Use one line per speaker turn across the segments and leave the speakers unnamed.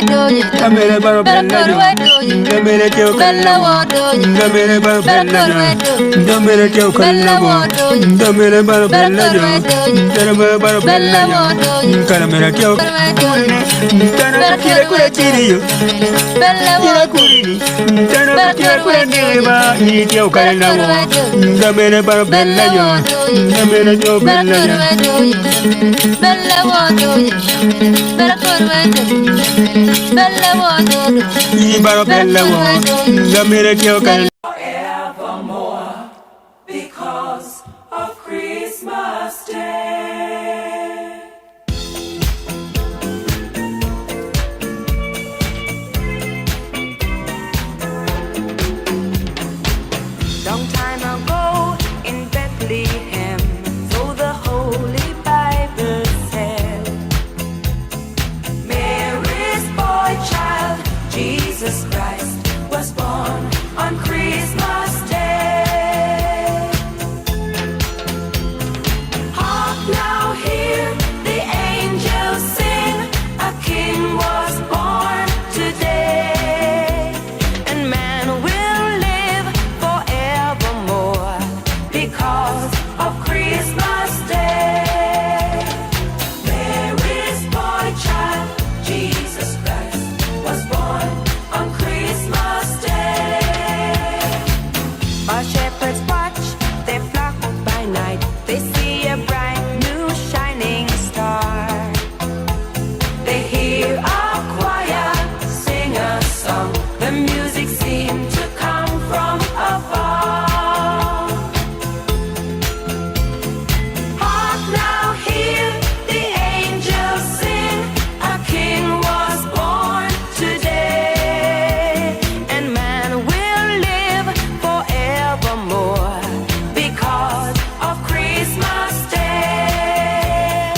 Kamere baro bella jo, kamere teo kalla wo, kamere baro bella jo, kamere teo kalla wo, kamere baro bella jo, kamere baro bella jo, kamere teo tana kira kura kiri yo, kira kuri ni, tana kira kura ni ba ni teo kalla wo, kamere baro bella jo, kamere teo bella jo. Baro bella wo, kamere teo kalla.
Forevermore because of Christmas Day.
Long time ago in Bethlehem, so the Holy Bible said, Mary's boy child, Jesus Christ, was born on Christmas Day. Hark now, hear the angels sing, a king was born today. And man will live forevermore because of Christmas Day. Mary's boy child, Jesus Christ, was born on Christmas Day. While shepherds watch their flock by night, they see a bright new shining star. They hear a choir sing a song. The music seemed to come from afar. Hark now, hear the angels sing. A king was born today, and man will live forevermore because of Christmas Day.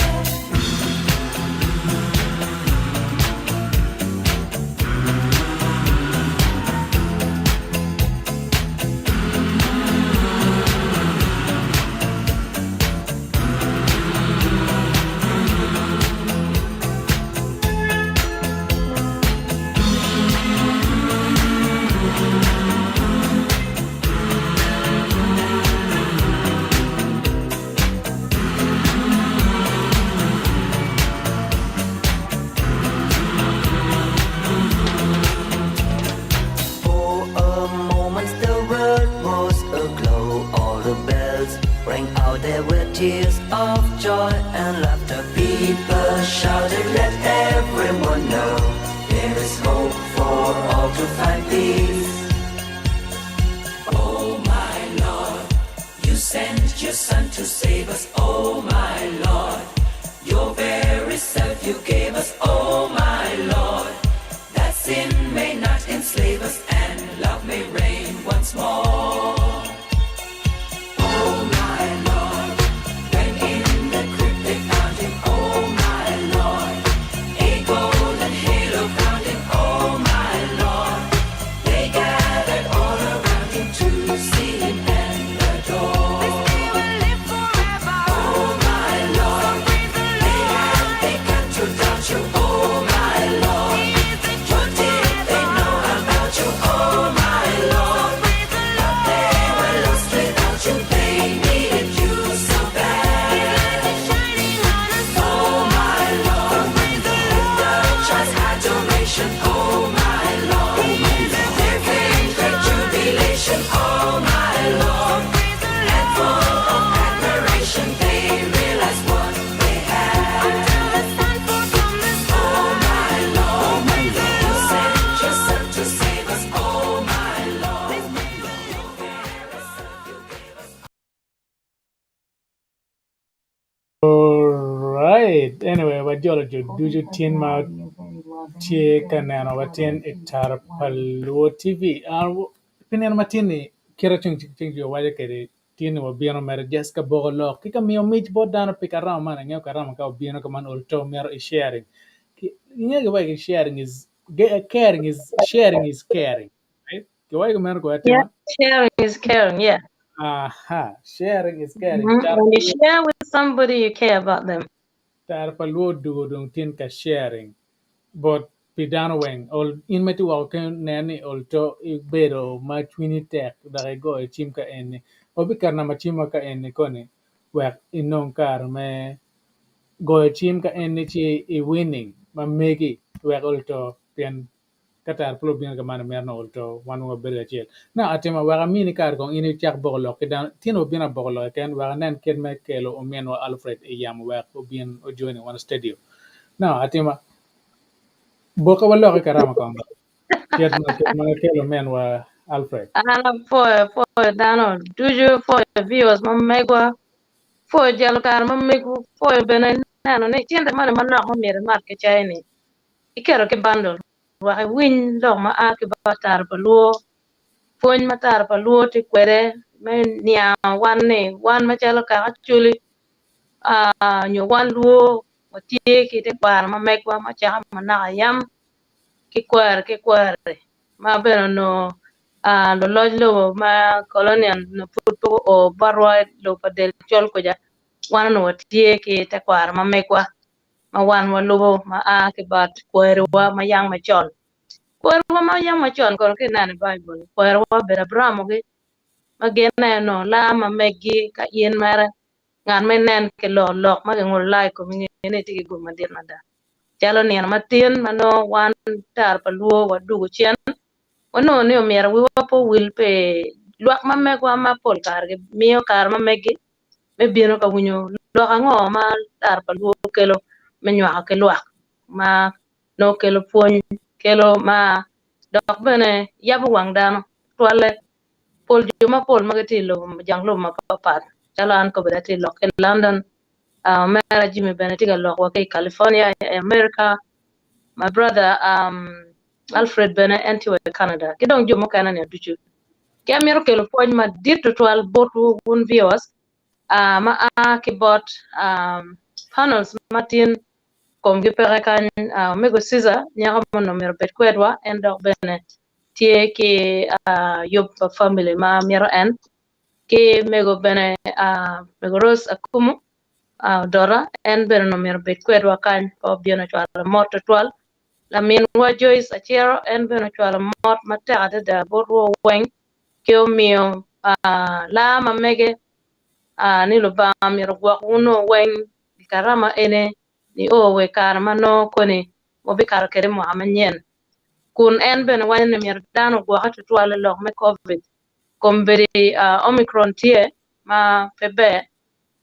For a moment the world was aglow, all the bells rang out, there were tears of joy and laughter. People shouted, let everyone know there is hope for all to find peace.
Oh my Lord, you sent your son to save us. Oh my Lord, your very self you gave us. Oh my Lord, that sin may not enslave us and love may reign once more. Oh my Lord, when in the crypt they found him. Oh my Lord, a golden halo crowned him. Oh my Lord, they gathered all around him to see him and adore.
This day will live forever.
Oh my Lord,
So praise the
they
Lord.
had begun to doubt you. Oh my Lord,
He is the
what
King
did they
forever.
know about you? Oh my Lord,
So praise the
but they were
Lord.
lost without you. They needed you so
His
bad.
light is shining on us
Oh
all.
my
So
Lord,
praise the
with the child's
Lord.
adoration. Oh my Lord,
He is the
there
hope
came great
creation.
jubilation. Oh my
So
Lord,
praise the
and full of
Lord.
admiration, they realized what they had.
Until the sun falls from the
Oh my
sky.
Lord,
So praise the
you sent your
Lord.
son to save us. Oh my Lord,
This day will
your
live
very self you gave us.
Alright. Anyway, wajolo jo ducu tin ma tye ka neno wa tin i tara pa Luo TV. Uh, pi nino matin-ni kite ceng ceng jo waco kwede tin ni wabino mere just ka boko lok ki ka miyo mic bot dano pi karama man angeyo karama ka obino ka man ol to myero i sharing. Ki- Ingeyo giwaco ki sharing is ge- caring is sharing is caring. Right? Giwaco meno ko
Yeah,
atima.
sharing is caring. Yeah.
Aha, sharing is caring. Tara
When
pa
you
Luo
share with somebody, you care about them.
tara pa Luo dugo dong tin ka sharing. But Pi dano weng, ol in ma itye woko ki nen ni ol to ibedo ma cwinyi tek dok igoyo cim ka eni. Wabiketo namba cimwa ka eni koni wek inong kare me goyo cim ka eni ci i winning ma megi wek ol to pien ka tara pud obino ka man imito ni ol to wan weng wabedo kacel. Now atima wek amini kare kong in icak boko lok ki dano tin wabino aboko lok keken wek anen kit me kelo ominwa Alfred i yamo wek obin ojoin wan i studio. Now atima Boka walok i karama kong. Kit ma kit ma kelo ominwa Alfred.
An apwoyo apwoyo dano ducu apwoyo viewers ma megwa apwoyo jalo kare ma megwu apwoyo bene neno ni cente moni manok ma myero imat ki cai ni iketo ki bundle wek iwiny lok ma a ki bot tara pa luo pwony ma tara pa luo tye kwede me niango wan ni wan macalo kaka Acholi nyo wan luo Watye ki tekwaro ma megwa ma cako ma naka yam ki kweri ki kweri ma bene onongo luloc lobo ma colonial onongo pud pe guo botwa i lobo pa del col kuca wan onongo watye ki tekwaro ma megwa ma wan walubo ma a ki bot kweriwa ma yam macon. Kweriwa ma yam macon kono ka ineno i Baibul kweriwa obedo Abraim-gi ma gin aye onongo laa ma meggi ka in mere Ngat ma inen ki loko lok ma kingulo laa i komi nge ni itye ki gum madit mada. Calo nino matin ma nongo wan tara pa luo wadwogo cen, wanongo ni omyero wiwa pe owil pi lwak ma megwa ma pol kare gimiyo kare ma meggi me bino ka winyo lok ango ma tara pa luo kelo me nywako ki lwak ma nongo kelo pwony, kelo mar dok bene yabo wang dano tutwalle Pol jo mapol ma gitye i lobo jang lobo mapatpat calo an kobedo atye ka lok ki i London, omera Jimmy bene tye ka lok wa ki i California i America, my brother Alfred bene en tye wa i Canada ki dong jo mukene ni ducu. Ki amito kelo pwony madit tutwal botwu wun viewers ma a ki bot panels ma tin komgi peke kany omego Caesar nyako ma onongo myero obed kwedwa en dok bene tye ki yub pa family ma mito en ki mego bene mego Rose Akumu Odota en bene onongo myero obed kwedwa kany pe obino ocwalo mot tutwal laminwa Joyce Acero en bene ocwalo mot matek adada botwa weng ki omiyo laa ma mege ni Lubanga myero ogwok wunu weng i karama ene nio wa i kare ma nongo koni wabikato kwede mwaka manyen. Kun en bene waco ni myero dano ogwokke tutwal i lok me Covid. Kombeddi Omicron tye ma pe ber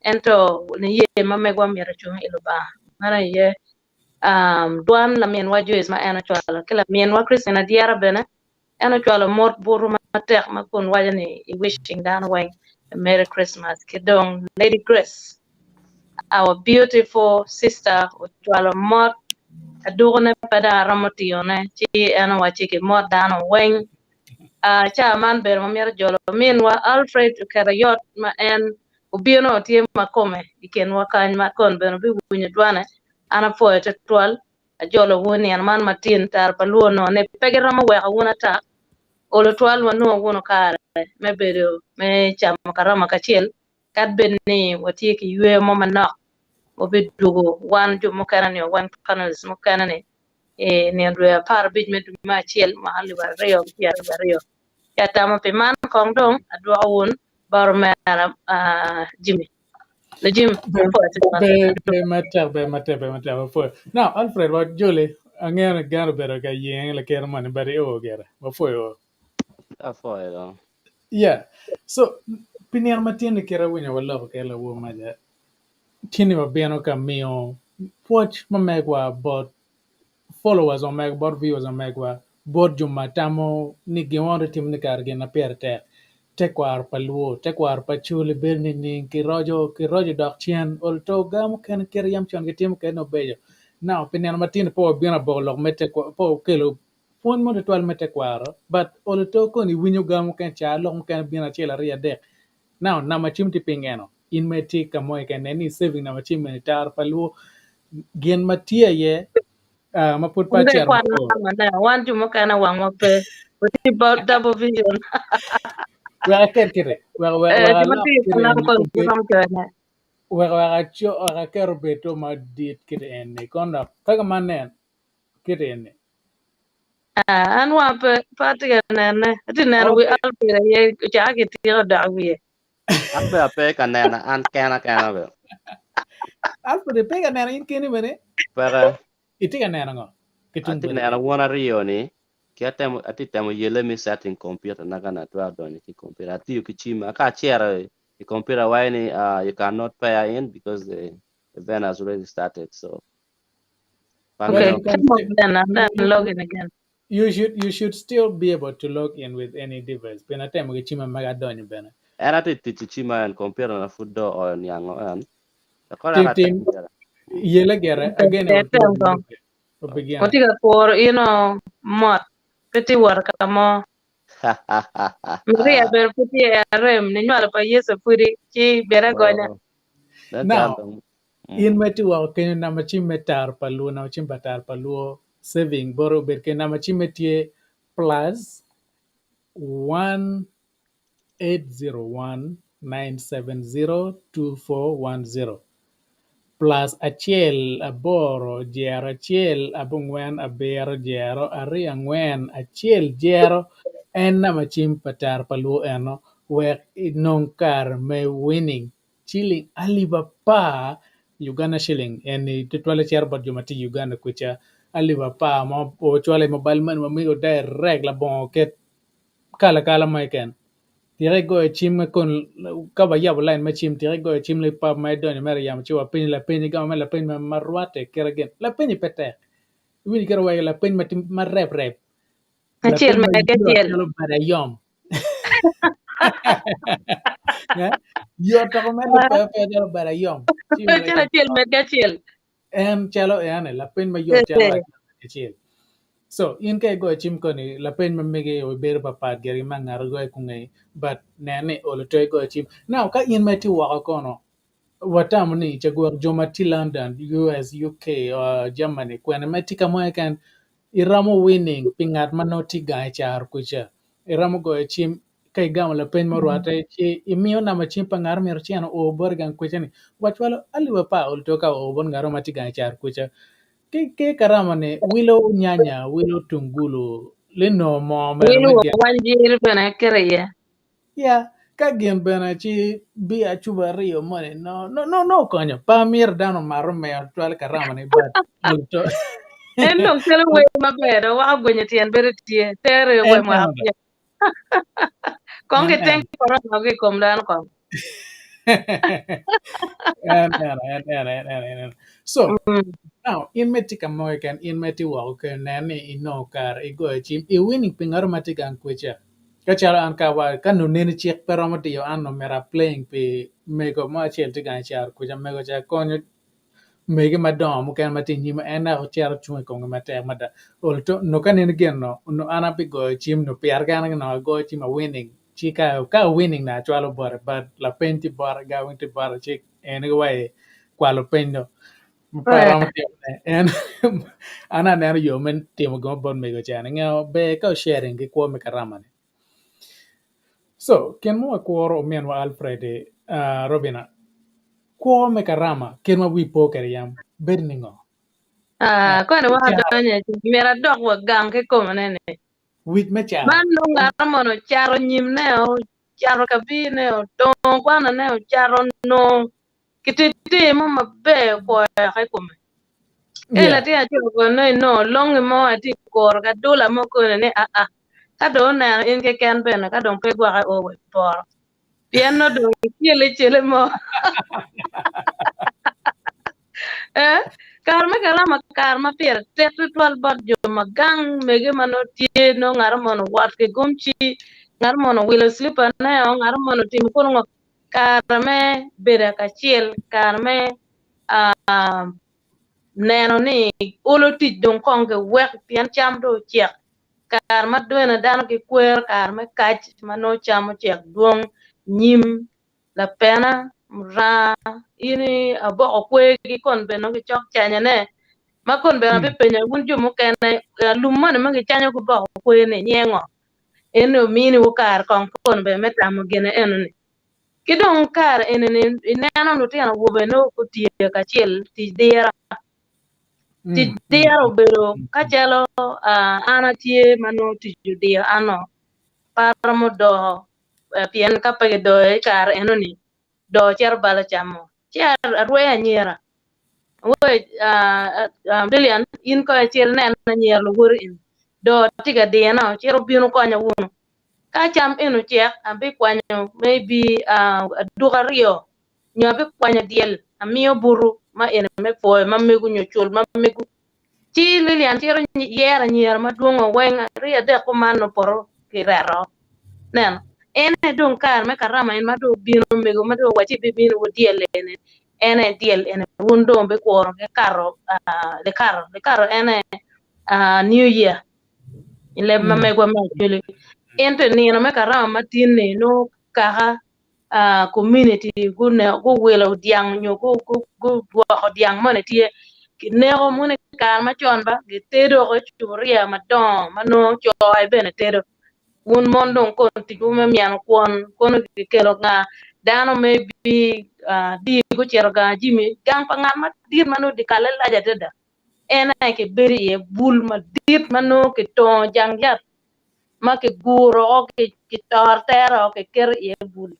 ento niye ma megwa myero ocung i Lubanga. Meno aye dwan laminwa Joyce ma en ocwalo ki laminwa Christine Adyera bene en ocwalo mot butu matek ma kun waco ni i wishing dano weng a Merry Christmas ki dong Lady Grace our beautiful sister ocwalo mot adukone pe dong aromo tiyone ci en owacci ki mot dano weng ca man bedo ma mito jolo minwa Alfred oketo yot ma en obino tye ma kome i kinwa kany ma kon bene obiwinyo dwane an apwoyo tutwal Ajolo wun nino man matin, tara pa luo onongo ni pe giromo weko wun ata, olo twal wanongo wunu kare me bedo me camo karama kacel, kad bed ni watye ki yweyo mo manok, wabidwogo wan jo mukene nyo wan panelists mukene ni i nino dwe 15 me dwe me acel mwaka 2022. Ci atamo pi man kong dong adwoko wun bot omera Jimmy. Lujim,
Ber, ber matek, ber matek, ber matek. Wapwoyo. Now, Alfred, wa joli, angeyo ni gen obedo ka yenge lakere moni, but io gire. Wapwoyo.
Apwoyo dong.
Yeah. So, pi nino ma tye ni kit awinyo waloko kede lawor maca, tye ni wabino ka miyo pwoc ma megwa bot followers ma megwa, bot viewers ma megwa, bot jo ma tamo ni gin ma watye timo ni kare gin ma pire tek. Tekwaro pa luo, tekwaro pa Acholi bedo nining, kiroco kiroco dok cen, ol to ga mukene kite yam con gitimo kwede ni obeco. Now pi nino matin pe wabino aboko lok me tekwaro, pe wakelo pwony mo tutwal me tekwaro but ol to koni iwinyo ga mukene ca lok mukene bino acel aryo adek. Now namba cim tye piny eno, in ma itye ka mo keken nen ni saving namba cim meno itaro pa luo gin ma tye aye ma pud pe
Onge
acito
kwan
mabor.
namba ne, wan jo mukene wangwa pe. Watye bot double vision.
Wek aket kite, wek wek
Eh,
wek
jo ma
alok
tye i
kite
kalam
eni
kon
obed
romo coyone.
wek wek aco wek aket obed to madit kite eni kon dok kaka ma nen kite eni.
Ah, an wa pe pe atye ka nene. Atye ka neno wi
Okay.
Alfred aye ocako ki tiko dok i wiye.
An be ape ka nena an kena kena be.
Alfred ipe ka neno in keni bene?
Peke.
Itye ka neno ngo? Ki tung
Atye
boti
neno
kany.
won aryo ni ki atemo atye temo yelle me setting computer na ka na atwero donyo ki computer. Atiyo ki cim ka acito i computer waco ni uh, you cannot pair in because the event has already started. So
But
Okay,
you can
come on
still
then and then
you,
log in again.
you should still be able to log in with any device. Pien atemo ki cim ma adonyo bene.
En atye tic ki cim en computer na pud do oyo niango en. Kore
Tim
aka
tim
atemo gire.
yele gere
Okay,
again
te
it
tem kong.
obigine.
Watye ka kuro ino mot pe tye wot ka mo. Maria bene pud tye i arem ninywalo pa Yecu pudi ci bed agonya.
Oh, nen
Now,
cal dong.
in ma itye woko kenyo namba cim me tar pa luo, namba cim pa tar pa luo saving bot obed kenyo namba cimme tye plus 1-801-970-2410 plus 1 8 0 1 7 0 2 4 1 0 en namba cim pa tar pa luo eno wek inong kare me winning ciling alip apar Uganda shilling eni tutwalle cito bot jo ma tye i Uganda kwica alip apar ma ocwalo i mobile money ma mego direct labongo ket kala kala mo keken tika igoyo cim ma kon ka wayabo line me cim tika igoyo cim lipap ma idonyo mere yamo ci wapenyi lapeny igamo mere lapeny ma rwatte kite gin lapeny pe tek iwinjo kite weko lapeny ma tye ma rep rep
Acel
lapeny ma
mege
yot
acel.
calo bade ayom Eh? Yot toko mere pe pe calo bade ayom ci mere
Acel acel mege acel.
en calo ene lapeny ma yot calo acel acel. So in ka igoyo cim koni lapeny ma mege obedo papat gire ma ngato goyo kunge but nen ni olo to igoyo cim. Now ka in ma itye woko kono watamo ni cagwok jo ma tye London, US, UK, Germany kwene ma itye ka mo keken iromo winning pi ngat ma nongo tye gang i caro kuca. Iromo goyo cim ka igamo lapeny ma orwatte ci imiyo namba cim pa ngat myero cen oo boti gang kuca ni wacwalo alip apar olo to ka oo bot ngat ma tye gang i caro kuca. Ki ki karama ni wilo nyanya, wilo tungulu, lino moo mere
Wilo
me
wa
gin.
wanjiri bene kite iye.
Ya, ka gin bene ci bia cuba aryo moni no no no no okonyo. Pa myero dano omato mer twal karama ni but olo to
En dong kelo wer maber dong wako gwenyo tyen bedo tye tere
en
we mwaka
eno
acel. Kong
en
kiteng
eno.
korona ki i kom dano kong.
En eno en eno en eno en eno. So now in ma itye ka mo keken in ma itye woko keken nen ni inongo kare igoyo cim i winning pi ngato ma tye gang kweca. Ka calo an ka wa ka nongo neni cik pe romo diyo an nongo myero a playing pi mego mo acel tye gang i caro kwica mego ca konyo mege madongo mukene ma tye i nyime en naka ocito cung i komgi matek mada olo to nongo ka neni gin no onongo an abigoyo cim nongo pira kena nongo agoyo cim a winning ci ka ka winning na acwalo bote but lapeny tye bote ga weng tye bote ci en wa i kwalo peny do pe aromo timone en an aneno yo me timo gin mo bot mego ca ni nge ber ka sharing ki kwo me karama ni. So gin ma wakuro ominwa Alfred Robina kwo me karama kit ma wi po kwede yam bedo ningo?
Ah, koni wa adonyo myero adok wa gang kikome ni.
Wic me caro.
Man nongo ngat mono ocato nyimne, ocato kabirne, odongo kwanane, ocato nongo kititi mo maber okwoyo i kome. Ka latin acel ogoyo nongo inongo longi mo atye ka kuro ki adula mo koni ni aa ka dong oneno in keken bene ka dong pe igwoke o wa i poto pien nongo dong icele cele mo Eh, kare me karama kare ma pire tek tutwal bot jo ma gang mege ma nongo tye nongo ngat mono owot ki gumci ngat mono owilo slipane ngat mono otimo kunu ngo kare me bedo kacel kare me neno ni olo tic dong kong kiwek pien cam dong ocek kare ma bene dano gikwero kare me kac ma nongo cam ocek dwong nyim lapena muranga in aboko kwergi kon bene nongo gicok canyone ma kon bene abipenyo wun jo mukene lum moni ma gicanyo ki boko kwer-ni nyinge ngo? En ominiwu kare kong kon bene me tamo gine enoni. Ki dong kare enini ineno lutino awobe nongo gutiyo kacel tic dira. Tic diro obedo ka calo an atye ma nongo tic odiyo an-o, pe aromo doo pien ka pe kidoyo i kare eno-ni, doo cito balo cam-mo. Ci arweyo anyira, Lilian in kong icit inen anyira luwoti eni, doo tye ka dino, cit wubin wukonya wunu. Ka cam eni ocek, abikwanyo maybe aduka aryo nyo abikwanyo dyel amiyo butu ma eni me pwoyo ma mego nyo cul ma mego. Ci Lilian cito yero anyira madwongo weng aryo adek kuman nongo poto kireto. Neno, en aye dong kare me karama en ma dong obino mego ma dong owacci ebibino wa dyel eni, en aye dyel eni wun dong wubikuro ki kato likato, likato en aye new year i leb ma megwa me Acholi. Ento i nino me karama ma tin-ni nongo kaka community guwilo dyang nyo gudwoko dyang moni tye kineko moni i kare macon ba gitedo woko i cupuria madongo ma nongo co aye bene tedo wun mon dong kono ticwu me myeno kwon kono kikelo nga dano me bi di gucito gang jimi gang pa ngat madit ma nongo dyekalle lac adada en aye kibedo iye bul madit ma nongo kitongo jang yat ma kiguro woko kitoro tere woko kiketo iye bul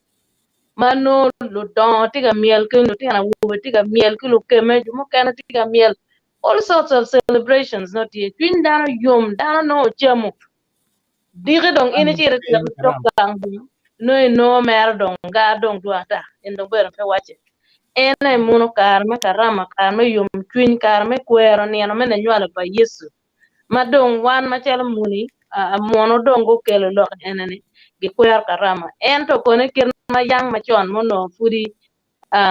ma nongo ludongo tye ka myel ki lutino awobe tye ka myel ki lukeme jo mukene tye ka myel all sorts of celebrations nongo tye cwiny dano yom dano nongo ocamo diki dong in icito ityeko cok gang dong nongo inongo mere dong gar dong dwong ata en dong bene pe wacce en aye mono kare me karama kare me yomcwiny kare me kwero nino me ninywalo pa Yecu. Ma dong wan macalo muni munu dong gukelo lok ene-ni gikwero karama. Ento kono i kit ma yang macon ma onongo pudi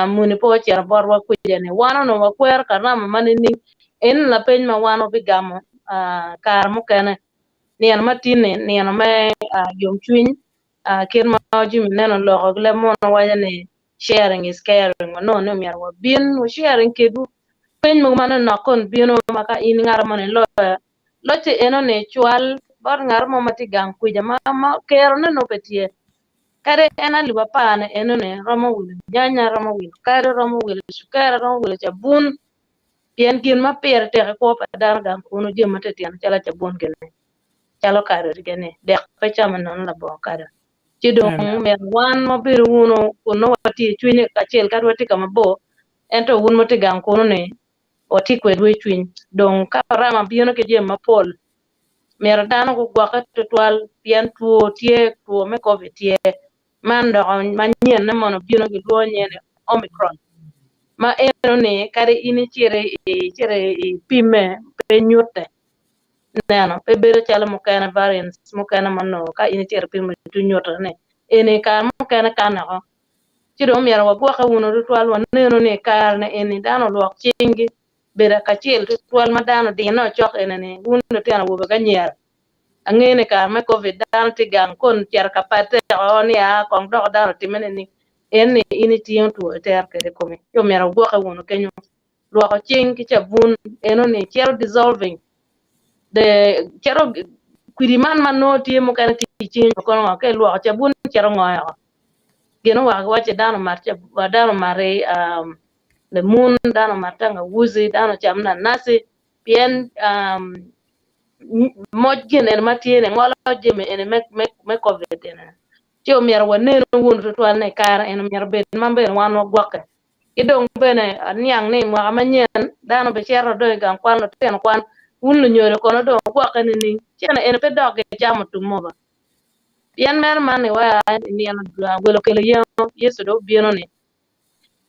muni pe ocito botwa kwija-ni, wan onongo wakwero karama ma nining? Eni lapeny ma wan wabigamo kare mukene. Nino ma tin-ni nino me yomcwiny, kit ma Jimmy nene oloko ki leb munu waco ni sharing is caring wanongo ni myero wabin wa sharing kedwu peny mogo ma nonok kon bino ma ka in ngat moni iloyo locce eno ni cwal bot ngat mo ma tye gang kwija ma ma kero ne nongo pe tye kadi en alip apar ni eno ni romo wilo nyanya romo wilo kado romo wilo cukari romo wilo cabun pien gin ma pire tek i kwo pa dano gang kunu jami matitino calo cabun gini calo kado gini dek pe camo nono labongo kado. Ci dong myero wan wabedo wunu kun nongo watye i cwiny kacel kadi watye ka mabor, ento wun ma wutye gang kunu-ni watye kwedwu i cwiny. Dong ka orama bino ki jami mapol, myero dano gugwokke tutwal pien two tye, two me covid tye. Man dok manyenne mono obino gilwongo nyinge ni Omicron ma eno-ni kadi in icito ipimme pe nyutte. Neno, pe bedo calo mukene, variants mukene ma onongo ka in icito ipimo ci onyuto ni eni kare mukene kane oko. Ci dong omyero wagwokke wunu tutwal wanenu ni kare-ni eni dano olwok cinggi, bedo kacel tutwal ma dano odine ocok eni-ni wun lutino awobe ki anyira. Angeyo ni kare me covid dano tye gang kon cito ka patte oko ni aa kong doko dano otimme nining eni in itingo two itero kwede i komi ci omyero wugwokke wunu kenyo. Lwoko cing ki cabun enoni cito dissolving the cito kwidi man ma nongo tye mukene tye i cingi nyo kono ngo ka ilwoko cabun cito ngoyo oko gin oweko giwaco ni dano omat dano omat lemun dano omat tangawuzi dano ocam nanasi pien moc gin eni ma tye ni ngolo jami eni me covid eni ci omyero wanenu wunu tutwal ni kare eni myero obed ma bene wan wagwokke. Ki dong bene aniang ni i mwaka manyen dano bicito dong i gang kwan, lutino kwan, wun lunyodo kono dong wugwokke nining? Cene eni pe dok gicamo tum-mo ba? Pien mere man ni wa i nino wel okelo yengo, Yecu dong obino ni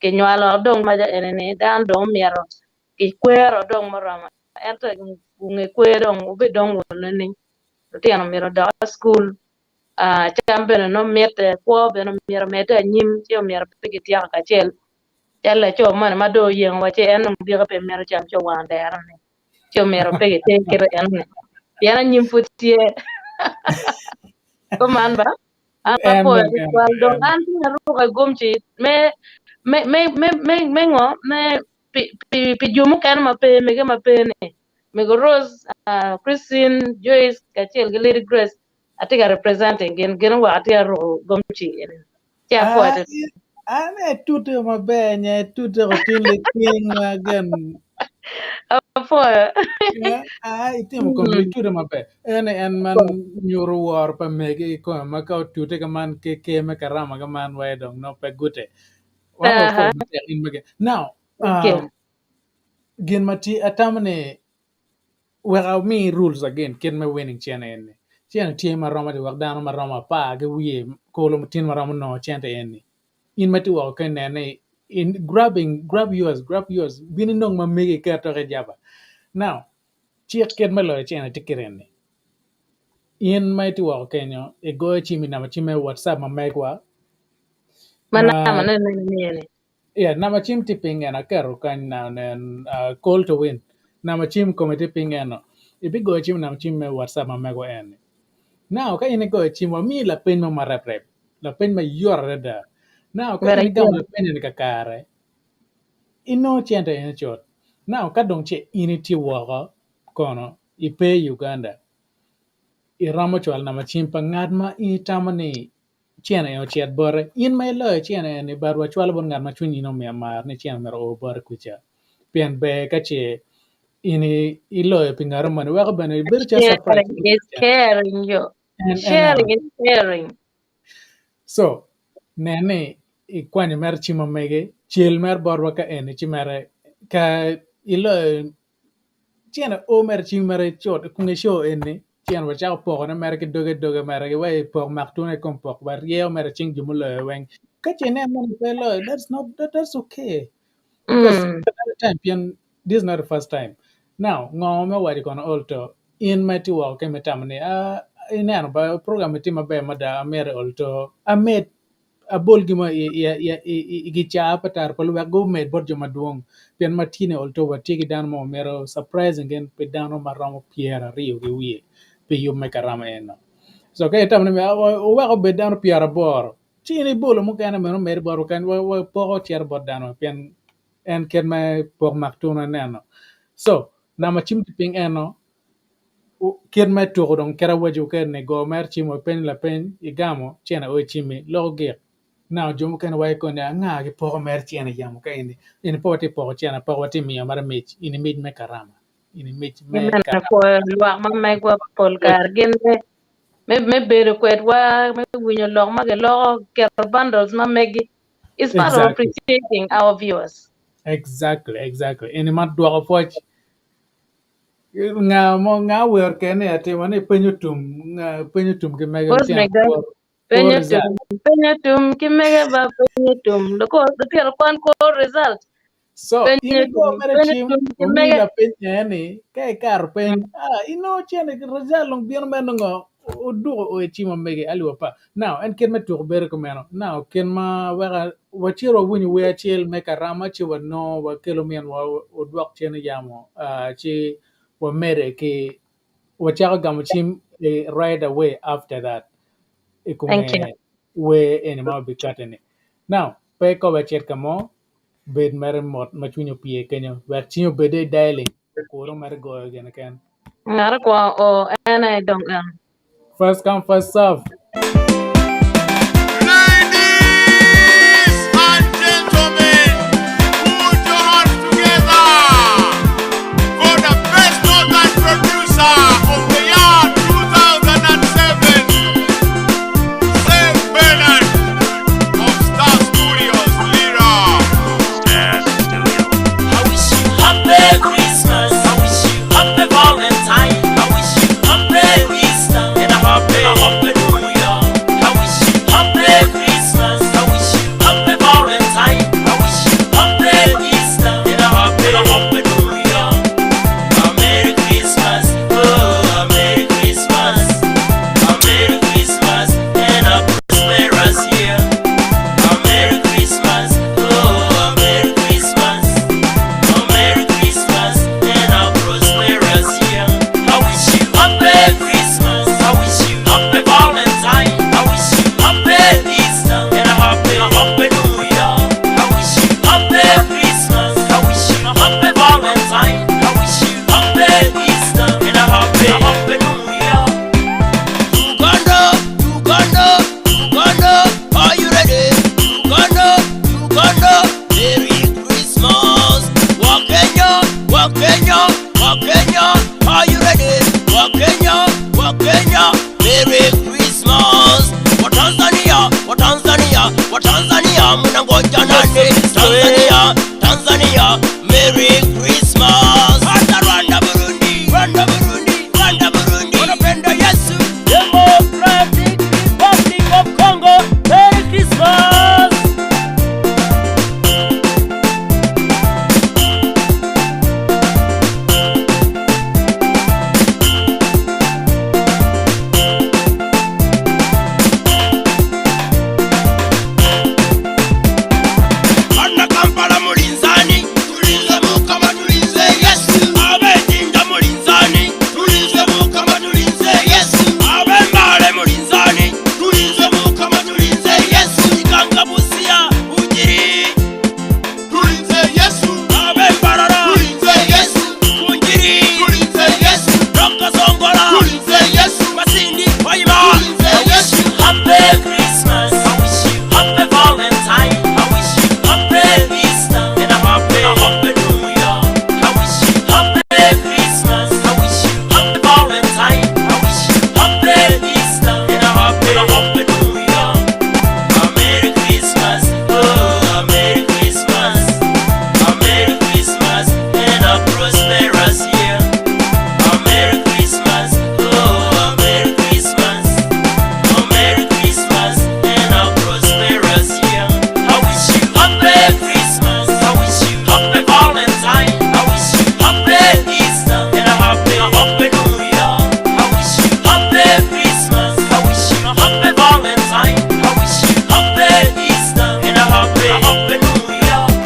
kinywalo dong maca eni ni dano dong omyero kikwero dong muromo ento nge kwer dong wubidong wunu nining? Lutino myero odok i cukul, Cam bene nongo mitte, kwo bene myero omedde anyim ci omyero pe gityeko kacel. Calo laco moni ma dong oyengo wa ci en dong gike pe mito cam ci owango dero-ni ci omyero pe giter kite enoni pien anyim pud tye. Kuman ba, an apwoyo tutwal dong an tye aruko i gomci me me me me me me ngo me pi pi pi jo mukene ma pe mege ma pe ni mego Rose, Christine, Joyce kacel ki Lady Grace Atye ka representing gin, gin oweko atye aruko gomci eni. Ci apwoyo
Ah,
tutwal.
An etute maber nya etute ko tin liking ma gen.
Apwoyo.
Eh, ah, itimo kom itute maber. En en man nyuto woro pa megi i kome ma ka otute ka man ke ke me karama ka man wai dong no pe gute. Wan wapwoyo matek in mege. Now,
Thank you.
gin ma tye atamo ni wek ami rules again kit me winning cene eni. Cene tye ma romo wek dano ma romo apar ki wiye kolo tin ma romo nongo cente eni. In ma itye woko ka inene ni in grabbing grab yours grab yours bin inong ma megi iket dok ijaba. Now cik kit me loyo cene tye kit eni. In ma itye woko kenyo igoyo cim i namba cim me WhatsApp ma megwa
Ma
ma
namba ne nene ni eni.
Yeah, namba cim tye piny eno aketo kany now nen call to win. Namba cim kome tye piny eno. Ibigoyo cim i namba cim me WhatsApp ma megwa eni. Now ka in igoyo cim wamiyi lapeny mo ma reprep, lapeny ma yot adada. Now ka
Mere
in igamo
yot.
lapeny eni kakare, inongo cente eni cut. Now ka dong ce in itye woko kono ipe i Uganda, iromo cwalo namba cim pa ngat ma in itamo ni cene en ocit bote. In ma iloyo cene eni but wacwalo bot ngat ma cwiny in omiyo mar ni cene myero oo bote kwica. Pien ber ka ce in iloyo pi ngat moni weko bene ibedo calo surprise.
Sharing is caring yo.
En en
Sharing
eno.
is caring.
So nen ni ikwanyo mere cim ma mege, cel mere botwa ka eni ci mere ka iloyo cene o mere cim mere cut i kunge show eni cen wacako pokone mere ki doge doge mere ki wai pok mak tune i kom pok wa ryeo mere cing jo muloyo weng ka ce inen moni pe loyo that's not that, that's okay because another time pien this is not the first time now ngo me waco kono olto in ma itye woko ki me tamo ni ah ineno ba program itye maber mada amito olto amed abol gin mo i gicaa pa tara pa wek gumed bot jo madwong pien ma tye ni olto watye ki dano mo myero surprising gin pi dano ma romo 20 ki wiye pi yub me karama eno. So ka itamo ni owek obed dano 80 ci in ibolo mukene meno med bot kany wapoko cito bot dano pien en kit me pok mak tunu aneno. So namba cim tye piny eno kit me tuko dong kit awaco kede ni go mere cim wa peny lapeny igamo cene o i cimmi loko gik now jo mukene waco koni anga gi poko mere cene yamo ka eni eni pe watye poko cene apoka watye miyo mere mic eni mic me karama eni mic me
Gin bene
karama.
pwoyo lwak ma megwa pol kare gin me bedo kwedwa me winyo lok ma giloko keto bundles ma megi It's part of appreciating our viewers.
Exactly, exactly. Eni ma dwoko pwoc nga mo nga wer kene atimo ni penyo tum nga penyo tum ki mege
Kor
lutino
mega
kor kor
penyo
result.
tum penyo tum ki mege ba penyo tum loko lutino kwan kor result
So in
penyo
igo
tum
mere
penyo
cim
tum ki
omiyi
mege
lapeny eni ka ikato peny ah inongo cene result dong bino me nongo oduko o i cim omege alip apar. Now en kit me tuko bedo kumeno. Now kit ma weka wacito wawinyo wer acel me karama ci wanongo wakelo minwa odwok cen i yamo ci wamede ki wacako gamo cim right away after that i
Thank you.
kome wer eni ma obikati ni. Now pe ikobe acit ka mo bed mere mot ma cwiny opye kenyo wek cim obed i dialing okuru mere goyo gine ken.
Ngat okwo o en aye dong en.
First come first serve.
Ladies and gentlemen, put your hands together for the best northern producer of the year 2007, Seth Bernard of Star Studios, Lira.
I wish you happy Christmas. I wish you happy Valentine. I wish you happy Easter and a happy New Year. Are you ready? Wa Kenya, wa Kenya, Merry Christmas. Wa Tanzania, wa Tanzania, wa Tanzania, mnangoja nani? Tanzania, Tanzania, Merry Christmas. Hata Rwanda, Burundi, Rwanda, Burundi, Rwanda, Burundi, wanapenda Yesu. Democratic Republic of Congo, Merry Christmas. Bana Kampala mulinzani, tulinze Mukama tulinze Yesu. Ab'Ejjinja mulinzani, tulinze Mukama tulinze Yesu. Ab'Embale mulinzani, tulinze Mukama tulinze Yesu. Iganga Busia, Bugiri,
Tulinze Yesu,
ab'Embarara,
tulinze Yesu,
Kungiri,
tulinze Yesu,
Nakasongola,
tulinze Yesu,
Masindi, Hoima.
tulinze Yesu.
Happy Christmas. I wish you happy Valentine. I wish you happy Easter and a happy, a happy New Year. I wish you happy Christmas. I wish you happy Valentine. I wish you happy Easter and a happy New Year. A Merry Christmas, oh, a Merry Christmas, a Merry Christmas and a prosperous year. A Merry Christmas, oh, a Merry Christmas. A Merry Christmas and a prosperous year. I wish you happy Christmas. I wish you happy Valentine. I wish you happy Easter and a happy, a happy New Year. I wish you happy Christmas. I wish you a happy Valentine. I wish you happy Easter and a happy New Year.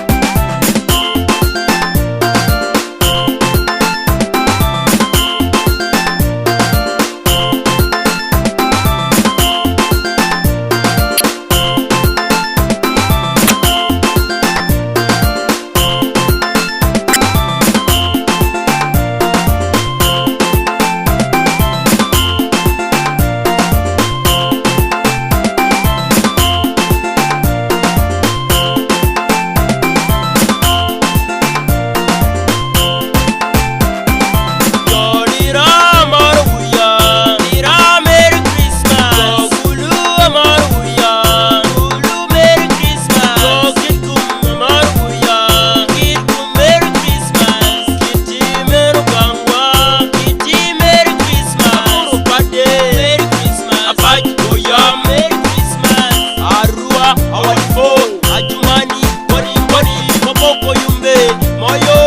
Moyo,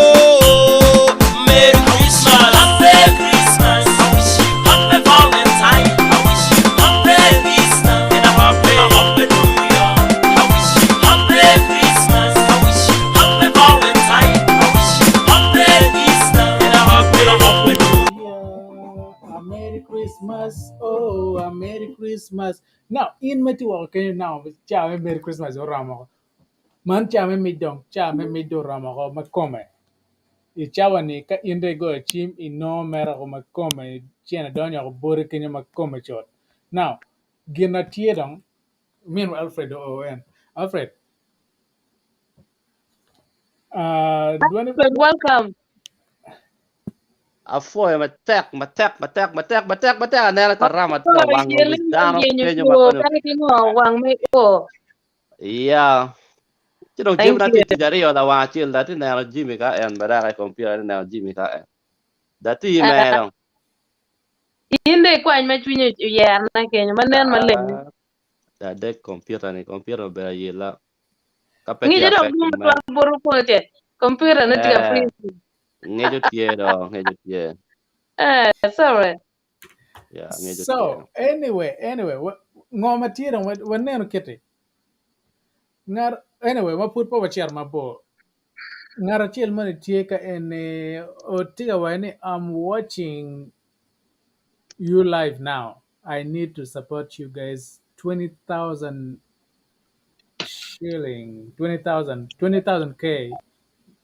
Merry Christmas. Happy Christmas. I wish you happy Valentine. I wish you happy Easter and a happy, a happy New Year. I wish you happy Christmas. I wish you happy Valentine. I wish you happy Easter and a happy, a happy New
Yeah, a Merry Christmas. Oh, a Merry Christmas. Now, in mati wa okay now, cha me Merry Christmas oramo. Man cha me midong, cha me mido ramo ko makome. I chawa ni ka inde go chim ino mera ko makome, chena donyo ko bori kenyo makome chot. Now, gina tie dong, me and Alfred ON. Alfred, do any
But welcome.
Afoyo matek matek matek matek matek matek aneno ta rama tye ka
Oh,
wango
yele
wi dano
yenyo
kenyo
ko
ma kono
kani ki ngo wang me ko.
yeah ci dong jami
Thank
na tye
you.
tic aryo lawang acel da atye neno jami ka en badaka i kompiuta atye neno jami ka en da tye
Uh,
mere dong
inde kwany ma cwinye oyer na kenyo ma nen maleng.
Ah, da dek kompiuta ni kompiuta obedo ayela ka pe tye
Ngicho dok
affected
dum
man
twak buru pote. Computer ne tye ka
eh
freeze.
ngeco tye dong ngeco tye
Sorry.
yeah ngeco tye
So anyway, anyway, ngo ma tye dong waneno kiti. Ngar anyway, ma pud pe wacer mabor. Ngat acel moni tye ka eni otye ka waco ni I'm watching you live now. I need to support you guys 20,000 shilling, 20,000, 20,000 K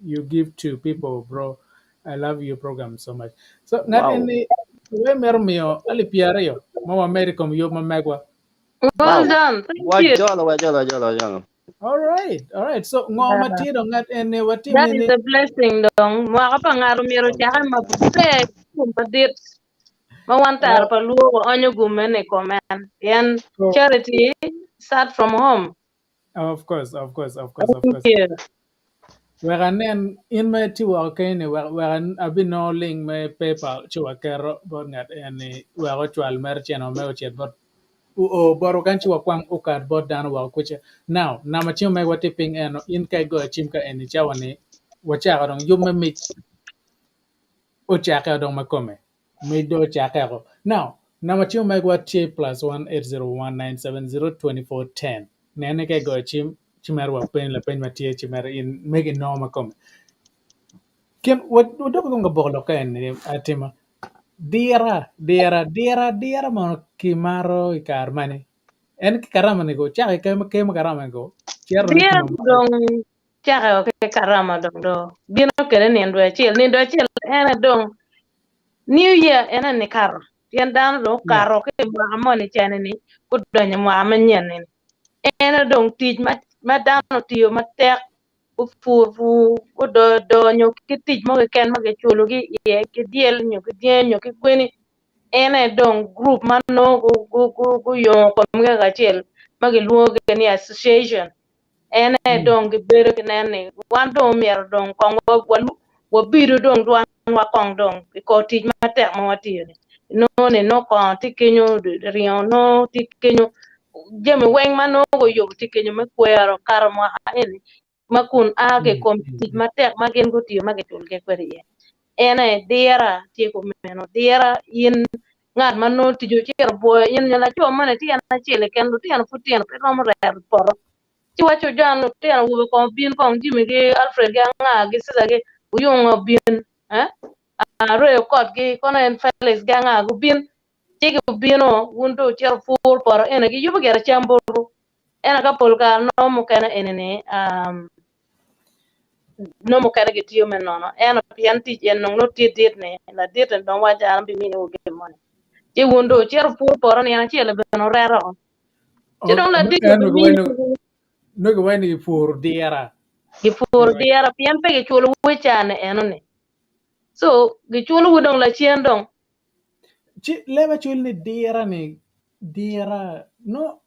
you give to people, bro. I love your program so much. So ngat
wow
eni we mero miyo alip pyeraryo ma wa medo i kom yub ma megwa.
Well
wow
done. Thank
wa
you.
jolo wa jolo jolo jolo
All right, all right. So ngo ma tye dong ngat eni watim
That
ni
is a blessing dong. Mwaka pa ngato myero ocake maber gum madit ma wan tara pa luo waonyo gum meno i kom en. Pien charity start from home.
Of course, of course, of course, of
Thank
course.
you.
Wek anen in ma itye woko keni wek wek abinongo link me PayPal ci waketo bot ngat eni wek ocwal mere cene me ocit bot oo botwa kany ci wakwang okat bot dano woko kuca. Now, namba cim ma megwa tye piny eno in ka igoyo cim ka eni cawa ni wacako dong yub me mic ocake dong ma kome. Mic dong ocake o. Now, namba cim ma megwa tye +1 801 970 2410. Nen ni ka igoyo cim ci mere wapeny lapeny ma tye ci mere in megi inongo ma kome. Kin wadok kong ka boko lok ka eni atima. Dira, dira, dira, dira mono kimaro i kare mani. En ki karama ni go cako i kema kema karama ni go cito ni
Dira
kima
dong cake o ki karama dong do bino kede nindo acel nindo acel ene dong New Year ene ni kato pien dano dong
Yeah.
okato ki i mwaka moni cene ni gudonyo i mwaka manyen ni ene dong tic ma, ma dano otiyo matek gupur pur gudoyo do nyo ki tic mo keken ma giculogi iye ki dyel nyo ki dyangi nyo ki gweni ene dong group ma nongo guyongo komgi kacel ma gilwongo ni association ene dong gibedo ki nen ni wan dong omyero dong kong wabido dong dwanwa kong dong i kor tic matek ma watiyo ni inongo ni nongo kongo tye kenyo ringo nongo tye kenyo jami weng ma nongo guyubo tye kenyo me kwero kato mwaka eni ma kun a ki i kom tic matek ma gin gutiyo ma giculgi kwede iye. En aye dira tye kumeno, dira in ngat ma nongo tic ocito obwoyo in nyo laco moni tye en acel keken lutino pud tino pe romo rero i poto ci waco Jon lutino awobe kong obin kong Jimmy ki Alfred ki anga ki Cesar ki Oyunga obin eh Roy Okot ki kono en Felix ki anga gubin ci gubino wun dong wucito wupur poto eni giyubo gire cam botwu ento ka pol kare nongo mukene eni ni nongo mukene gitiyo me nono ento pien tic eni dong nongo tye dit ni ladit eni dong waco an abiminiwu gin moni ci wun dong wucito wupur poto nino acel bene wureto oko ci dong ladit obiminiwu
Nongo giwaco ni gipuro dira.
Gipuro dira pien pe giculowu i caa-ni enoni so giculowu dong lacen dong.
Ci leb acwali ni dira ni dira no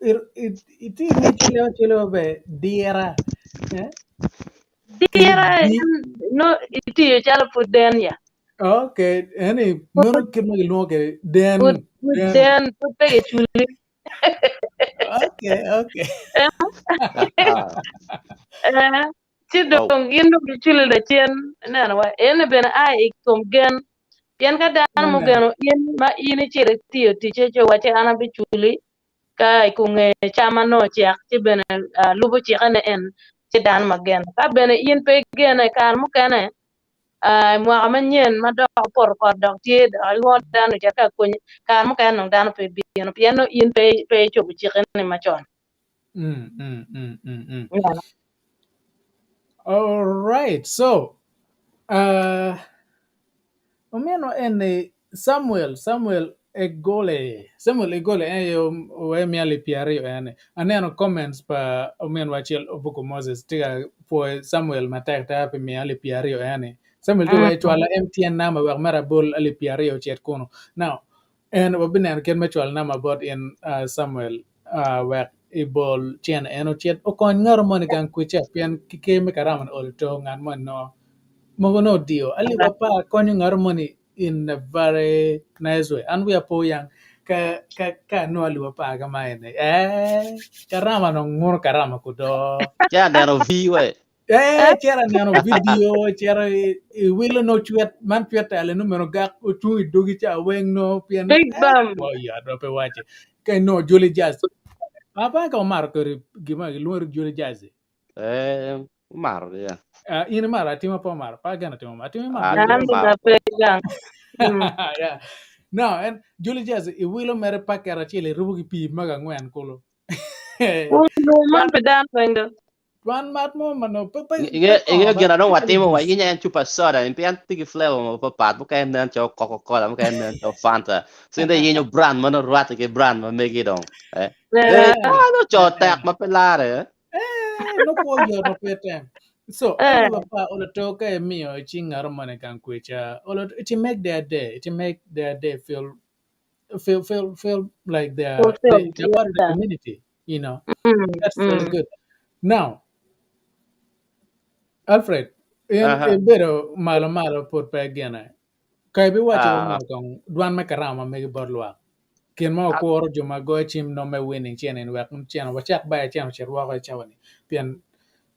itye ki ngec ki leb acwali maber dira eh?
Dira no itiyo calo pud den ya.
Okay, eni meno kit ma gilwongo kwede den.
Pud den pud pe giculi.
Okay, okay.
Eh, ci dong gin dong giculi lacen ineno wa eni bene a i kom gen pien ka dano mugeno in ma in icito itiyo ticce ci owacci an abiculi ka i kunge cam ma nongo ocek ci bene lubo cikkene en ci dano ma geno ka bene in pe igene i kare mukene i mwaka manyen ma dok opoto kot dok tye dok ilwongo dano ocit ka konyi kare mukene dong dano pe bino pien nongo in pe icobo cikkeni macon. Yeah.
All right. So, omino eni Samuel, Samuel Egole, Samuel Egole en aye owe miya alip 20 ene. Aneno comments pa ominwa acel Obuku Moses tye ka pwoyo Samuel matek ata pi miya alip 20 ene. Samuel tye wai cwala MTN number wek mere abol alip 20 ocit kunu. Now, En wabineno kit me cwalo namba bot in Samuel wek ibol cene en ocit okony ngat moni gang kwica pien ki ker me karama ni olo to ngat moni nongo mogo nongo odiyo alip apar konyo ngat moni in a very nice way an wiya po yang ka ka ka anongo alip apar kama eni ee karama dong nguno karama kudo.
Ci aneno vi we.
Eh, cito aneno vidio, cito i wilo no cwet, man cwet tele no meno gak ocung i dogi ca weng no pien
Big
eh,
bam.
wa ya do pe wace. Ka inongo Jolly Jazz. Papa ka omaro kodi gima gilwongo ni Jolly Jazz.
Eh, omaro ya.
Ah, in imaro atima pe omaro, pa ageno atimo atima imaro
Ah,
Jolly
atimo
An
Jazz.
maro.
pe gang.
Yeah. No, en Jolly Jazz iwilo mere paket acel irubo ki pii maga angwen kulu.
Ulu man pe dano weng do.
Dwan mat mo ma no pe pe
Inge
pe
inge
kongo ba
gin na dong
pe
watimo wa
juice.
inye en cupa soda in pien tye ki flavor mapapat mukene nen calo Coca Cola mukene nen calo Fanta so in dong iyenyo brand ma nongo rwatte ki brand ma megi dong eh
Eh,
eh ah nongo co
Eh,
tek ma pe lare eh
eh, no kwo yot ma pe tem. So,
eh,
ento papa olo to ka imiyo ci ngato moni gang kweca olo it make their day, it make their day feel feel feel feel like they're they,
fulfilled.
they're part of the
Yeah.
community, you know.
Mm,
That's that's
mm.
good. Now, Alfred, in
aha
ibedo malo malo pud pe gine. Ka ibiwaco wa
ah
mono kong dwan me karama megi bot lwak. Kin ma okuro jo ma goyo cim nongo me winning cen eni wek cen wacak bayo cen ocit woko i cawa ni. Pien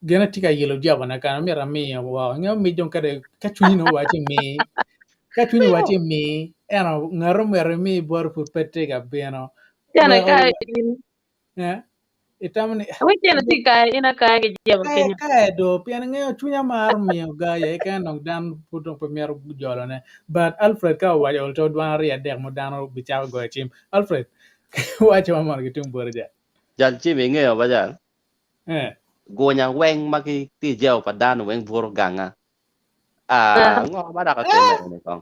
gin atye ka yelo jabona kany myero amiyo woko. Ingeyo mic dong kade ka cwinyi nongo owaci mi, ka cwinyi owaci mi, ento ngato myero imi bote pud pe tye ka bino.
Cene
Weko
ka in,
eh, itamo ni
awi cene tye ka in akaya ki jebo
Kae
kenyo.
kae do pien ingeyo cwinya mar miyo gaya keken dong dano pud dong pe myero jolone. But Alfred ka owaco ol to dwan aryo adek mo dano bicako goyo cim. Alfred waco ma mono ki tung boti ja.
Jal cim ingeyo ba jal
Eh.
gunya weng ma ki tye i jebo pa dano weng buto ganga ah ngo ma dok otime
Ah!
eni kong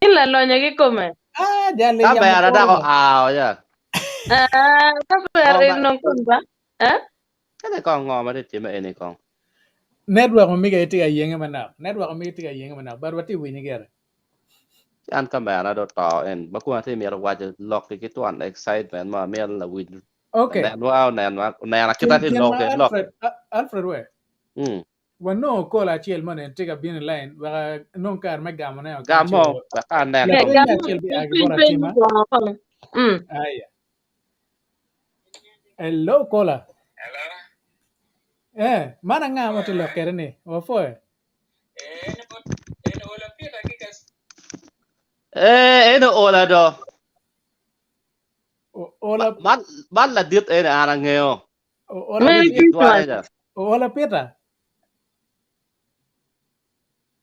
In lalonyo kikome.
Ah, jal
ka
yamo
ber
koro
adako
ba.
ao ya
Ah, ka ber
ngo ma
in nong kun ba? Eh?
ene kong ngo ma tye time eni kong
Network ma mega itye ka yenge manok. Network ma mega tye ka yenge manok. But watye winyi gire.
Ci an kamera do to en ma kun atye mito waco lok ki twon excitement mo amito lawiny
Okay.
onenwa onenwa onena kit
Kin
atye
kin
lok
ma
kwede lok
Alfred Alfred we.
mm
Wanongo call acel moni tye ka bino i line wek anong kare me gamone o kan ci
gamo wek anen
Eh,
kong
lapeny me
gamo
acel bia ki
piny
bot
piny
atima.
mukwongo kong. Mm.
Aya. Hello caller. Eh, man anga ma tye lok kwede ni? Wapwoyo.
eh eno ola do
O- Ola
man man ladit ene an angeyo
Ola
Merry
awinjo
Peter.
dwane
Christmas.
ja
Ola Peter.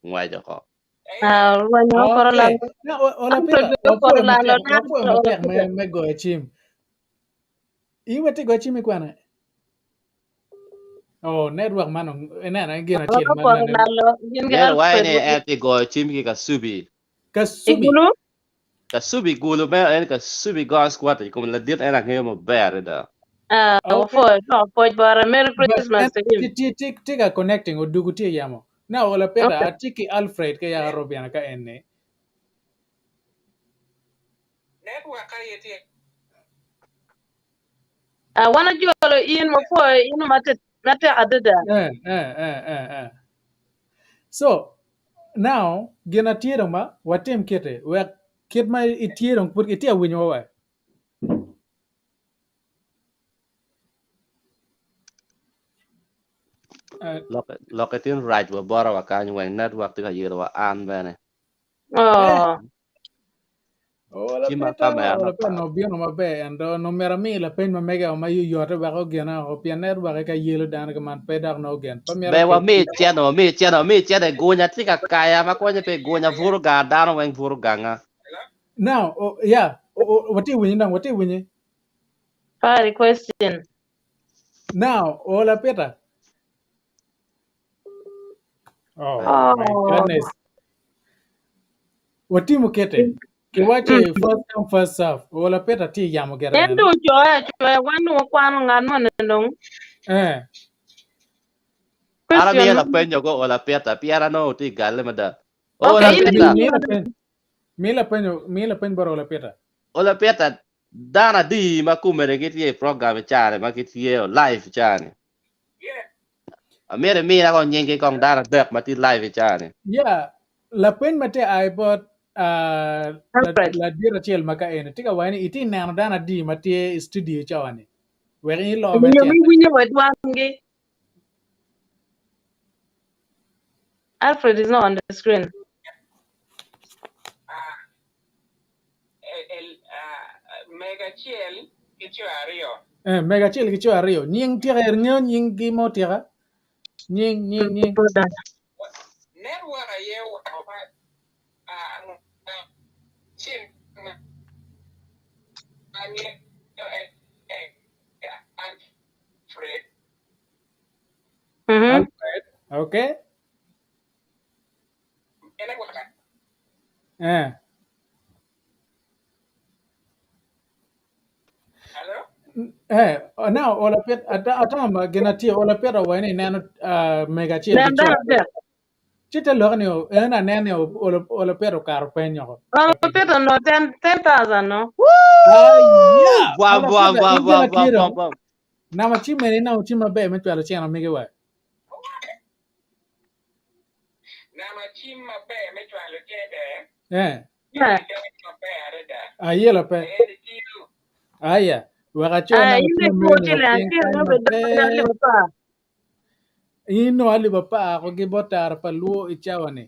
ngweco ko
Ah, rwanyo koro
Okay.
lalo.
Na Ola
Alfred
Peter,
be koro
wapwoyo
lalo
matek,
na
wapwoyo
Ola
matek me
Peter.
me goyo cim. In wati goyo cim i kwene? Oh, network man ineno en gin acel
Olo
ma
koro
nene
lalo gin ki
myero waye
Alfred
ni en tye goyo cim ki kasubi
Kasubi.
Igulu.
kasubi gulu me en kasubi goyo squat i kom ladit en angeyo maber adada
Ah,
Okay.
wapwoyo to pwoc bore. Merry
But
Christmas
en
to him.
ti ti ti ti ka connecting odugu tye yamo. Na Ola Peter
Okay.
atye ki Alfred ke yaka Robiana ka en ni.
Ah, wan ojolo in wapwoyo in matek matek adada.
Eh eh eh eh eh. So now gin atye dong ba watim kite wek kit ma itye dong pud itye awinyo wa we. Eh,
Lokke lokke tin rac wa bota wa kany weng network tye ka yelo wa an bene.
eh,
Oh.
Ola
Ci ma
Peter,
kamera
Ola
na
Peter
pa.
no bino maber ento no myero ami lapeny ma mege ma yoyote wek ogene oko pien network ka yelo dano ki man pe dok no ogen pe myero
Be wa
ket
mi cene wa mi cene wa mi cene gunya tye ka kaya ma konye pe gunya buru gang dano weng buru ganga.
Now, oh, yeah, oh, oh, watye winyi dong, watye winyi.
Fari question.
Now, Ola Peter. Oh my
Oh.
goodness. Watimo kete. Kiwacho
Mm.
first come first serve. Ola Peter tye yamo gere
En
nene.
dong ocoyo acoya wan dong wakwano ngat moni dong.
Eh.
An
Question
amiyo
ma
lapenyo go Ola Peter pien anongo tye i galle mada. Ola
Okay, in
Peter,
Mi lapeny. Mi lapenyo, mi lapeny bot Ola Peter.
Ola Peter dano adi ma kumene gitye i program i cani ma gitye live i cani. Amyero imina kong nyinggi kong dano adek ma tye live i cani.
Yeah, lapeny ma tye ai bot uh, la,
Alfred.
ladit acel ma ka eni tye ka waco ni itye neno dano adi ma tye i studio cawa ni wek in ilo me
Winyo
tyen
mi winyo wa dwangi. Alfred is not on the screen.
Eh, mego acel ki co aryo nying tika er ngeyo nying gi mo tika nying nying nying Alfred, okay. Eh. Eh, now ola pit ata atama gin atye ola pit awa ni neno mega acel
Nen
ki co
dano
aryo.
adek.
Ci te lok ni en anen ni ola pit okato peny oko.
Ola pit onongo 10,000 no.
Aya!
Bwa
Ola
bwa
pit
bwa
in
bwa
gin
bwa
akiro.
bwa bwa.
Nama ci meni nama ci maber me cwalo cen omigi wa. Eh. Ayelo pe. Aya, wek aco
Ah,
nama
in
ci
i
meni
kwo
ni
ci le
piny
acel
kany
ma obedo doko
maber.
alip apar.
In no alip apar ko gi bot tara pa luo i cawa ni.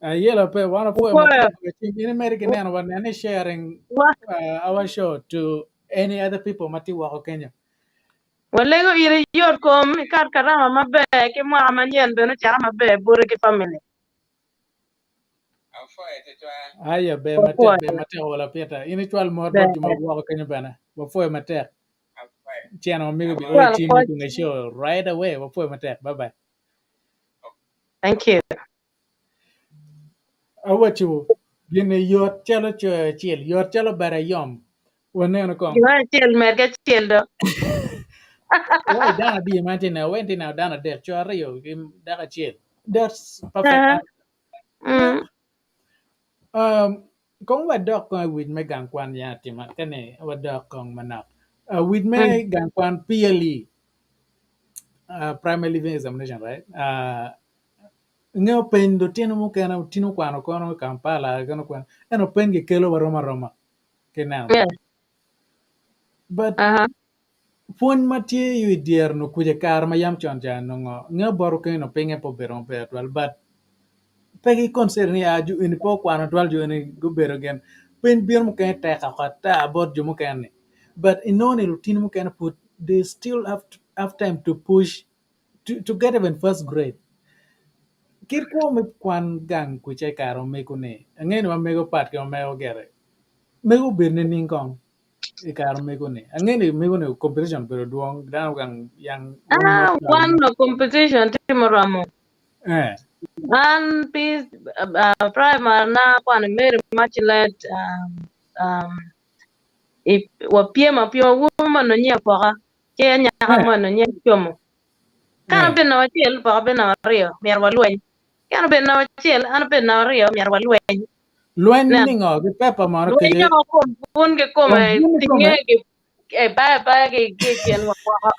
Ayelo pe, wan opwoyo
Opwoyo.
matek. In imedi ki neno wa nene sharing
Wa
our show to any other people ma tye woko kenyo.
walego iri yot kom ikat karama maber ki mwaka manyen bene ocaka maber boti ki family.
Aya ber matek,
Wapwoyo.
ber matek wala Peter. In icwal mot bot
Ber.
jo ma woko kenyo bene. Wapwoyo matek. Ceno amigo bi oyo
Cwalo
cim
pwoc.
i show right away. Wapwoyo matek. Bye bye.
Thank you.
Awaco gin yot calo coyo acel, yot calo bada yom. Waneno kong.
Gima acel med ki acel do.
Wai dano adi ma tye neno, wen tye neno dano adek, co aryo ki dako acel. That's perfect
Uh-huh.
answer. Kong wadok kong i wic me gang kwan ya atima kene wadok kong manok. Wic me gang kwan PLE, Primary Leaving Examination, right? Ingeyo peny lutino mukene otino kwano kono i Kampala kono kwano ento peny gikelo wa rom aroma ki neno. But pwony ma tye yo i dyere nongo kuca i kare ma yam con ca nongo ngeyo bot keny nongo pinye pe obedo maber twal but pe gi consider ni jo eni pe okwano twal jo eni gubedo gin piny bino mukene tek ata bot jo mukene ni but inongo ni lutino mukene pud they still have time to push to get even first grade. Kit kwo me kwan gang kuca i kare omego ni angeyo ni ma mego pat ki ma mego gire mego obedo nining kong i kare omego ni angeyo ni mego ni competition obedo dwong dano gang yang
Ah, one no competition tye muromo.
Eh.
An pi primary na akwano i Mary Immaculate wapyem apyema awobi moni onye apoka ci anyaka moni onye acomo. Ka an abedo namba acel, poka bedo namba aryo, myero walweny. Ka en obedo namba acel, an abedo namba aryo, myero walweny.
Lweny
Nen.
ningo ki pepa mono
Lweny
kede
o kom bun ki kome,
Kom bun ki kome?
tinge ki e bayo abaya ki ki i kin wa woko.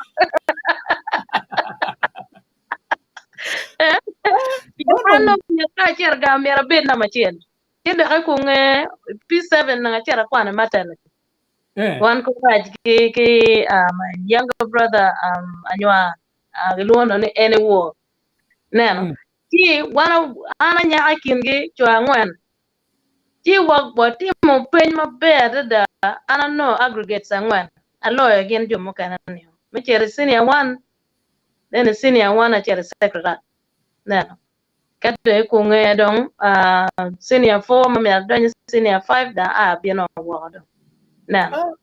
An dong myero ka acito gang myero abed namba acel. Ci dok i kunge P7 nongo acito akwano i Matene. Wan kurac ki ki my younger brother anywar gilwongo ni en ewor. Neno. Ci wan an anyaka i kingi co angwen. Ci watimo peny maber adada an anongo aggregates angwen aloyo gin jo mukene ni. Me cito i senior one then i senior one acito i Sacred Heart. Neno. Ka dong i kunge dong senior 4 ma myero adony i senior 5 dong aa abino woko dong. Neno.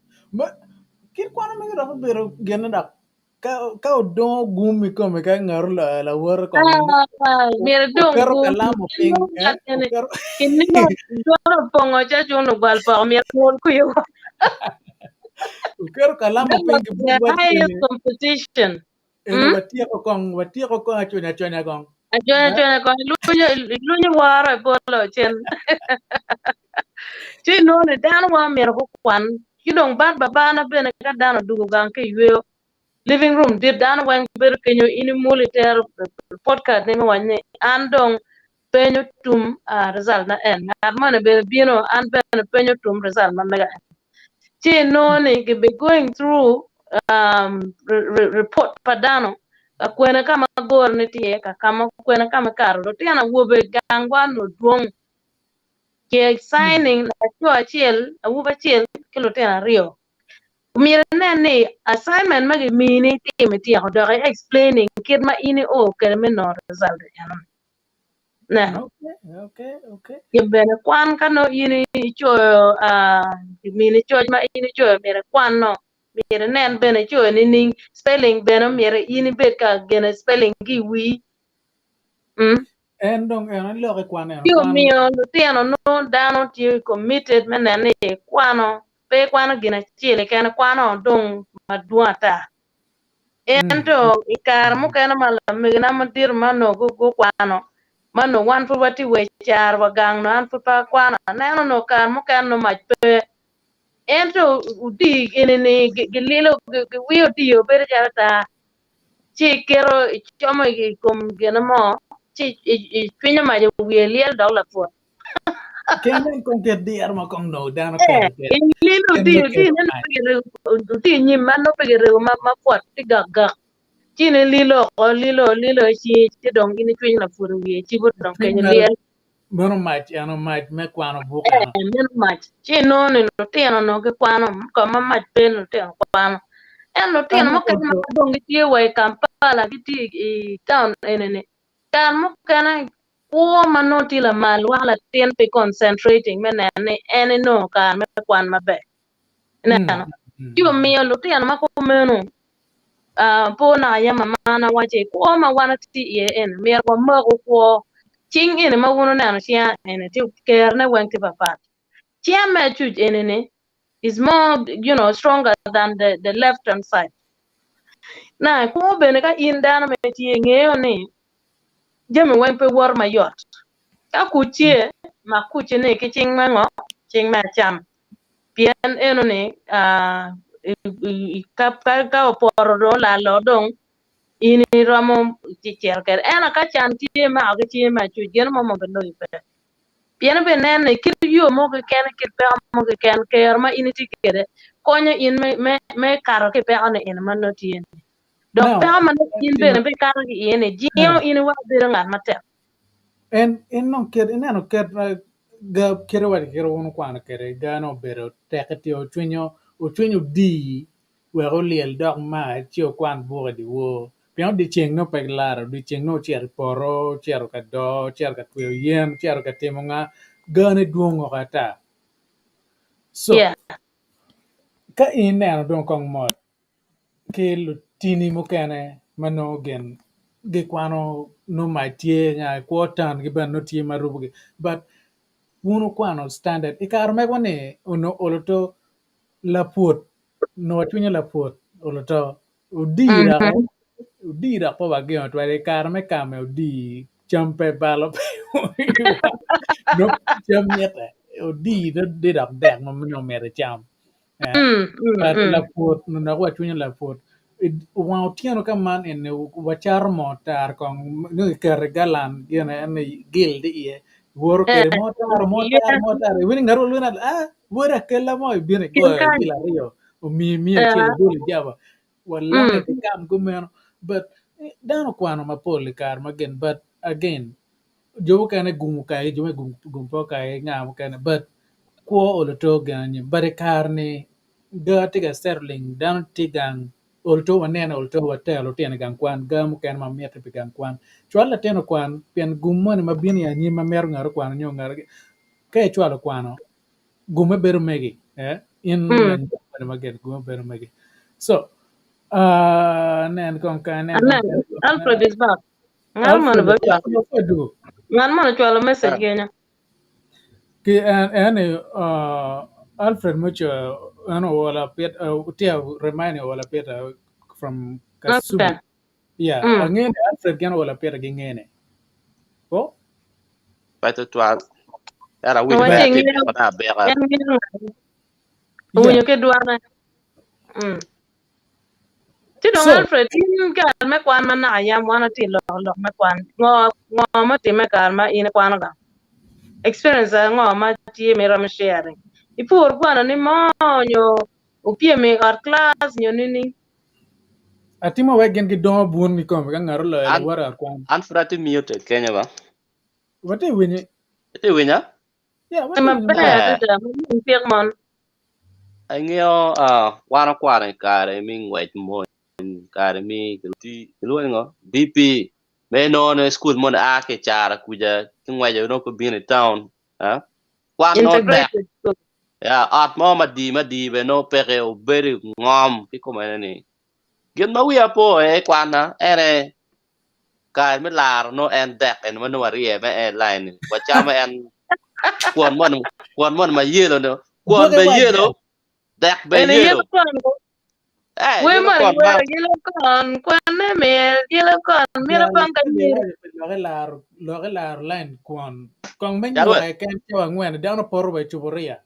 Kit kwan magi dok obedo gin dok ka odongo gum i kome ka ngat oloyo lawote kong
Myero idong
oketo
gum.
kalam piny
Kineno dwon opongo ca cun ogwal poko myero ongol kwiyo.
Oketo kalam
That
piny
was
ki
the
buk waci
highest
eni
competition.
eni watyeko kong watyeko kong aconya aconya kong.
Aconya aconya kong ilunyo ilunyo woro i polo cen. Ci inongo ni dano wa myero gukwan ki dong bat babana bene ka dano odugo gang ki iyweyo living room dit dano weng bedo kenyo in imuli itero report card ni me waco ni an dong penyo tum result na en ngat moni bene bino an bene penyo tum result ma mega en. Ci inongo ni gi be going through report pa dano ka kwene ka ma goro ni tye ka kama kwene ka ma ikato lutino awobe gangwa onongo dwong ki signing laco acel awobi acel ki lutino aryo myero inen ni assignment ma gimini itimo ityeko dok i explaining kit ma in io kwede me nongo result eno ni. Neno.
Okay, okay, okay.
Ki bene kwan ka nongo in icoyo gimini coc ma in icoyo myero ikwan no. Myero inen bene icoyo nining, spelling bene myero in ibed ka gene spelling ki i wii. Mm.
En dong en iloko i kwan eno
Ci
kwan
omiyo lutino nongo dano tye committed me neno ni kwano pe kwano gin acel keken kwano dong madwong ata. Ento i kare mukene ma lamegina madito ma onongo gukwano ma onongo wan pud watye wa i caro wa gang nongo an pud pe akwano aneno onongo kare mukene nongo mac pe ento odii eni-ni gililo giwiyo odii bedo calo tar ci iketo icomo i kom gine mo ci icwinyo mac i wiye lyel dok laput.
Kene kong ket diro ma kong dong dano keto
Eh, ililo
Kene
odii
keto
odii nongo
mac.
pe kirego odii nyim ma nongo pe kirego ma ma pwot tye gak gak ci in ililo oko ililo ililo i cingi ci dong in icwinyo laput i wiye cibo dong
Cwiny
kenyo
mere
lyel.
meno mac eno mac me kwano buk
Eh,
eno.
meno mac. Ci inongo ni lutino onongo gikwano ka ma mac pe lutino kwano. Ento lutino
An
mukene ma
oto
dong gitye wa i Kampala gitye i taun eni-ni kare mukene kwo ma nongo tye lamal weko latin pe concentrating me neno ni en enongo kare me kwan maber. Ineno? Ci omiyo lutino ma kumeno po naka yam mamana waco kwo ma wan watye iye eni myero wamoku kwo. Cing eni ma wun wuneno cinga eni tye kerone weng tye papat. Cinga me acuc eni ni is more you know stronger than the left hand side. Now kwo bene ka in dano ma itye ingeyo ni jami weng pe woto mayot. Ka kuc tye, mak kucci ni ki cing me ngo? Cing me acam. Pien eno ni ka opoto dong olalo dong in iromo cito kwede. Ento ka can tye imako ki cingi me acuc gin mo ma biloyi pe. Pien ibineno ni kit yo mo keken, kit peko mo keken, kero ma in itye kwede konyo in me kato ki i peko ni eni ma nongo tye ni. Dok
Now,
peko ma nongo in bene ibikato ki iye ni jingo in iweko ibedo ngat matek.
En en dong kit ineno kit ma ga kite wa kite wun wukwano kwede ga nongo obedo tek tye ocwinyo ocwinyo odii wek olyel dok mac ci okwan buk i dyewor pien odyeceng nongo pe gilaro odyeceng nongo ocito i poto ocito ka doo ocito ka tweyo yen ocito ka timo nga gane dwong woko ata so
Yeah.
ka in ineno dong kong mot ki lutini mukene ma nongo gin gikwano nongo mac tye nya kwo tangi bene nongo tye ma rubogi but wun wukwano standard i kare megwa ni onongo olo to lapwot onongo wacwinyo lapwot olo to odii dok odii dok pe wagengo twal i kare me kame odii cam pe balo pe nongo cam mitte odii dok dek ma nongo myero icam. But lapwot onongo wacwinyo lapwot wang otyeno ka man eni wacato moo tar kong nongo kiketo i galan gine eni gil tye iye iwoto kwede moo tar moo tar moo tar iwinyo ngat mo lwongo ni aa wod akela mo ibino igoyo gil aryo omiyi miya acel ibolo i jaba walange ki kam kumeno but dano okwano mapol i kare ma gin but again jo mukene gum okayi jo mukene gum pe okayi nga mukene but kwo olo to gin anyim but i kare ni ga tye ka settling dano tye gang olo to wanene olo to watero lutino i gang kwan ga mukene ma mitte pi gang kwan cwal latin okwan pien gum moni ma bino i anyim ma mito ngat okwano nyo ngat ka icwalo kwano gumme bedo megi in lanyut ma gin gumme bedo megi so nen kong kany nen kong
Amen. Alfred is back. Ngat mono
Alfred
be ocwalo.
odugo
Ngat mono ocwalo message kenyo.
Ki en en ni Alfred Mucho en owola pit tye remind ni owola Peter from Kasubi.
Okay.
Yeah, angeyo ni Alfred gin owola Peter gingene. Oh,
Pe tutwal. Ento awinjo
Owaco
ber atye
ingeyo
beko na abeka.
en ngeyo ngat.
yeah.
Owinyo ki dwane. Mm. Ci dong
So,
Alfred, in kare me kwan ma naka yam wan watye i loko lok me kwan, ngo ngo mutimme i kare ma in ikwano gang? Experience ango ma tye ma iromo sharing? Ipur kwano ni mo nyo opyem i ot class nyo nining?
Atimo wek gin gidongo bun i kome ka ngat oloyo
An
lawote i ot kwan.
an pud atye muted kenya ba.
Watye winyi.
Itye winya?
Yeah, watye winyi
Maber
maber.
Eh,
adada, ma in cik mon.
Angeyo wan okwano i kare me ngwec mony, kare me kilwongo ni ngo DP me inongo ni cukul moni a ki i caro kuca ki ngweco nongo pe bino i taun kwan nongo tek
Integrated school.
Ya, ot mo madii madii bene nongo peke, obedo i ngom kikome ni. Gin ma wiya po iye i kwanna ene kare me laro nongo en dek eni ma nongo waryeme en i lain ni wacamo en kwon moni kwon moni ma yelo ni kwon
Gwoke
be
wa
yelo
jal.
dek be
Ene
yelo
yelo kon
eh
we
yelo
moni
kwon ma
wero yelo kon kwane miel yelo kon mito
Jal
pong ka
ka
nyiri.
iwaco pi loke laro loke laro lain kwon kong me
jal we
nyuka keken cawa angwen dano poto wa i cuburia.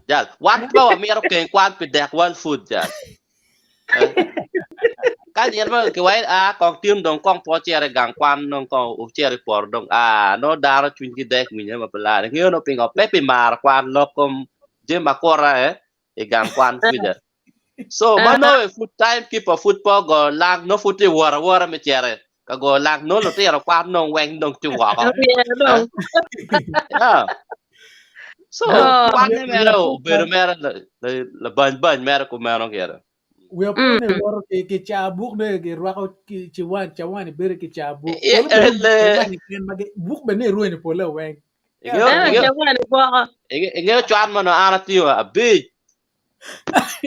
jal wan pe wamito keng kwan pi dek world food jal eh ka nyen ma ki wai a kong tin dong kong po cere gang kwan dong kong ocere i poto dong a no dano cwiny ki dek winye ma pe lare ngeyo no pingo pe pi maro kwan lok kom jami akura eh i gang kwan kuca so ma nongo i pud time keeper pud pe ogoyo lang nongo pud tye wot awota me cere ka goyo lang nongo lutino kwan dong weng dong tye woko
Oryero
eh
dong.
yeah so
Oh.
kwanne mere
Wiya
obedo mere labany bany mere kumeno gire
Wiya po ni woto ki ki cabuk de girwako ki ciwan cawan ibedo ki cabuk.
Eh,
Polo bene
le
cawan ken ma buk bene irwenyo pole weng.
ingeyo
Ento
ingeyo
cawan igwoko.
ingeyo cwan mono an atiyo abic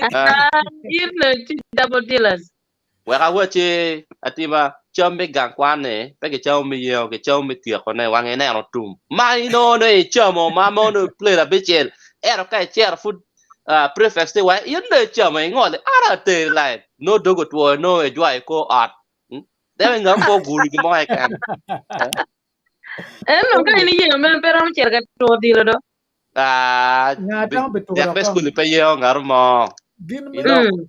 eh
Ah, in ci double dealers.
Wek awacci atima, cam me gang kwan-ni pe kicamo me yengo, kicamo me tyekone. Wange ineno tum ma inongo ni icamo ma mono plate abicel, ento ka icito pud prefects tye wai in dong icamo ingoli an ateri line nongo dog otwo nongo ijwayo i kor ot dong inga pe oguri gin mo keken.
En dong ka in iyengo meno pe romo cito ka two dilo do.
Ah,
Nga tamo pi
dek
turo
me
kong.
cukul pe yengo ngat mo.
Gin
You
me
know,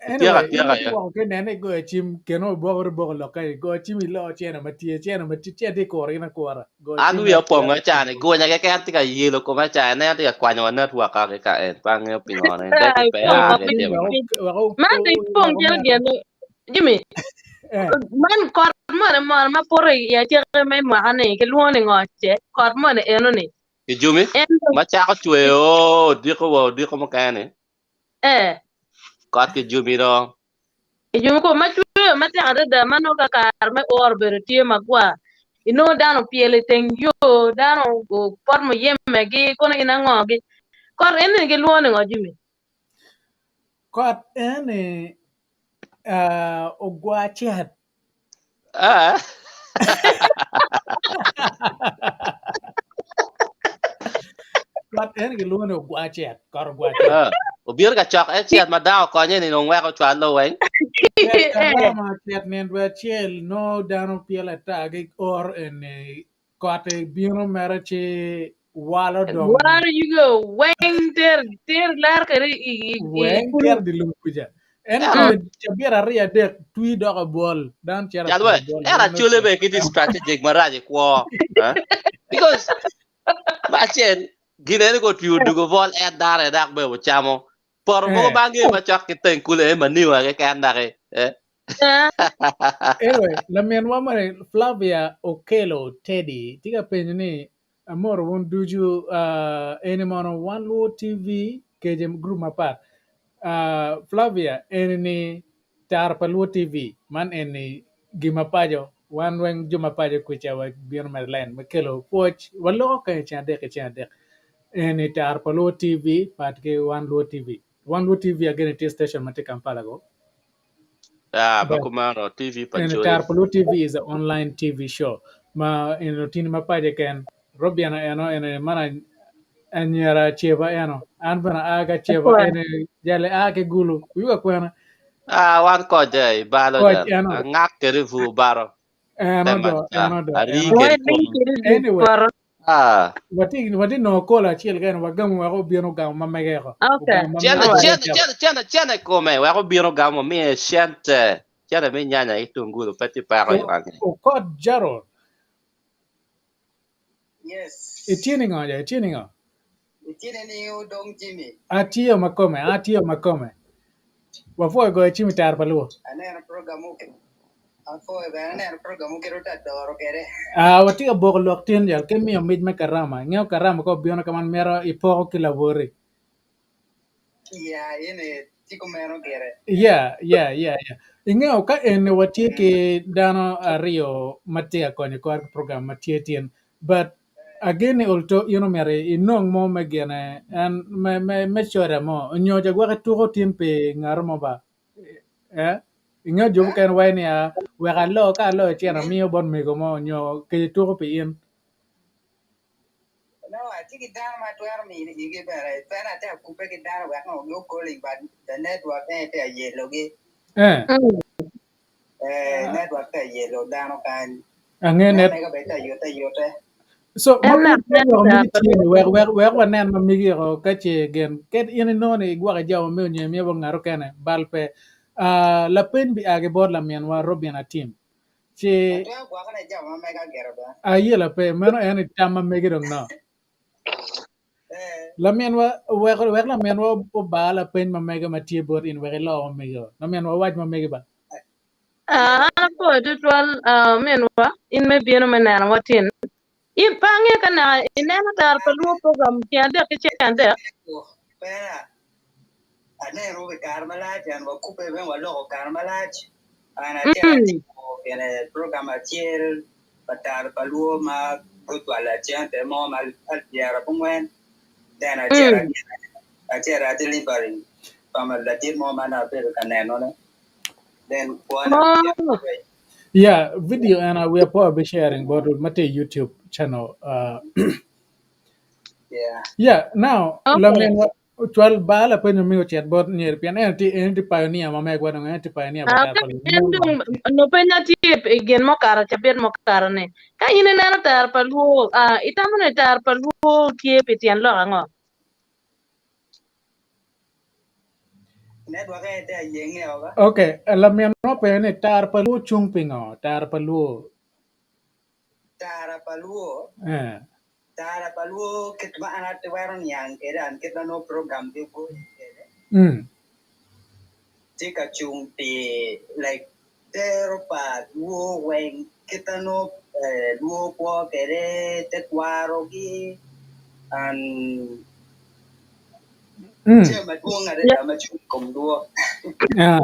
Anyway,
Ityeko
in
atyeka
itye
ya.
woko ki nene igoyo cim keno oboko boko lokke go cim ilo cene ma tye cene ma tye cene tye kuro in akura go
An
cim
wiya
wek
opong aca ni gunya keken tye ka yelo koma aca en tye ka kwanyo wa network ka ki ka en pe angeyo pingo ne dek
Ai,
pe
pong
a
wa
ki
piny.
timo ne.
wek
Man dong ipong calo gin Jimmy,
eh
man kot moni mono ma poto i aceke me mwaka ni kilwongo ni ngo ce kot moni eno ni
Kijumi
en dong
ma cako cweyo odiko wa odiko mukene ni
eh
kot kijumi do.
Kijumi ko ma cweyo matek adada ma nongo ka kare me oro obedo tye magwar inongo dano opyelo i teng yo dano pot muyeme gi kono gin ango gi kot eni gilwongo ni ngo Jimmy?
Kot eni ogwa cet.
Ah.
Kot eni gilwongo ni ogwa cet, kot ogwa cet.
Ah. Obino ka cok en cet ma dako konye ni dong weko cwalo weng.
Cet karama cet nino acel nongo dano pyelo ata gi or eni Kot-ti bino mere ci walo dong.
Walo yugi weng ter ter lar kede i i i
Weng
kulu.
ter di lum kuca. En
Ento
kome cabit aryo adek twi doko bol dano cito
Cal
puro
we,
bol
en
weng
acole
nongo
bene ki tye strategic marac i kwo. Eh? Because ma acel gin eni ko twi odugo bol en dano aye dok bene ocamo. Poto mogo
Eh.
ma angeyo macok ki teng kulu aye manure keken doki. Eh?
Anyway, laminwa moni Flavia Okello Teddy tye ka penyo ni amoro wun ducu uh, eni mono Wan Luo TV keje group mapat. Uh, Flavia eni ni tara pa Luo TV man eni gima paco wan weng jo ma paco kwica wa bino mere line me kelo pwoc waloko kany ceng adek ki ceng adek eni tara pa Luo TV pat ki Wan Luo TV. Wan Luo TV ageni tye station ma tye Kampala go.
Ah,
But
Bakumano, TV pa
And
Choli.
Tar pa Luo TV is an online TV show ma en otini ma pace ken Robiana eno ene mana anyira ceba eno an bene aa ka ceba ene jale aa ki gulu uyuga kwena
Ah, wan koje i balo
koc
jal.
eno
Angak kede vu baro.
eno
Tema
do
cha.
eno do
Ari
eno do
kede
Wai ling
kum.
kede di
anyway
poto.
Ah.
wati wati no kola acel kene wagamu wek obino gamo ma mege ko
Okay.
ogamo ma
Cene,
mege
Alright.
cene,
ceba
cene, cene, cene kome. Wek obino gamo miye cente. Cene me nyanya ki tungulu pe tye peko i wange.
Okot Gerald
Yes.
itye ni ngo ja itye ni ngo
Itye ni odong Jimmy.
Atiyo ma kome, atiyo ma kome. Wapwoyo goyo cim i tara pa luo.
Aneno program oke. Apwoyo bene aneno program oketo ta doro kede.
Ah, watye ka boko lok tin jal ki miyo mic me karama. Ingeyo karama ka obino ka man mito ipoko ki lawoti.
Ya, ene tye kumeno gire.
Yeah, yeah, yeah, yeah. Ingeyo ka eni watye ki dano aryo ma tye ka konyo kor program ma tye tin, but Ageni olto in omyero inong mo me gine en me me me coda mo onyo ja gwok ituko tin pi ngato mo ba eh ingeyo jo mukene waco ni aa wek alo ka aloyo cene amiyo bot mego mo nyo kec ituko pi in.
No, atye ki dano ma twero miyo igi bene. Pien atye ka kubbe ki dano wek ngo go calling but the network en tye ka yelogi.
Eh.
Eh, network tye ka yelo dano kany.
Ange
Nen
net
mega bene tye ka yute ayute.
So
En
ma pud
lak
pe
nen
weko
tar
migi
pa
tye ni
luo.
wek wek wek wanen ma migi eko ka ce gin kit in inongo ni igwoko ijawa me onyo imiyo bot ngat okene bal pe. Ah lapeny bi a ki bot laminwa Robin Atim ci
Atwero gwokone i jami ma mega gire bene.
ayela pe meno en i tam ma megi dong no.
Eh,
Laminwa wek wek laminwa oba lapeny ma mege ma tye bot in wek ilo ma mege o. Laminwa wac ma mege ba.
Ah, an apwoyo tutwal ah, ominwa in me bino me neno wa tin. In pe angeyo ka naka ineno tar pa luo program ceng adek ki ceng adek.
Pera, aneno pi kare malac en wakubbe bene waloko kare malac. An acel atimo gine program acel pa tar pa luo ma gutwalo acente mo ma alip pyerabongwen then acel acel a delivering from ladit mo ma nongo abedo ka nenone then kwona
Oh.
Yeah, video and we are probably sharing but mate YouTube channel.
Yeah.
Yeah, now
Okay.
lamin cwal ba la penyo mi ocet bot nyer pien en ti en ti pioneer ma megwa dong en ti pioneer
Ah,
ba
ka en dong no peny atye i gin mukato cabit mukato ni ka in ineno tar pa luo ah, itamo ni tar pa luo tye pi tyen lok ango?
Network aye tye ayenge o ba.
Okay, lamin mo penyo ni tar pa luo cung pingo? Tar pa luo.
Tara pa luo.
Eh.
Tara pa luo kit ma an atwero niang kwede an kit ma nongo program gi goyo kwede. Tye ka cung pi like tero pa luo weng kit ma nongo luo kwo kwede tekwarogi and jami madwong adada ma cung i kom luo.
Yeah.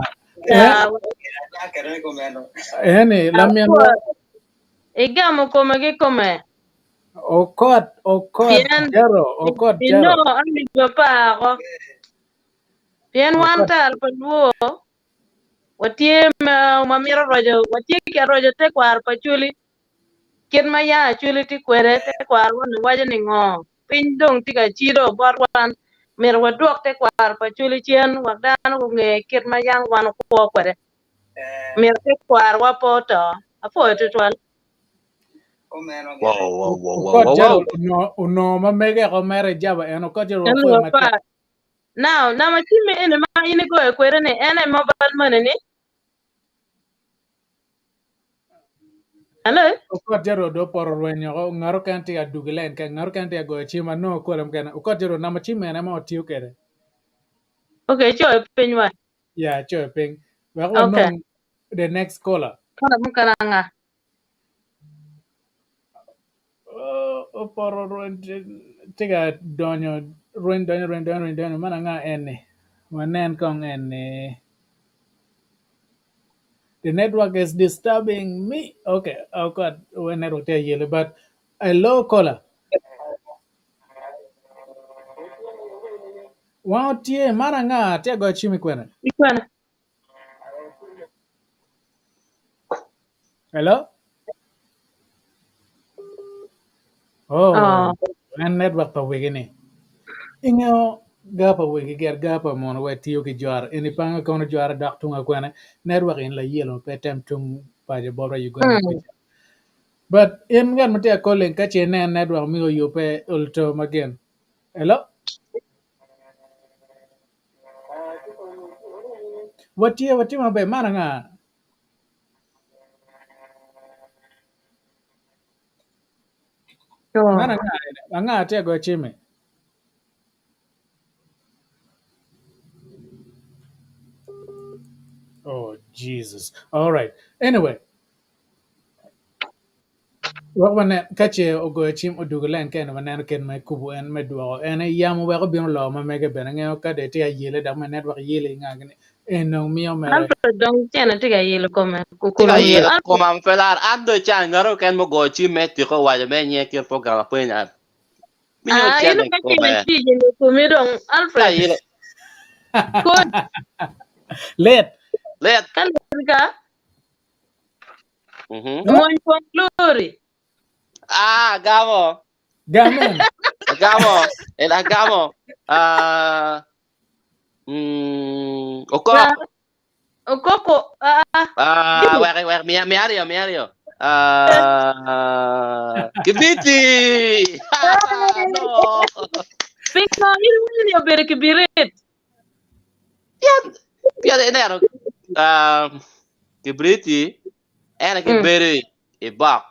Eni laminwa
Igamo kome ki kome.
Okot okot
Pien
jaro okot jaro.
inongo alip apar-ko. Pien wan
Okot.
tar pa luo watye ma wamito roco, watye ki aroco tekwaro pa Acholi. Kit ma ya Acholi tye kwede, tekwaro ni waco ni ngo? Piny dong tye ka cido bot wan, myero wadwok tekwaro pa Acholi cen wek dano gunge kit ma yang wan okwo kwede. Myero tekwarowa pe oto. Apwoyo tutwal.
Wow, wow, wow, wow,
Okot
wow,
jaro
wow.
onongo onongo ma mege eko mere ijaba en okot jaro
En
wapwoyo
wa
matek.
pa. Now, nama cimmi eni ma in igoyo kwede ni en aye mobile money ni? Hello?
Okot jaro do poto rwenyo oko ngat okene tye ka dugo i line kany ngat okene tye ka goyo cim anongo kola mukene okot jaro nama cim ene ma otiyo kwede.
Okay, coyo piny wa.
Yeah, coyo piny. Wek
Okay.
wanong the next caller.
Caller mukene anga?
Opoto rweny tye ka donyo rweny donyo rweny donyo rweny donyo man anga eni wanen kong eni the network is disturbing me okay oh god we network tye ka yelo but hello caller wan watye man anga tye ka goyo cim i kwene
I kwene.
Hello? Oh,
Oh.
en network pa wegi ni. Ingeyo ga pa wegi ger ga pa mono we tiyo ki jwaro. Eni panga kono jwaro dok tung akwene. Network in layelo pe tem tung pa jo bot Uganda kuca. But in ngat ma tye ka calling ka ce inen network miyo oyubbe olto magin. Hello? Watye watye maber man anga? Man anga eni? Anga tye ka goyo cim-mi? Oh Jesus. All right. Anyway, Wek wanen ka ce ogoyo cim odwogo len ka eni waneno kit ma ekubo en me dwoko en yamo wek obin oloo ma mege bene ngeyo ka dong itye ka yele dok me network yeli nga gini. En dong miyo mere.
Alfred dong cene tye ka yelo kome.
Tye
Kukulu
ka
wiye.
yelo
Alfred
koma pe lar. An dong can ngato keken mugoyo cim me tiko waco me nye kit program apwony an. Miyo
Ah, in
cene
ka cene
kome.
tye yelo komi dong
Tye ka
Alfred.
yelo.
Kod
Lit.
Lit.
ka lit ka
Mhm.
mony pong lori.
Ah, agamo.
Gamen.
Agamo. En agamo. Ah, okok.
Na okoko ah
Ah,
Jimmy.
wek wek miya miya aryo miya aryo. Ah, kibiti. Ah, no.
Pingo in wini obedo kibirit?
Pien pien ineno ah, kibiriti en aye kibedo i bok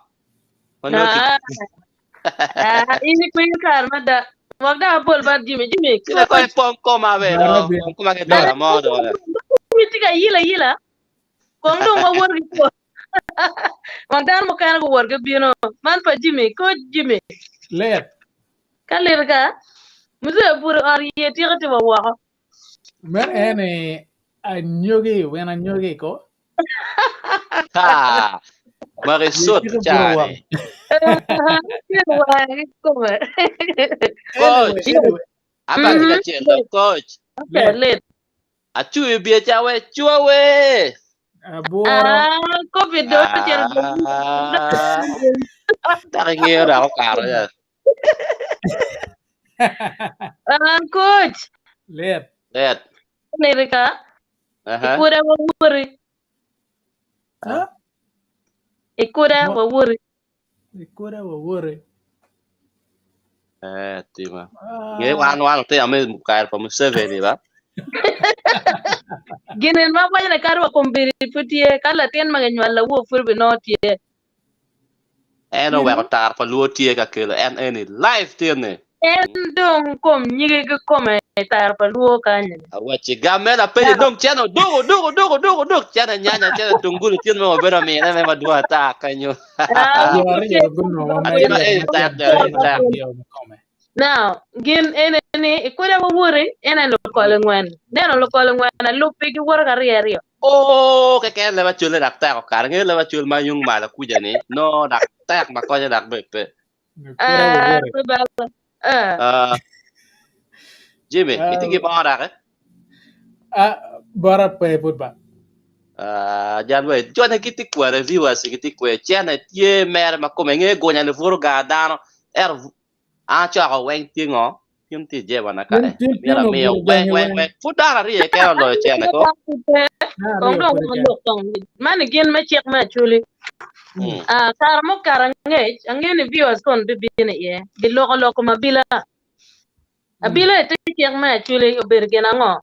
ma nongo ki
Ah, ah, in ikwinyo kare mada. Wak dong abol bat Jimmy. Jimmy,
Cine ko
coach.
ipong koma be
Mara
do,
bin.
pong koma ki dola mo do.
Jimmy tye ka yila yila. Kong dong wawor ki kwo. Wang dano mukene guwor ki bino. Man pa Jimmy, coach Jimmy.
Lit.
Ka lit ka, muzee obuto i ot ye tiko ti wa woko.
Meno en ni anyogi, win anyogi ko.
Ha! Maki
Ye
sut
tiko buto
cani.
woko.
Tye wange kikome.
Anyway,
Coach,
anyway.
aba tye ka
Mhm.
celo coach.
Okay,
Lit.
lit.
Acuyo bye cawe cuwa we.
Abworo.
Ah, COVID do ocito
Ah, dok ingeyo dok okato ya.
Ah, coach.
Lit.
Lit.
America.
Aha.
Ikuda wawuri.
Huh?
Ikuda
Mo-
wawuri.
Ikuda wawuri.
Eh, tima. Nge
Ah,
wan wan ote ame kare pa Museveni ba.
Ginen ma wanyne kar wa kombiri pud tye ka latin ma ginywalo awo pud binongo tye.
En oweko tar pa luo tye ka kelo en eni live tye-ni.
En dong kom nyige kikome i tar pa luo kany-ni.
Awacci gamme lapenyo dong cene oduk oduk oduk oduk oduk cene nyanya cene tungulu tyen me wabedo mine me madwong ata kenyo.
Ah,
jo aryo gunongo ma
Atima
yot
eni
ma
tek
tyen
dong eni
ma
tek.
tyen yo kome.
Now, gin ene ni ikuda wawuri ene lukolo ngwen. Neno lukolo ngwen alupi giwoto ka aryo aryo.
Oh, keken leb acol dok tek okare ngeyo leb acol ma yung malo kuca ni no dok tek ma konye dok be pe.
Ikuda
Ah,
wawuri.
pe bala. Ah.
Ah, Jimmy, itye ki mo dok eh?
Ah, bora pe pud ba.
Ah, jan we jone gitye kwere viewers gitye kwe cene tye mere ma kome nge gunya ni puro gar dano ero an coko weng tye ngo tin tye jeba na
Tin
kare
tin
myero
tin
amiyo
obuto
weng
gangi
weng
weng.
weng pud dano aryo keken oloyo cene ko
Na
Kong
aryo
dong
pud
wan
keken.
lok kong mani gin me cik me acholi. Ah, kare mukato angec angeyo ni viewers kon bibino iye giloko lok kom abila. Abila ite cik me acholi obedo gin ango?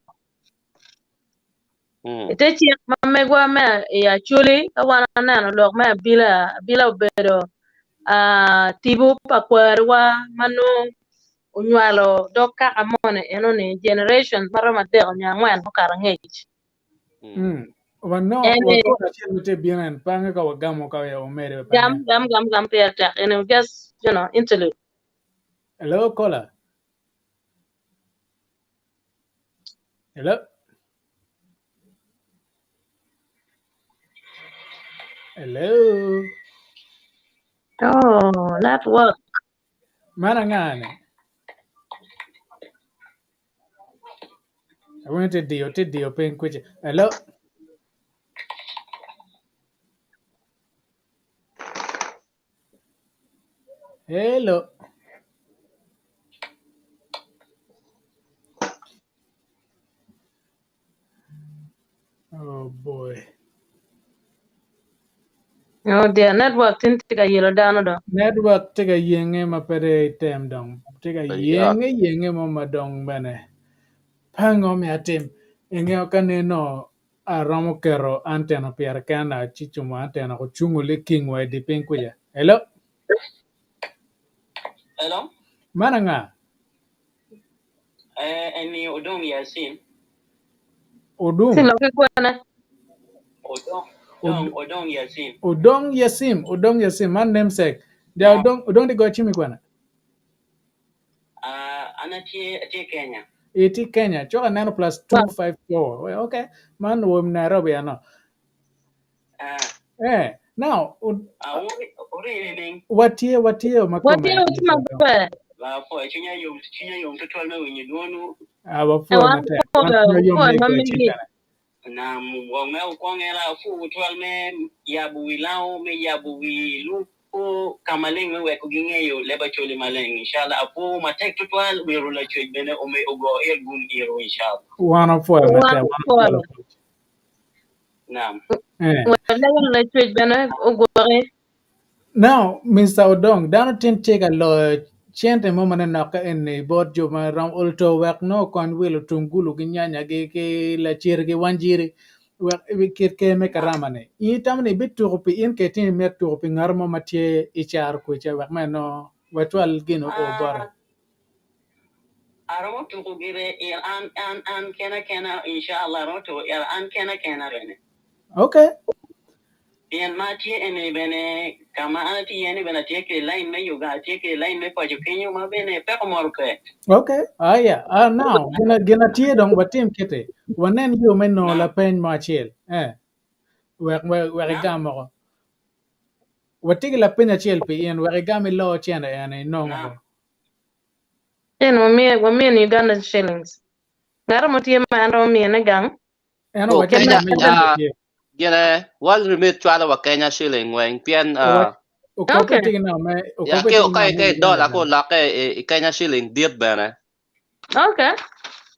Ite cik ma megwa me i acholi ka wan waneno lok me abila, abila obedo ah, tipo pa kwariwa ma nongo onywalo dog kaka moni enoni generations maromo adek nyo angwen mukato angec.
Wano
En aye
wakor acel ma tye bino en pange ka wagamo ka ya omede
gam
pange.
gam gam gam pire tek eni just you know interlude.
Hello caller. Hello. Hello.
Oh, that work.
Mana ngane. Awinjo te diyo te diyo piny kwica. Hello. Hello. Oh boy.
Oh dear, network tin tye ka yelo dano do.
Network tye ka yenge ma pe dong item dong. Tye ka
Yeah.
yenge yenge mo ma dong bene. Pe ango me atim. Ingeyo ka neno aromo keto antena pire kena ci cumo antena ko cungo liking wa i di piny kwica. Hello.
Hello?
Man anga?
Eh, eni Odong Yasin.
Odum.
Ci lokke kwene.
Odong, Odong, Odong Yasin.
Odong Yasim. Odong Yasim. Man namesake. Ja Odong Odong di go cimi kwena.
Ah, an atye, atye Kenya.
Iti Kenya cok aneno plus 254. Well, okay. Man wom Nairobi ano.
Ah,
Eh, now
ah, uri ning.
watye watye ma kome
Watye watye
Mr. Odong.
maber.
Ba po chunya yom chunya yom tutwal me winyo dwonu
Ah, wapwoyo
Wan
matek. Wan
pwoyo
chunywa yom
pwoyo
me
ma
kwe
megi.
citene.
Na wong me ukwongera fu utwal me yabu wi lau me yabu wi lupo kamaleng me weko ging'eyo leba choli maleng inshallah apu matek tutwal wiro la chwech bene ome ogo ir gum iro inshallah
Wan opwoyo
Wan
matek. Wan
pwoyo.
opwoyo pwoc.
Naam.
Eh.
Walego lacwec bene ogwoki.
Now, Mr. Odong, dano tin tye ka loyo cente mo manok eni bot jo ma rom olto wek no okony wilo tungulu ki nyanya gi ki lacir ki wanjiri wek kit ker me karama ni. In itamo ni ibituko pi in ke tini imito tuko pi ngat mo ma tye i caro kwica wek me no wacwal gin oo bote.
Ah, aromo tuko gire ir an an an kena kena inshallah aromo tuko ir an kena kena bene.
Okay.
Pien ma atye eni bene kama an atye iye ni bene atye ki line me Uganda, atye ki line me paco kenyo ma bene peko moro pe.
Okay. Ah, yeah. Ah, now, gina, gina tye dong watim kiti. Wanen yo me nongo
Naam.
lapeny mo acel. Eh. Wek, wek, wek
Naam.
igam moko. Watye ki lapeny acel pi in, wek igam ilo cene ene inong
Naam.
oko.
En wamiye wamiye Uganda shillings. Ngaro mo tye ma en romo miyone gang.
En
Oh,
owaco
Kit
ni
ma
Kenya,
me Uganda tye.
gine, wal remit chwalo wa Kenya shilling weng, pien,
Owac, okope
Okay.
tye ki namba me,
ya,
okope
ke,
tye ki
ka,
namba me
ke
Uganda
dollar ko
bene.
loke i Kenya shilling dit bene.
Okay.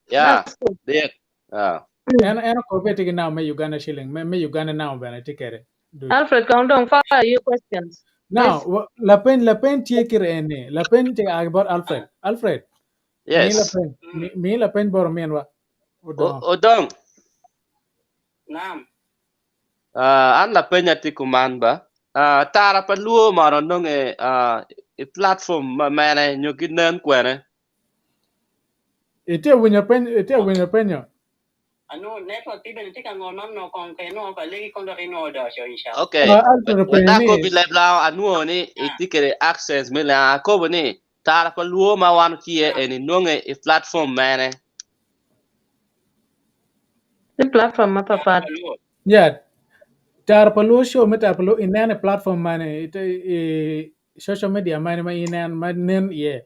Ya,
That's good.
dit. Ah.
En, en okope tye ki namba me Uganda shilling, me, me Uganda namba bene tye kede. Duc.
Alfred, kong dong fire you questions.
Now,
Please.
lapeny, lapeny tye kire eni. Lapeny tye about Alfred. Alfred, mi
Yes.
lapeny, mi, mi lapeny boro minwa. Odong.
Odong.
Naam.
An lapeny atye kuman ba. Tara pa luo mono nonge i platform ma mene nyo ginen kwene.
Itye winyo peny, itye winyo penyo.
Anu network ti bene tye ka ngol man no kong ke no ka legi kong dok inwo odoco inshallah.
Okay.
Alfred openyo
Wek
ni
akobi leb lao anwo ni itye kede accents me leng akobo ni tara pa luo ma wan tye eni nonge i platform mene.
The platform ma papat.
Yeah. Tara pa luo show me tara pa luo ineno i platform mane ite i social media mane ma inen ma nen iye.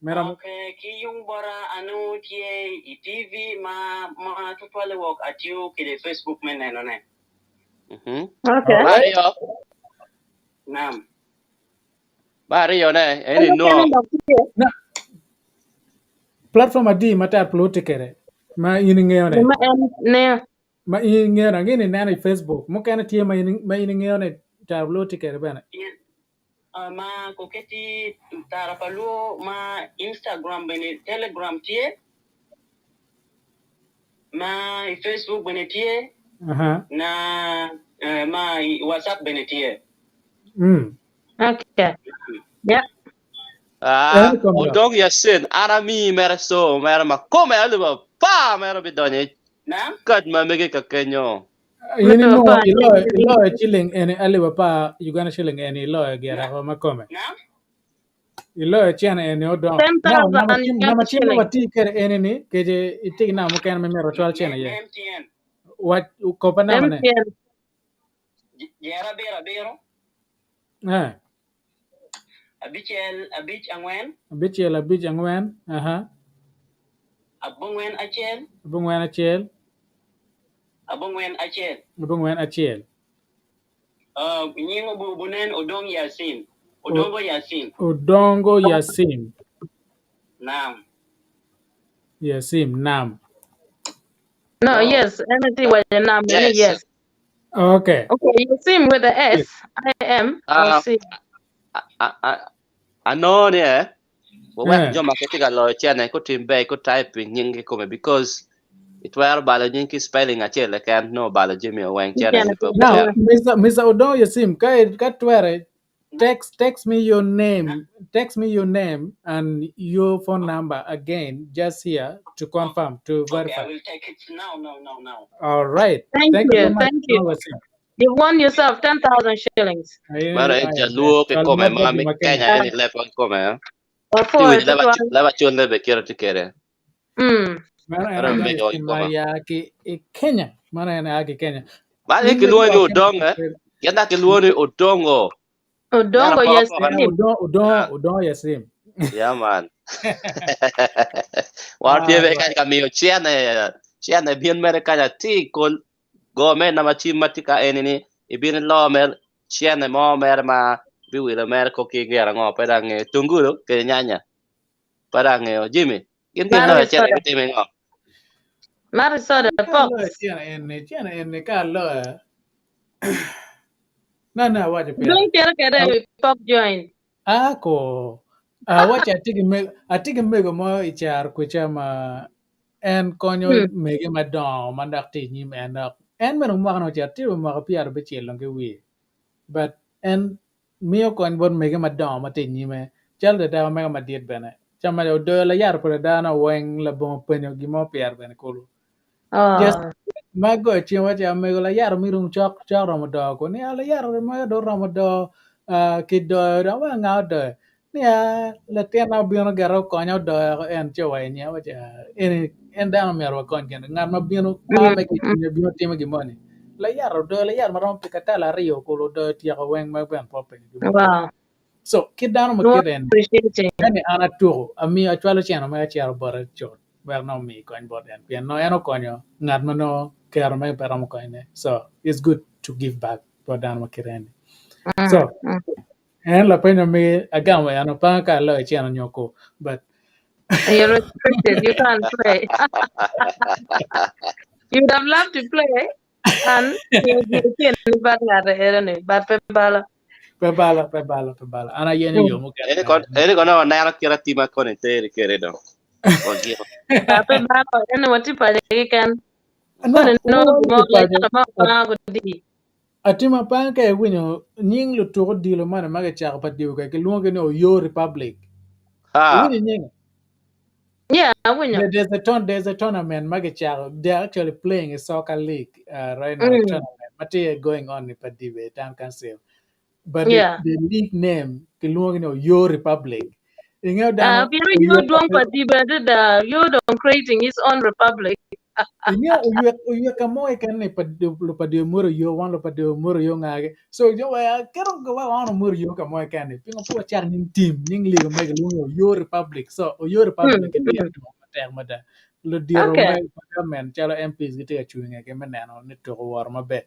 Mera
Okay, ki yung bora anu tye i TV ma ma tutwale wok atiyo kede Facebook me neno ne.
Okay.
Alright.
Mario.
Naam.
Mario ne eni
Kene
no.
dok tye.
Na platform adi ma tara pa luo tye kede ma in ing'eyo ne.
Ma en ne.
Ma in ing'eyo ne ang'e ni ineno i Facebook mukene tye ma in ma in ing'eyo ne tara pa luo tye kede bene.
Pien ma koketi tara pa luo ma Instagram bene Telegram tye ma i Facebook bene tye
Aha.
na ma i WhatsApp bene tye.
Okay. Yeah.
Ah,
En kom dok.
Odong Yasin, an amiyi mere so mere ma kome alubo pa mere bidonyo i
Naam.
kad ma mege ka kenyo.
In
Lubo
inongo
pa.
iloyo iloyo shilling eni alip apar Uganda shilling eni iloyo gire
Naam.
ma kome.
Naam.
Iloyo cene eni odong. Now
10,000
nama cim
Uganda
nama cim ma
shilling.
wati kede eni ni keje itye ki nama mukene ma myero ocwal
Me
cene
me
iye.
MTN.
Wa kopa nama ne.
MTN.
Jera abiro abiro
Eh.
abicel abic angwen
Abicel abic angwen. Aha.
abongwen acel
Abongwen acel.
abongwen acel.
Abongwen acel.
Nying obunen Odong Yasin. Odongo Yasin.
Odongo Yasin.
Naam.
Yasin nam.
No,
No.
yes. MT was nam.
Yes.
Yes.
Okay.
Okay, Yasim with the
Yes.
S, I M or C.
Ano ni eh. Wek
Eh.
jo ma kitye ka loyo cene ko tim ber ko typing nying kikome because itwero balo nying ki spelling acel keken no balo jami weng cene ni pe
Now,
obitero.
Mr. Odongo Yasim, ka ka twere text me your name, text me your name and your phone number again, just here to confirm, to
Okay, I
verify.
will take it now, now, now, now.
All right.
Thank
Thank you so
you.
much,
Thank you.
Odongo Yasim.
You won yourself 10,000 shillings.
I
Mara
I
en jaluo
chwal
kikome
mot
ma
bot
me
jo ma Kenya.
Kenya eni leb kikome eh.
Or
Ti
four
winjo
to
leb achon lebe kiro ti kere.
Mm.
Mano en
Mano
odong
mego
Yasin ma
koma.
ya ki i Kenya. Mano en a ki i Kenya.
Man
In
kilwongo
mego
ni
wa Kenya
odongo eh. Gin dok kilwongo ni odongo. Dano
Odongo
poko poka
Yasin.
Odongo odongo odongo Yasin.
Yeah man. Wan tye
Ah,
be kany ka miyo cene cene bin mere kany atir kol go me nama cim ma tye ka eni ni ibin ilo mere cene mo mere ma biwilo mere ko ki gin ango pe dong angeyo tungulu kede nyanya pe dong angeyo Jimmy gin ki
Maro
loyo
ki
cene
soda.
bitimo ngo?
Maro soda
Ka
pok.
aloyo cene eni, cene eni ka aloyo na na awaco pire.
Dong cito kede i pok joint.
Ako awaco atye ki mego atye ki mego mo i caro kwica ma en konyo mege madongo ma dok tye i nyim en dok en bene mwaka ni ocito tye wa mwaka pyerabicel dong ki wiye but en miyo kony bot mege madongo ma tye i nyime calo dada mege madit bene ca ma odoyo layat pa dadane weng labongo penyo gin mo pire bene kulu. Just
Oh.
ma goyo cim waci amego layat mi room cok cok romo doo ko ni layat ma dong romo doo ah, ki doyo dong wa nga odoyo ni ah, latin obino gire okonya odoyo en ci owaco nyiya waci ah, eni en dano myero wakony kene ngat ma bino a me ki cwinye bino timo gin moni layat odoyo layat ma romo pi katala aryo kulu odoyo tyeko weng ma bene pe openyo gin mo pire.
Wow.
So kit dano ma
No
kite eni
appreciating.
eni an atuko amiyo acwalo ceno mega acito bote cut wek nongo omi kony bot en pien nongo en okonyo ngat ma nongo kero mege pe romo konyone so it's good to give back bot dano ma kite eni. So en lapenyo mi agamo eno pe ka aloyo ceno nyo ko but
You're restricted. You can't play. You would have loved to play. And you can but ngate ere but pe bala.
pe bala pe bala pe bala an ayenyo yo mukene
Eni kon eni kono waneno kit atima koni teri kede dong. Wagiko.
Pe bala ene wati paje keken.
no
Koni no
wun
mo
ki paco
la ma ma ko di.
Atima pa ka iwinyo nying lutuk odilo moni ma kicako pa dyewu ka kilwongo ni Oyo Republic.
Ha.
Iwinyo nyinge?
Yeah, awinyo.
There's a ton there's a tournament ma kicako. They're actually playing a soccer league right now tournament ma tye going on i Padibe Town Council. But
Yeah.
the league name kilwongo ni Oyo Republic. Ingeyo dano
Biro yo
Oyo
dwong pa dibe adada yo dong creating his own republic.
Ingeyo oywek oywek ka mo keken ni pa lupadyo moro yo wan lupadyo moro yo ngage. So jo wa kero wa wan moro yo ka mo keken ni pingo pe wacak nying team nying league mege lwongo ni Oyo Republic. So Oyo Republic gitye ka tuko matek mada. Ludito me government calo MPs gitye ka cunge ki me neno ni tuko owoto maber.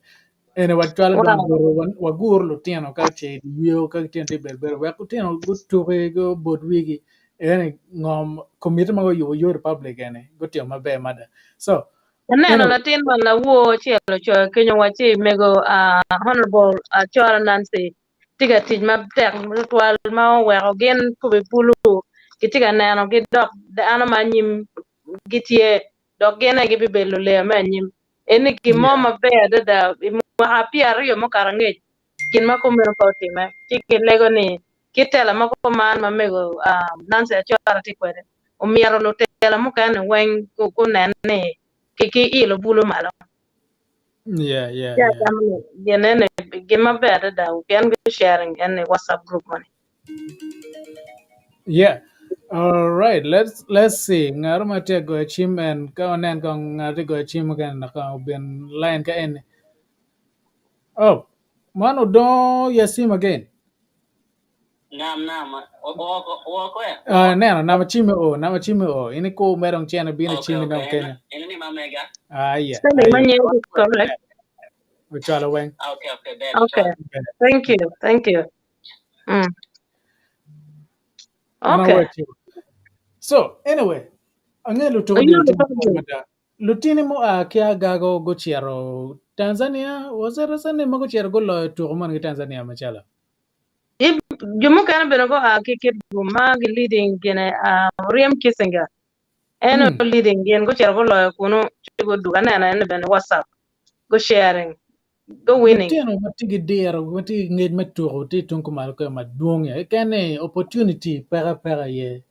Eni wacwalo dong guro waguro lutino ka ce giyweyo ka gitino tye bedo bedo wek lutino gutuki gubot wigi eni ngom komiti ma guyubo Oyo Republic eni gutimo maber mada. So
Aneno
anyway,
latin ma lawor acel ocoyo kenyo wacci mego ah, Honorable Acora Nancy tye ka tic matek tutwal ma oweko gin Kubi Bulu gitye ka neno gi dok dano ma anyim gitye dok gin aye gibibedo luleyo me anyim. Eni gin mo maber adada i mwaka pyeraryo mukato angec gin ma kumeno pe otimme. Ci gilego ni kit tela ma kuman ma mego Nancy Acora tye kwede omyero lutela mukene weng gunen ni ki ilo bulu malo.
Yeah, yeah,
Ci
yeah.
atamo ni gin eni gin maber adada pien gu sharing en i WhatsApp group moni.
Yeah. All right, let's see. Ngaro ma tye goyo cim en ka onen kong ngaro tye goyo cim mukene dok kong obin line ka eni. Oh, man odongo Yasim again.
Nam nam woko e.
Ah, neno nama cime o, nama cime o. Ini ko merong chene bino
Okay,
cime dong
okay.
Kenya.
Eno ni ma mega.
Ah, yeah.
Spelling
Ah,
ma
yeah.
nyeri is correct.
Ocwalo weng.
Okay, okay, ber
Okay.
tutwal.
Thank you. Thank you.
An
Okay.
awaco. So, anyway, ange lutuku
Oyo
dilo tye mapol
Republic.
mada. Lutini mua ki Agago gucito Tanzania, was it Tanzania ma gucito guloyo tuku man ki Tanzania macalo?
Jo mukene bene gua ki Kitgum ma gi leading gine Oryem Kissinger. En leading gin gucito guloyo kunu ci gudugo aneno en bene WhatsApp go sharing go winning.
Lutino ma tye ki diro ma tye ki ngec me tuku tye tung kumalo kwe madwong ya keken ni opportunity peke peke aye.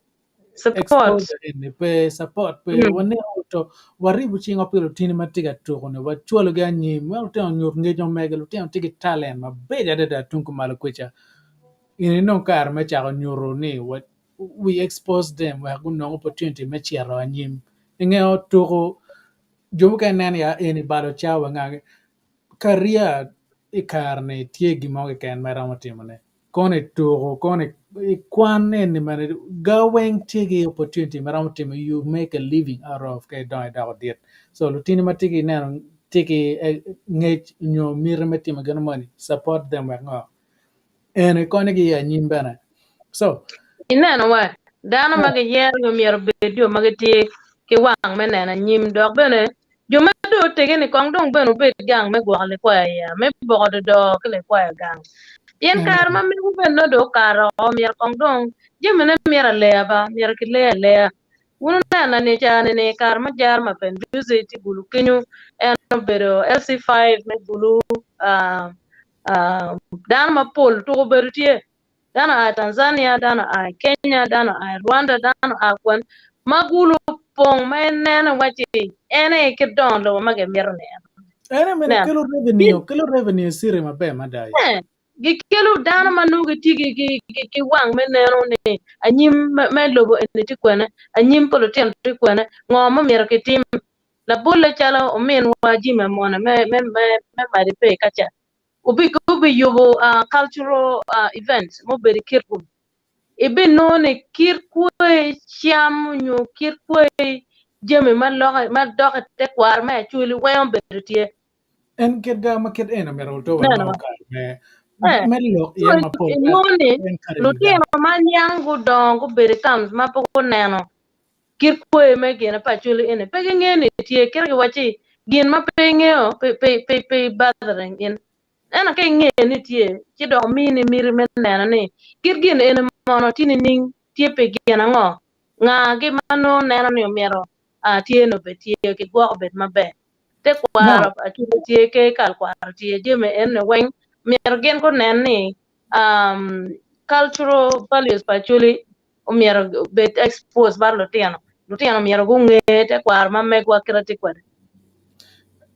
Support.
Exposure eni pe support pe waneko to waribo cingwa pi lutini ma tye ka tuku ni wacwalogi anyim wek lutino onyut ngec ma mege lutino tye ki talent mabeco adada tung kumalo kwica in inong kare me cako nyuto ni we expose them wek gunong opportunity me cito anyim. Ingeyo tuko jo mukene neno ya eni balo cawa nga Kariya i kare-ni tye gin mo keken ma iromo timone, kono i tuko, kono i kwan eni bene ga weng tye ki opportunity ma iromo timo you make a living out of ka idongo idoko dit. So lutini ma tye ki neno tye ki ngec nyo miti me timo gin moni support them wek ngo eni konyogi i anyim bene. So
Ineno wa, dano ma giyero-gi myero obed jo ma gitye ki wang me neno anyim dok bene Jo ma dong otege-ni kong dong bene wubed gang me gwoko likwayo ya, me boko dodoo ki likwayo gang. Pien kare ma mego bene nongo dong okato oko, myero kong dong jamine myero aleya ba, myero kilee aleya. Wun wuneno lani ca-ni ni kare ma Jaro Mapenduzi tye i Gulu kenyo, en obedo LC5 me Gulu, dano mapol tuko obedo tye. Dano oa i Tanzania, dano oa i Kenya, dano oa i Rwanda, dano oa kwen ma gulu opong ma ineno iwacci en aye kit dongo lobo ma gimito ni eno.
Ene mene
Neno.
kelo revenue, kelo revenue city maber mada.
Eh, gikelo dano ma nongo gitye ki, ki, ki, ki wang me neno ni anyim me, me lobo eni tye kwene, anyim pa lutino tye kwene, ngo ma myero kitim. Labolle calo ominwa Jimmy Amone me, me, me, me Madi Pei kaca, Gubiyubo cultural event mubedo i Kitgum. Ibinongo ni kit kwai cam nyo kit kwai jami ma dok i tekwaro me Acholi weng obedo tye.
En kit ga ma kit eni omyero oto wa nongo kare me me lok
So
iye mapol wek
inongo ni
en kare ugam.
lutino ma niang gudongo gubedo i towns ma pe guneno Kit kwer me gine pa Acholi eni pe gingeyo ni tye kit giwacci gin ma pe ingeyo pe bothering in ento ka ingeyo ni tye ci dok mini miti me neno ni kit gin eni mono tye nining tye pi gin ango nga gi ma nongo neno ni omyero tye ni obed tye ki gwok obed maber te kwaro Acholi tye ki kal kwaro tye jami eni weng myero gin gunen ni cultural values pa Acholi omyero obed expose bot lutino, lutino myero gunge tekwaro ma megwa kite tye kwede.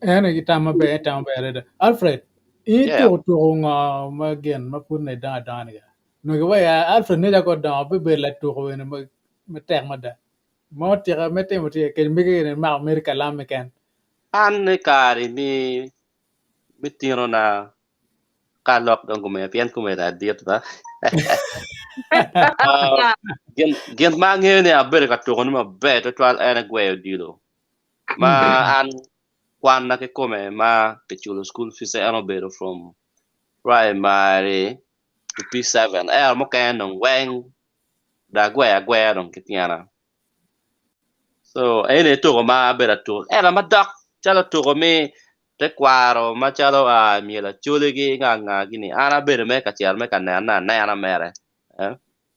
En aye tam maber, tam maber adada. Alfred, in
Yeah.
ituko tuko ngo ma gin ma pud nongo idongo adonga ni ga? Nongo iweyo Alfred nongo ka odongo bibedo latuko eni matek mada. Mo tika me timo tye kec mege eni mako meri kalam keken.
An i kare mi mi tino na Ka lok dong gumiyo pien kome dong adit ba. Ah, gin, gin ma angeyo ni abedo ka tuko ni maber tutwal en aye gweyo odilo. Ma an kwanna kikome ma kiculo school fees en obedo from primary to P7. Ento mukene dong weng dong agweyo agweya dong ki tyena. So eni aye tuko ma abedo atuko ento madok calo tuko me tekwaro macalo myel acoligi nga nga gini an abedo mere ka cito me ka nene anena mere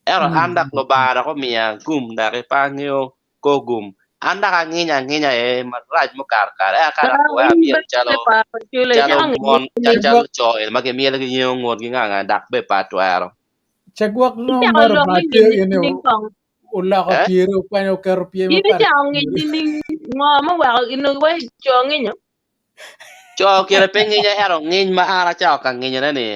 ento an dok Lubanga dok omiya gum dok pe angeyo kor gum an dok anginyo anginya aye marac mukato kare ento ka dok wek amyel calo calo mon calo co eni ma gimyelo giyengo ngutgi nga nga dok bene pe atwero.
Cagwok nongo
Icako
maro
lok
ma
me
tye
nginyi
eni
nining kong?
oloko
Eh?
pyere okwanyo oketo pye
In
mapat
icako ngic nining? Ngo muweko inongo iwaco co nginyo?
Co kite pe nginyo ento nginy ma an acako ka nginyone ni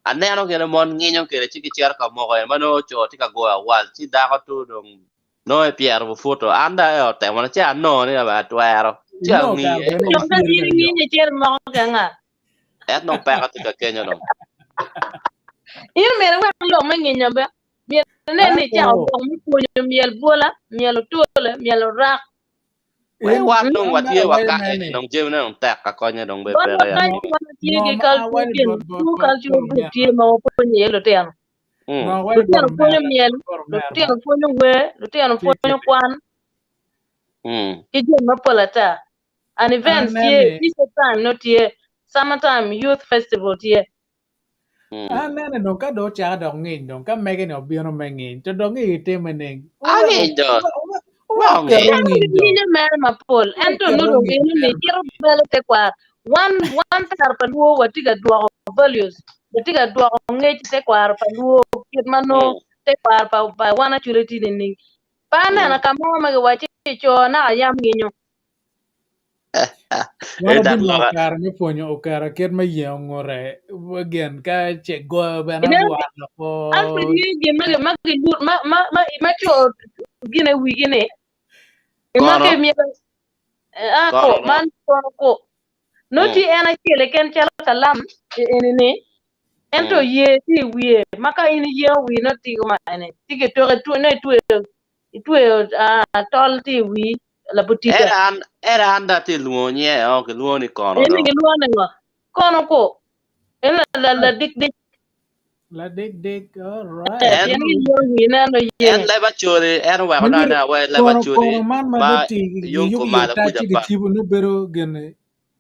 aneno kite mon nginyo kede ci gicito ka moko en ma nongo co tye ka goyo awal ci dako tu dong nongo epyero buputo an dong aye otemone ci anongo ni abe atwero ci
inongo
angiye
kare bene
Dong ka
ipyere
in
bene yo
inginyo icito imoko ki anga?
ento nongo peko tye ka kenyo dong.
In myero iwek lok me nginyo be. Myero inen ni icako
Ento
lok me pwonyo myel bwola, myel otole, myel orak.
We
in
wan
an
dong
mere
watye wa
awaco
ka
mere
eni
ni
dong jamine dong tek ka konye dong bene
Wan
peke ya.
wakany
ngo
wan watye
ngo
ki
ma
culture
awaco
gin,
bot bot
two
bot
culture
bot
group
omera
tye ma wapwonyo iye lutino.
Ngo awaco bot
Lutino pwonyo
omera
myel,
bot omera
lutino pwonyo wer, lutino
tye
pwonyo
kiti
kwan, ki jami mapol ata. And
an
events
aneno
tye,
ni
Easter time nongo tye, summer time youth festival tye.
Anene dong ka dong ocako dok ngic dong ka mege ni obino me ngic to dong ngic itime ning oweko
Angic do.
oweko
Weko
keto
ngic.
ngic do
Ngiyo mere mapol
oweko
ento
keto
nongo dong
ngic
eno ni
mere
cito bele tekwaro wan wan kare pa luo watye ka dwoko values watye ka dwoko ngec i tekwaro pa luo kit ma nongo tekwaro pa pa wan Acholi tye nining pe aneno ka mo ma giwaco ni co naka yam nginyo
Wan
Eh, dak
obinongo
loka.
kare me pwonyo okera kit me yengo ngute gin ka ce goyo bene
Ineno
alwar loko
Alfred ngeyo gin ma ma ma ma ma ma co gin e wigi ni. Ema
Kono
ke myero a ko
kono no.
man kono ko. No tye en acel keken calo kalam eni ni ento ye tye i wiye ma ka in iyengo wii nongo tye ma eni tye ki toke nongo itweyo itweyo tol tye i wii labutica.
Era an era an da tye lwongo nye o kilwongo ni kono
Eni
do.
gilwongo ni ngo? Kono ko. En la la la dik dik.
Ladik dik, all right.
En
Pien giyengo wii neno
en
yenge.
leb acholi en oweko
Manyuto
nane awe leb
kono
acholi
kono man ma
ma
nongo ti
yung
giyubo iye
kumalo
otac
kuca
ci
pa.
gicibo nongo bedo gin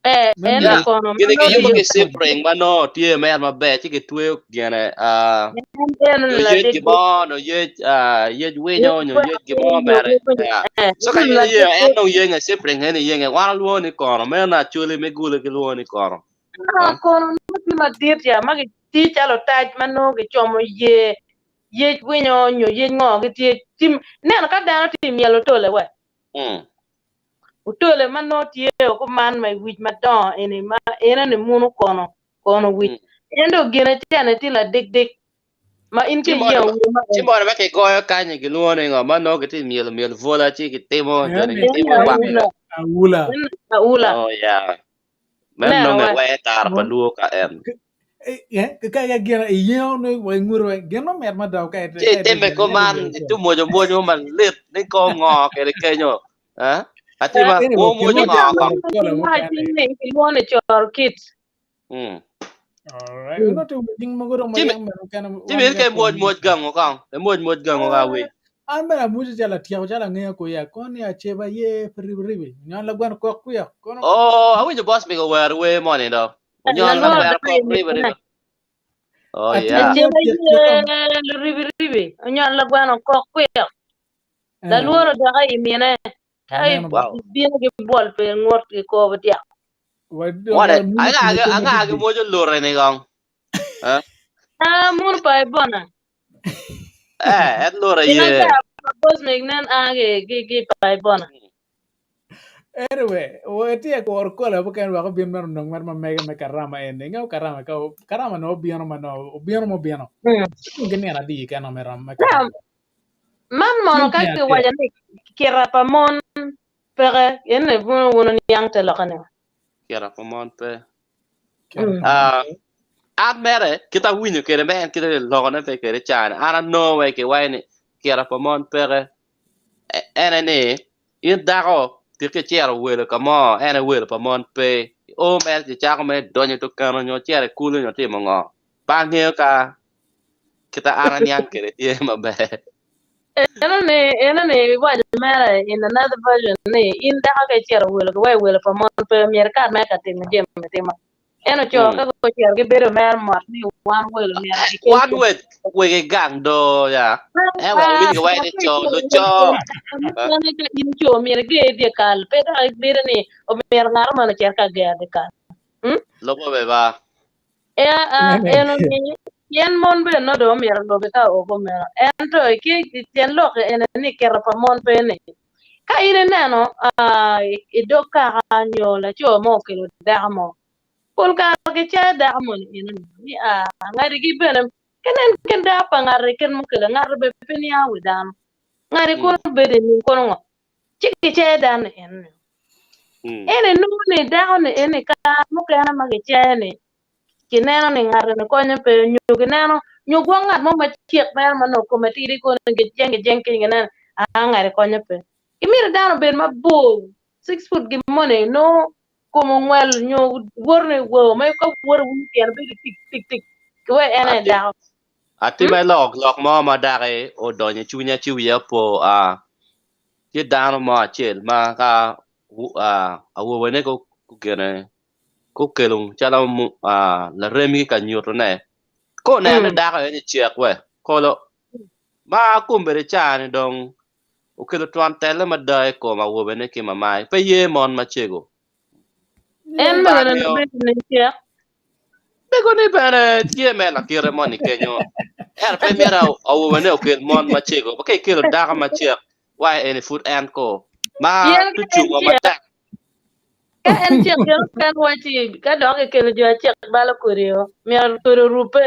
Eh,
me
en
myel.
Ya,
kono ma
gini
nongo
giyubo
giyubo.
ki sipring ma nongo tye mer maber ci gitweyo gine ah,
En en
nyo
la
yec
dik
gin mo nyo yec ah, yec winyo nyo yec gin mo
dik.
mere. Ya.
Eh,
So ka
en
in
la
iye
dik
en
dik.
dong yenge sipring eni yenge wan walwongo ni kono meno acholi me gule gilwongo ni kono.
Ah,
Ah.
kono nongo tye madit ya ma gitye calo otac ma nongo gicomo ye yec winyo nyo yec ngo gitye tim ineno ka dano tye myelo otole we
Mm.
otole ma nongo tye o kuman ma i wic madongo eni ma ene ni muno kono kono wic
Mm.
ento gine cene tye ladikdik ma in
Ci
ki
moni
iyengo
ma
wiye ma
ci moni ma kigoyo kanyi gilwongo ni ngo ma nongo gitye myelo myel bwola ci gitimo joni
Eni
gitimo
ene
wang
eni
aula
aula.
ene aula
Oh yeah. Meno
ineno
nonge
we
we tara pa
Mon
luo ka en.
eh ka ka gin iyengo no wa inguro we gin no met mada ka
Ci
ite ka ite
itime
gin
kuman
ite
itu mwoco mwoc mo malit ni ko ngo kede kenyo. Eh? Atima
Anyway,
wo mwoco
kinwo
ngo
Ki
ko.
coro kola
ma
mukene.
cing ni kilwongo ni coro kit.
Mm.
All right. Uno te jing mogo ma
Ci
yang meno kana
ci
wan
mir
ga
ke mwoc
pon.
mwoc gango kong. E mwoc mwoc gango ka wi.
An bene amuco calo atyeko calo angeyo kuya koni aceba ye ribi ribi nyon lagweno kok kuya kono
Oh, awinjo boss migo wero wer moni do. Onyon
Lalworo
lagweno
dako
kok
i
ribi
mine.
ribi. Oh
atye
yeah.
angeyo
Aceba
tyek
ye
tyeko
luribi ribi. Onyon lagweno kok kuya.
eh
Lalworo dako i mine. Ka
aneno ba
Wow.
ibino ki bwol pe ngut ki kobo dyak.
wa dong
What a
wa muco
anga
kine
anga
te
anga
madit
mwoco lure ni kong. Eh?
Ah, mun pa ibona.
Eh, en lure
Pien
ye.
ata pa Bosmic nen a ki ki ki pa ibona.
Anyway, watye ka kuro kola mukene wek obin mere onong mere ma mege me karama eni. Ingeyo karama ka karama nongo obino ma nongo obino ma obino. Cung ki nino adi kene me rom me
Na,
karama.
man mono
Cung
ka
ki acel.
kiwaco ni kita pa mon peke, ene bino wun oniang te lokke ni.
Kita pa mon pe.
Kita pa mon
Ah,
pe.
an mere kita awinyo kede me en kite lokone pe kede cani. An anongo wai ki wai ni kita pa mon peke. Ene ni in dako tika icito welo ka mo ene welo pa mon pe. O mere ci cako me donyo tukano nyo cito i kulu nyo timo ngo. Pe angeyo ka kita an aniang kede tye maber.
Eno ni, eno ni iwaco mere in another version ni in dako ka icito welo ki wai welo pa mon pe myero ikat mere ka timo jami atima. Eno co ka gucito gibedo mere mot ni wan welo myero gikel
Wan
cem.
we wegi gang do ya. Eh wek wawinj ki wai ni co luco.
Mukene ka in co myero iger dye kal pe dok ibedo ni omyero ngat moni ocit ka gero dye kal. Hmm?
Lubo be ba.
Ea a eno ni pien mon bene nongo dong omyero olubi ka o kumeno. Ento ki tyen lok ene ni keto pa mon pe ni. Ka in ineno i dog kaka nyo laco mo okelo dako mo, pol kare gicayo dako moni eno ni, ni a ngatigi bene kenen kin dako pa ngati kit mukele ngati bene pe niang wi dano. Ngati kono bedo i ning kono ngo? Ci gicayo dano eno ni. Ento inongo ni dako ni eni kare mukene ma gicayo ni kineno ni ngat-ni konyo pe nyo gineno nyo gwok ngat mo macek mere ma nongo kome tidi kono gijeng gijeng keny gineno aa ngati konyo pe. Imito dano obed mabor six foot gin moni nongo kome ongwel nyo woto ni woo ma ka woto winyo tyene bedo tik tik tik ki wek en aye dako.
Atime lok lok mo ma daki odonyo i cwinya ci wiya opo a tye dano mo acel ma ka awobene gugene gukelo calo laremgi ka nyutone ka oneno ni dako eni cek we kolo ma kombeddi ca-ni dong okelo twon telle mada i kom awobene ki mamai pe ye mon macego.
En mego ni bedo ni cek.
Mego ni bene tye me lakite moni kenyo ento pe myero awobene okel mon macego ka ikelo dako macek wa eni pud en ko ma
Pien ka en
tucungo
cek
matek.
Ka en cek gin oken waci ka dok kikelo jo acek balo kodi o myero kodi orubbe.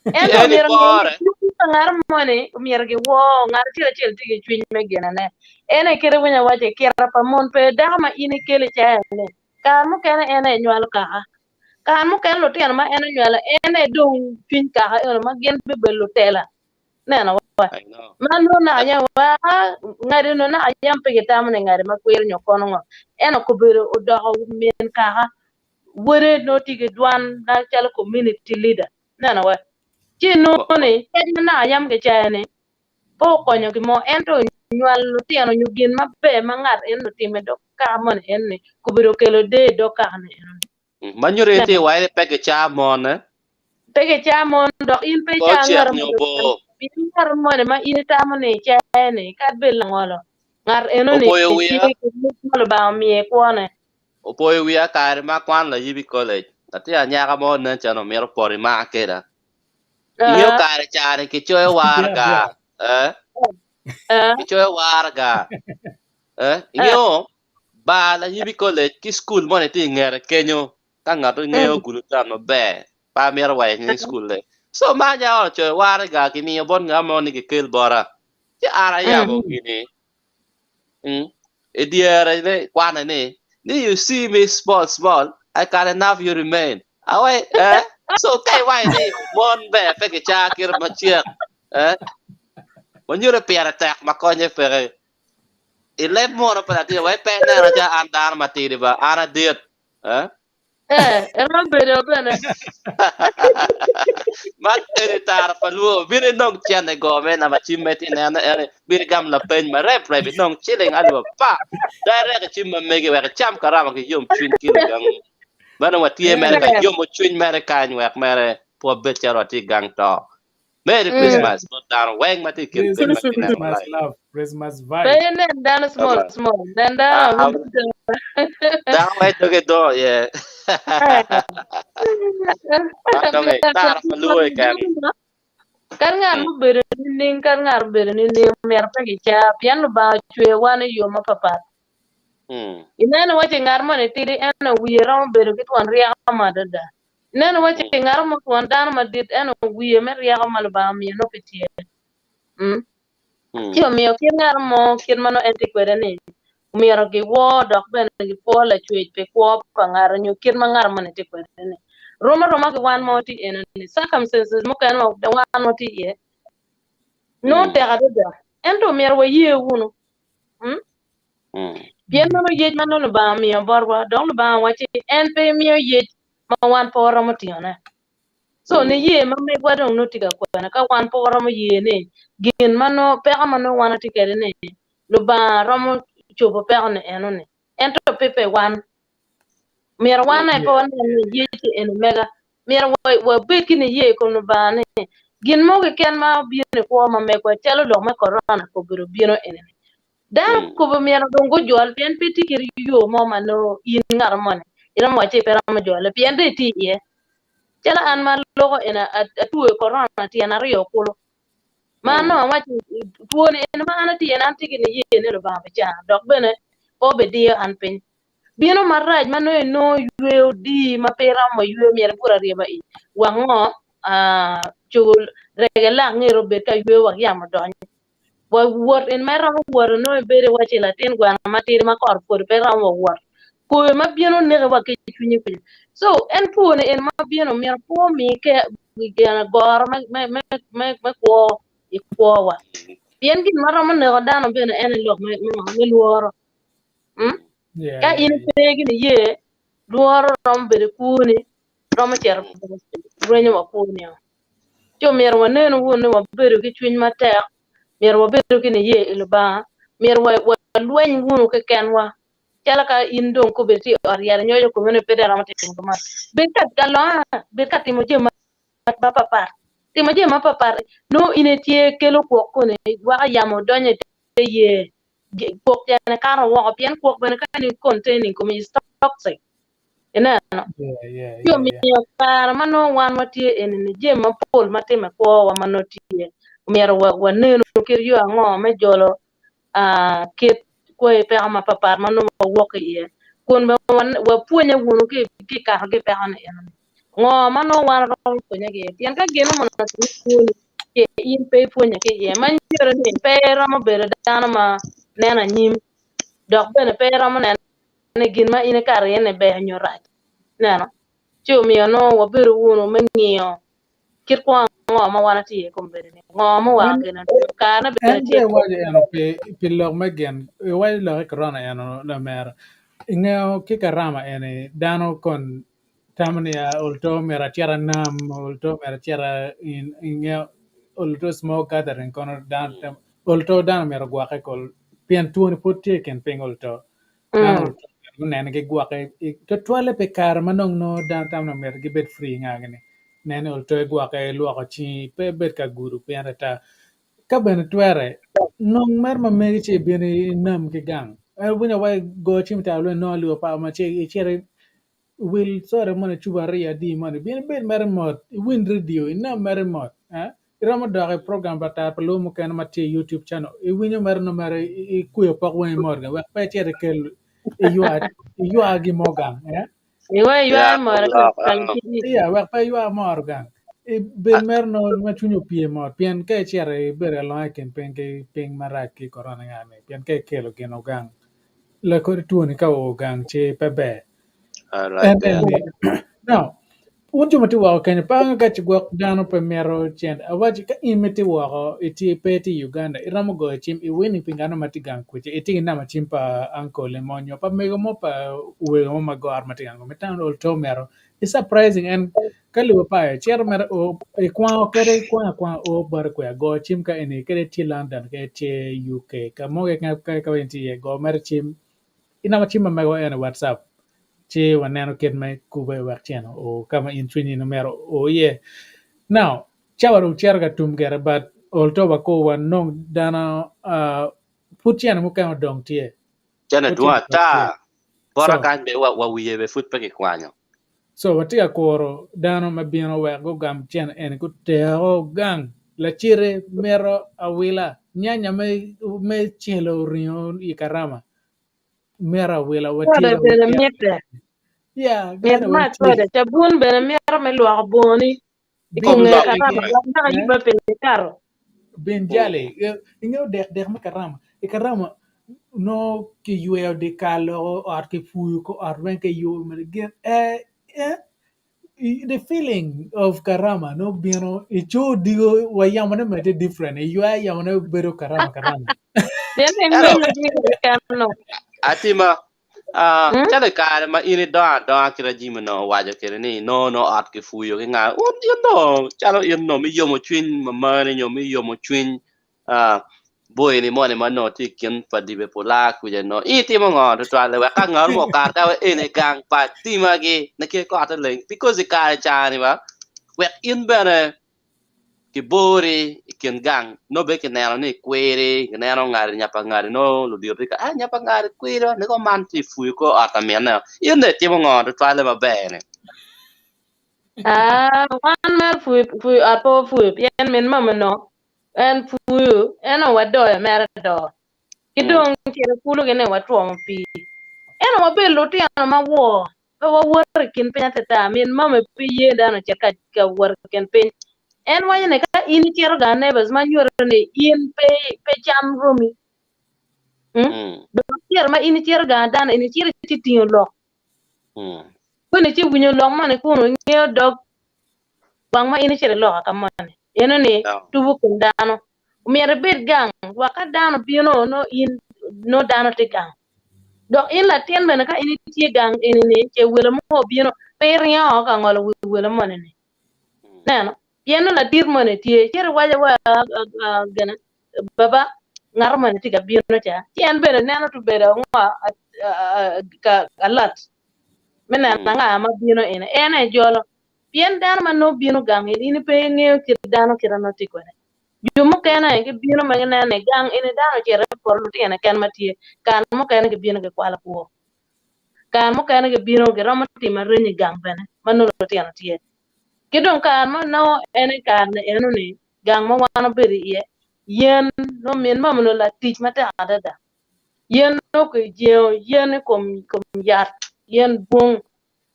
Ento
Eni
myero onge ni
pore.
ka ngat moni myero giwor ngat acel acel tye ki cwiny me ginene. En aye kite winyo awaco kite pa mon pe dako ma in ikelo i cayane kare mukene en aye nywalo kaka kare mukene lutino ma en onywalo en aye dong cwiny kaka eno ma gin bibedo lutela neno wa
I know.
ma nongo naka yam wa ngadi nongo naka yam pe gitamo ni ngadi ma kwir nyo kono ngo ento kobedo odoko min kaka wode nongo tye ki dwan calo community leader neno wa ci nongo ni cac ma naka yam kicayo ni pe okonyo gin mo ento nywalo lutino nyo gin maber ma ngat eno otimo i dog kaka moni eno ni kobedo okelo deyo i dog kaka ni eno ni.
Ma nyuto ni tye iwaci ni pe kicaa mon eh?
Pe kicaa mon dok in pe
Kor
icaa
cek
ngat
nyo
moni
bor.
pien ngat moni ma in itamo ni icaye ni kadi bed langolo ngat eno ni
Opoyo
tye
wiya.
ki mic ma Lubanga omiye i kwone.
Opoyo wiya kare ma akwano layibi i college, latin anyaka mo nen calo mito poto i mar keda. Ingeyo kare ca ni kicoyo waraga, eh? Kicoyo waraga, eh? Ingeyo bar layibi college ki school moni tye i ngete kenyo ka ngat ngeyo gulu town maber pe amito waco nying school-le. So ma anyaka ocoyo waraga kimiyo bot ngat mo ni kikel bota. Ci an ayabo gini I dyere ne kwane ni, ni you see me small small, I can enough you remain. Awe, eh? So ka iwaco ni mon ber pe gicaa kite macek, eh? Wanyuto pire tek ma konye peke. I leb mono pa latin, wai pe ineno ca an dano matidi ba, an adit. Eh?
Eh, eromo bedo bene.
Man eni tara pa luo, bino inong cene go me namba cim me ti neno eni, bino igam lapeny ma rep rep inong ciling alip apar. Direct i cim ma megi wek icam karama ki yom cwiny ki lugang. Meno watye mere ka yomo cwiny mere kany wek mere pe wabed calo watye i gang to. Merry Christmas bot dano weng ma tye i kin piny ma gineno
Christmas
live.
love, Christmas
Pe
vibe.
inen dano small
Amen.
small, nen dano
Ah, dano weng doge do ye. Man dong ei tara pa luo keken.
Kadi ngat mubedo nining, kadi ngat obedo nining, myero pe gica, pien Lubanga ocweyo wan i yo mapapat. Ineno waci ngat moni tidi ento wiye romo bedo ki twon ryeko mo adada. Ineno waci ngat mo twon dano madit ento wiye me ryeko ma Lubanga omiyo nongo pe tye. Ci omiyo kit ngat mo kit ma nongo en tye kwede ni myero giwor dok bene gipwo Lacwec pi kwo pa ngat nyo kit ma ngat moni tye kwede ni. Rom aroma ki wan ma watye eni ni circumstances mukene ma wan watye iye nongo tek adada ento myero waye wunu. Pien meno yec ma nongo Lubanga omiyo botwa, dok Lubanga owacci en pe emiyo yec ma wan pe waromo tingone. So niye ma megwa dong nongo tye ka kwena ka wan pe waromo ye ni gin ma nongo peko ma nongo wan watye kwede ni Lubanga romo cobo peko-ni eno-ni, ento pe pe wan. Myero wan aye pe wanen ni yec-ci eni mega. Myero wabed ki niye i kom Lubanga ni gin mo keken ma obino i kwo ma megwa calo lok me Korona obedo bino eni-ni. Dano kobo myero dong gujol pien pe tye kit yo mo ma nongo in ngat moni iromo wacci pe iromo jole pien dong itye iye. Calo an ma aloko eni atwoyo Korona tyen aryo kulu. Ma nongo awaco twoni eni ma an atye iye ni an atye ki niye ni Lubanga bicanga dok bene pe obidiyo an piny. Bino marac ma nongo inongo yweyo dii ma pe iromo yweyo myero ibut aryeba i wang ngo cogo rege lak ngeti obed ka yweyo wek yamo odony. Wa wot en ma iromo wot onongo ibedo iwaci latin gweno matidi ma kore pwod pe romo wa wot. Koyo ma bino neki wa ki cwinyi kwede. So en two ni en ma bino myero pe omi ke goro me kwo i kwowa. Pien gin ma romo neko dano bene en aye lok me lworo. Ka in pe ki niye, lworo romo bedo i kwoni, romo cito rwenyo wa kwoni-o. Ci omyero wanenu wunu ni wabedo ki cwiny matek, myero wabedu ki niye i Lubanga, myero walweny wunu kekenwa. Calo ka in dong kobedo tye i ot yat inyoco komi ni pe dong iromo timo kuman, bed ka longa, bed ka timo jami mapapat. Timo jami mapapat nongo in itye kelo kwok koni weko yamo donyo i te yer, kwok cene kato woko pien kwok bene ka ni containing komi is toxic. Ineno? Ci omiyo kare ma nongo wan watye eni-ni, jami mapol ma timo i kwowa ma nongo tye, omyero wanenu kit yo ango me jolo kit kwayi peko mapapat ma nongo wawok ki iye, kun bene wapwonye wunu ki i kato ki i peko-ni eni. Ngo ma nongo wan waromo pwonye ki iye? Pien ka gin mono otimme i kwoni, Ce in pe ipwonye ki iye. Ma nyuto ni pe iromo bedo dano ma neno anyim, dok bene pe iromo neno ni gin ma in ikato iye-ni ber nyo rac. Ineno? Ci omiyo nongo wabedo wunu me ngiyo kit kwo ango ma wan watye iye kombeddi-ni, ngo muweko
En
gin adwogo, karene bene
en
tye.
be iwaco eno pi pi lok me gin iwaco lok i korona eno lamera ingeyo ki karama eni dano kon tamo ni ah olto myero acit anam olto myero acit ingeyo olto small gathering kono dano tamo olto dano myero ogwokke kol pien twoni pud tye i kin piny olto dano olto myero gunene gigwokke tutwalle pi kare ma dong nongo dano tamo ni myero gibed free nga gini nen ni olto igwokke ilwoko cingi pe ibed ka gudo pien ata Ka bene twere, nong mere ma megi ci ibino inam ki gang. Winyo wa go cim tar lweny nongo aliwa pa ma ci icito wil soda moni cupa aryo adi moni bin ibed mere mot iwiny radio inam mere mot iromo dok i program pa tar pa luo mukene ma tye i youtube channel iwinyo mere nongo mere ikweyo pok wangi mot wek pe icit ikel iywa gin mo gang.
Iwe
Ya,
ywayo moro
lok,
kal kidi.
Iya, wek pe iywa moro gang. Ibed mere nongo ma cwinyi opye mot, pien ka icito ibedo alonga i kin piny ki piny marac ki korona nga-ni, pien ka ikelo gin ogang, lakodi twoni ka oo gang ci pe ber.
I like
En
that.
eni, now, wun jo ma tye woko kenyo, pe ango ka ci gwok dano pe mito cente. Awaci ka in itye woko, itye pe itye i Uganda, iromo goyo cim i winning pi ngano ma tye gang kuca, itye ki namba cim pa uncle mo nyo pa mego mo pa wego mo ma goro ma tye gang me town ol to mero. It's surprising en ka lubo payo cito mere o ikwango kede ikwango akwanga o bote kweya go cim ka eni kede tye London kede tye UK ka mo keken ka ka in tye iye go mere cim I namba cim ma megwa en i WhatsApp ci waneno kit me kube wek cen oo ka ma in cwinyi nongo myero oo iye. Now, cawa dong cito ka tum gire but ol to wakur wanong dano uh, pud cene mukene odong tye.
Cene
Pud
dwong
cene odong tye.
ata. Bota
So,
kany be wa, wa wiye be pud pe kikwanyo.
so watye ka kuro dano ma bino wek gugam cene eni guteko gang lacite mito awila nyanya me me celo ringo i karama mito awila
Soda
watye
bene
watye
mitte.
yeah
Mit
gane
ma
watye
soda. Cabun bene mito me lwoko bongoni i
bin
kom nge
Lok
karama
kikome.
wek naka
eh
yubbe piny ikato.
bin jali ingeyo dek dek me karama i karama nongo kiyweyo dyekal loko ot kipuyo kor ot weng kiyubo gin eh eh the feeling of karama nongo bino ico odiko wa yamone bene tye different iywayo yamone bedo karama karama.
Pien en
Ento
meno tye keken no.
atima ah,
Hmm?
calo i kare ma in idongo adonga kit ma Jimmy onongo owaco kwede ni nongo nongo ot kipuyo ki nga un in dong calo in dong me yomo cwiny mamani nyo me yomo cwiny ah, boyini moni ma nongo tye i kin pa dibe pula kuca nongo in itimo ngo tutwalle wek ka ngat mo okato ka eni gang pa timagi ne kit kotte leng because i kare cani ba wek in bene kibori i kin gang nongo bene kineno ni ikwiri kineno ngati nya pa ngati nongo ludito tye ka ah nya pa ngati kwiri niko man tye ipuyo kor ot pa minne in dong itimo ngo tutwalle maber ni
Ah, wan mere puyo puyo ot pe wapuyo pien min mama onongo en puyo en onongo wadoyo mere doo ki dong cito kulu gini watwomo pii ento wabedo lutino ma wor pe wawoto i kin piny atata min mama pe ye dano ocit ka ka wot i kin piny en waco ni ka in icito gang neighbors ma nyuto ni in pe pe cam romi dong cito ma in icito gang dano in icito ci tingo lok koni ci winyo lok moni kunu ingeyo dog wang ma in icito iloka ka moni eno ni tubo kin dano omyero ibed gang wa ka dano bino no in no dano tye gang dok in latin bene ka in itye gang eni ni ce welo mo obino pe iringo ka ngolo wi welo moni ni neno pien no ladit moni tye cito iwaco wa gene baba ngato moni tye ka bino ca ci en bene neno to bedo ngo ka alert me neno anga ma bino eni en aye jolo pien dano ma nongo bino gang eni in pe ingeyo kit dano kite nongo tye kwede jo mukene gibino ma gineno ni gang eni dano ocito i poto lutino keken ma tye kare mukene gibino gikwalo kwo kare mukene gibino giromo timo areny i gang bene ma nongo lutino tye ki dong kare ma nongo en i kare eno ni gang ma wan obedo iye yen nongo min mama onongo latic matek adada yen nongo kijengo yen i kom yat yen bwong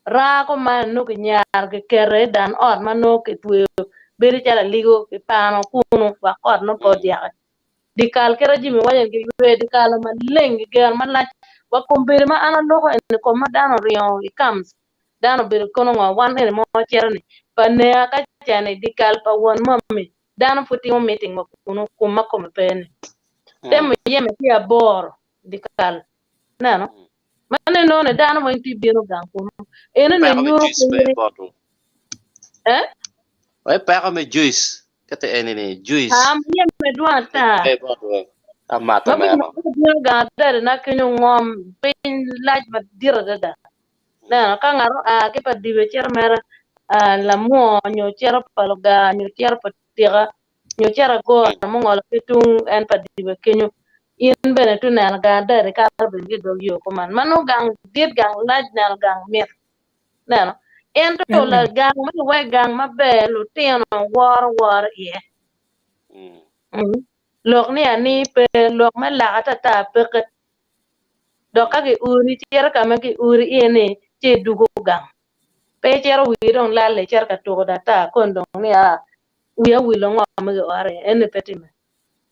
Raa kuman nongo kinyaro kiketo i dan ot ma nongo kitweyo Bedo calo aligo kipano kunu wek kot nongo pe odyeke. Dyekal kit ma Jimmy waco ni giywe dyekal maleng gigero malac wa kom bedo ma an aloko eni kom ma dano oringo i camps dano obedo kono ngo wan eni ma wacito ni pa nea ka cani dyekal pa won mami dano pud timo meeting wa kunu kum ma kome pe ni te muyeme tye aboro dyekal ineno ma ne nongo ni dano weng tye bino gang kunu eno ni
Peko me
nyuto
juice pe
kiri
botwu.
eh
Wai peko me juice kite eni ni juice
Ah, muyeme dwong ata
pe botwu. Amato
ma bino
meno.
bino gang adada na kenyo ngom piny lac madit adada Neno, ka ngat oa ki pa dibe cito mere lamwo nyo cito pa lugar nyo cito pa tika nyo cito agora mungolo ki tung en pa dibe kenyo, in bene itye neno gang adada ikato bene ki i dog yo kuman. Ma nongo gang dit, gang lac, neno gang mit. Neno, ento la gang ma kiwaco gang maber lutino woro woro iye. Lok ni ani pe, lok me lak atata peke. Dok ka giuri, cito ka ma giuri iye ni, ci idwogo gang. Pe icito wii dong lal-li icito ka tuko dong ata koni dong ni aa, wiya owilo ngo ma giore iye, eni pe timme.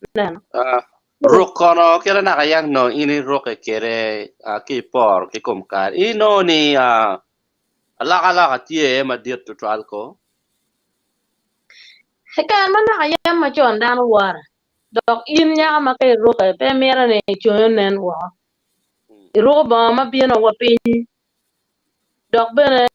Ineno?
Ruk kono kite naka yang nongo in irukke kwede ki iporo ki kom kare, inongo ni alokaloka tye iye madit tutwal ko?
I kare ma naka yam macon dano wora, Dok in nyako ma ka iruke pe imito ni congi onen woko. Iruko bongo ma bino wa piny, dok bene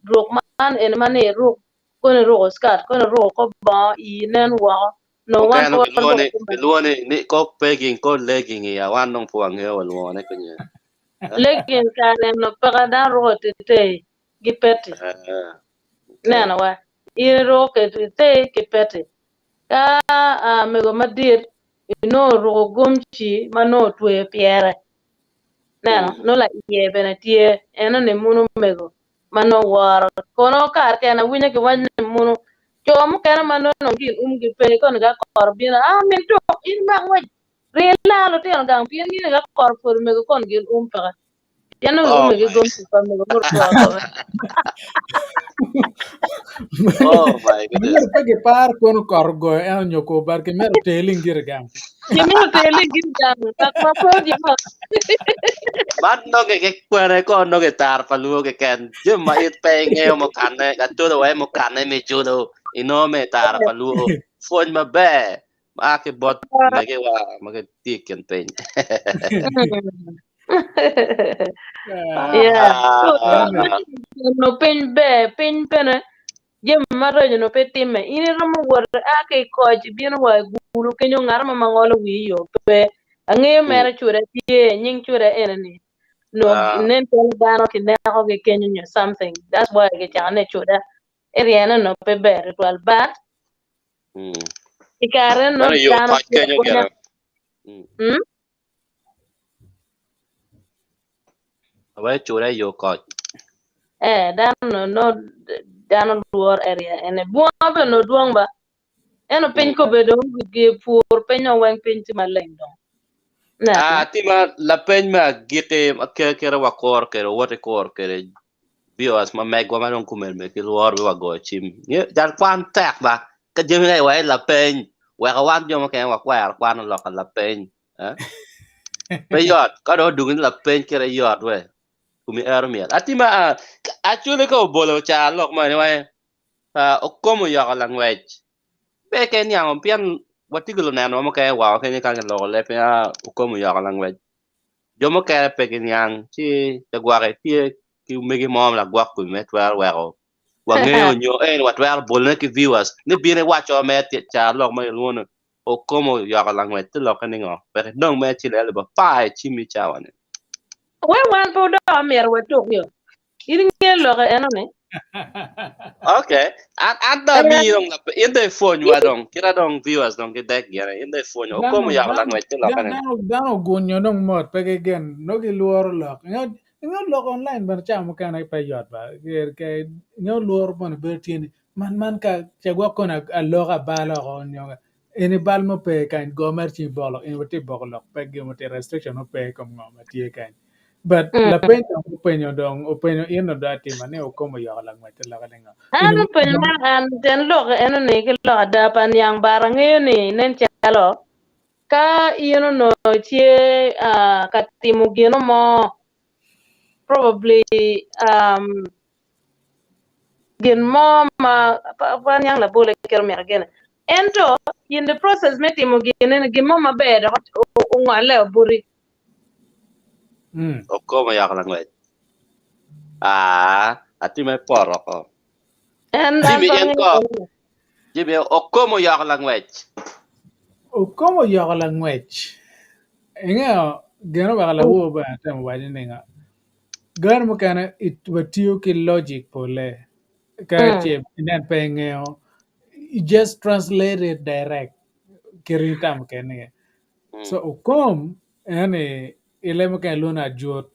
ruk man eni ma ni iruk kono iruko skirt kono iruko kor bongo ii nen woko. Nongo wan
Mukene
pe waruko
gilwongo ni
kuman.
gilwongo ni ni ko pegging ko legging iya wan dong pe wangeyo walwongo ne kunye.
Legging kare eno peke dano ruko tetei gi peti.
Okay.
Ineno wa in iruko tetei ki peti. Ka mego madit inongo oruko gomci ma nongo otweyo pyere, neno, nongo laiye bene tye, eno-ni muno mego ma nongo woro. Kono kare kene awinyo kiwaco ni muno co mukene ma nongo dong gin umgi pe koni ka kor obino, ah min tuk in imak ngwec ring ilaa lutino gang pien gin ka kor opwodo mego koni gin um peke. Pien nongo
Oh
giume ki
my.
gomci pa mego murwo kome.
Oh my goodness.
Myero pe gipar kono kot ogoyo en onyo kor bar kimito teli ngire gang.
Kimito teli ngire gang. Wek ma pe odye ot.
Man nonge ki kwene ko nonge tar pa luo keken. Jami ma it pe ingeyo mukane, gatolo wa mukane me julo inongo me tar pa luo. Pwony maber ma a ki bot megiwa ma gitye i kin piny.
Yeah.
Ah,
No piny ber, piny bene jami maraco no pe timme. In iromo wot a ki i koc ibino wa i gulu kenyo ngat mo ma ngolo wii yo pe. Angeyo mere cuda tye, nying cuda ene ni. No
ah,
nen calo dano kineko gi kenyo nyo something. That's why gicako ni cuda. Eryene no pe ber tutwal but
mm.
i kare no
Meno yo
dano
koc
tye
kenyo
agonya.
gire. Mm.
Mm?
Awe cure yo koc.
Eh, dano no, no dano luor area ene. Bunga bene no dwong ba. Eno piny
Mm.
kobedo gi pur piny no weng piny tye maleng dong. Neno.
Ah, tima lapeny me agikki ma ker kere wakor kede wot ikor kede viewers ma megwa ma dong kumel me ki lworo bi wagoyo cim. Jal kwan tek ba ka jami ne wa lapeny weko wan jo mukene wakwero kwan oloka lapeny. Eh? Pe yot ka dong odungi ni lapeny kite yot we kumi ero myel. Atima ah, actually ka obolo ca lok mo ni wa okomo yoko langwec pe ke niango pien watye ki luneno mukene woko kenyo ka giloko leb ni ah okomo yoko langwec jo mukene pe giniang ci lagwokke tye ki omegi mo ma lagwok kumi me twero weko wangeyo nyo en watwero bolone ki viewers ni bino iwaco me ca lok ma gilwongo ni okomo yoko langwec te lokke ni ngo wek idong me ci lelo ba pa i cimmi cawa ni.
We wan pe wudok myero watuk yo. In ingeyo lokke eno ni.
Okay. An an dong amiyi dong lap in dong ipwonywa dong kita dong viewers dong gidek gire in dong ipwonywa
Dano
okomo yoko
dano
langwec te lokke ni.
dano dano ogunyo dong mot pe gigen nongo gilworo lok. Ingeyo ingeyo lok online bene ca mukene pe yot ba. Ingeyo lworo bene bedo tye ni man man ka ca gwok kono aloko abala oko nyo eni bal mo pe kany go mere cing ibok lok in watye boko lok pe gin mo tye restriction mo pe i kom ngo ma tye kany. But
Mm.
lapeny dong openyo dong openyo in odo atima ni okomo yoko langwec te loke ningo.
An
In
openyo
dong
man an ten lok eno ni ki lok ada pa niang bar angeyo ni nen calo ka in onongo tye ah, ka timo gino mo probably um, gin mo ma pa pa niang labole kit omyero gene ento in the process me timo gin-ni gin mo maber dok ongolle obuti
mm.
Okomo yoko langwec. Ah, atime poto oko.
en an
Jimmy
pe
in
angeyo
ko.
gin-ni.
Jimmy okomo yoko langwec.
Okomo yoko langwec. Ingeyo gin oweko
Mm.
lawor bene atemo waco ni nga. Gari mukene it watiyo ki logic pole. Ka
Mm.
ce inen pe ingeyo you just translate it direct kit itamo kene. So okom eni i leb mukene lwongo ni ajut.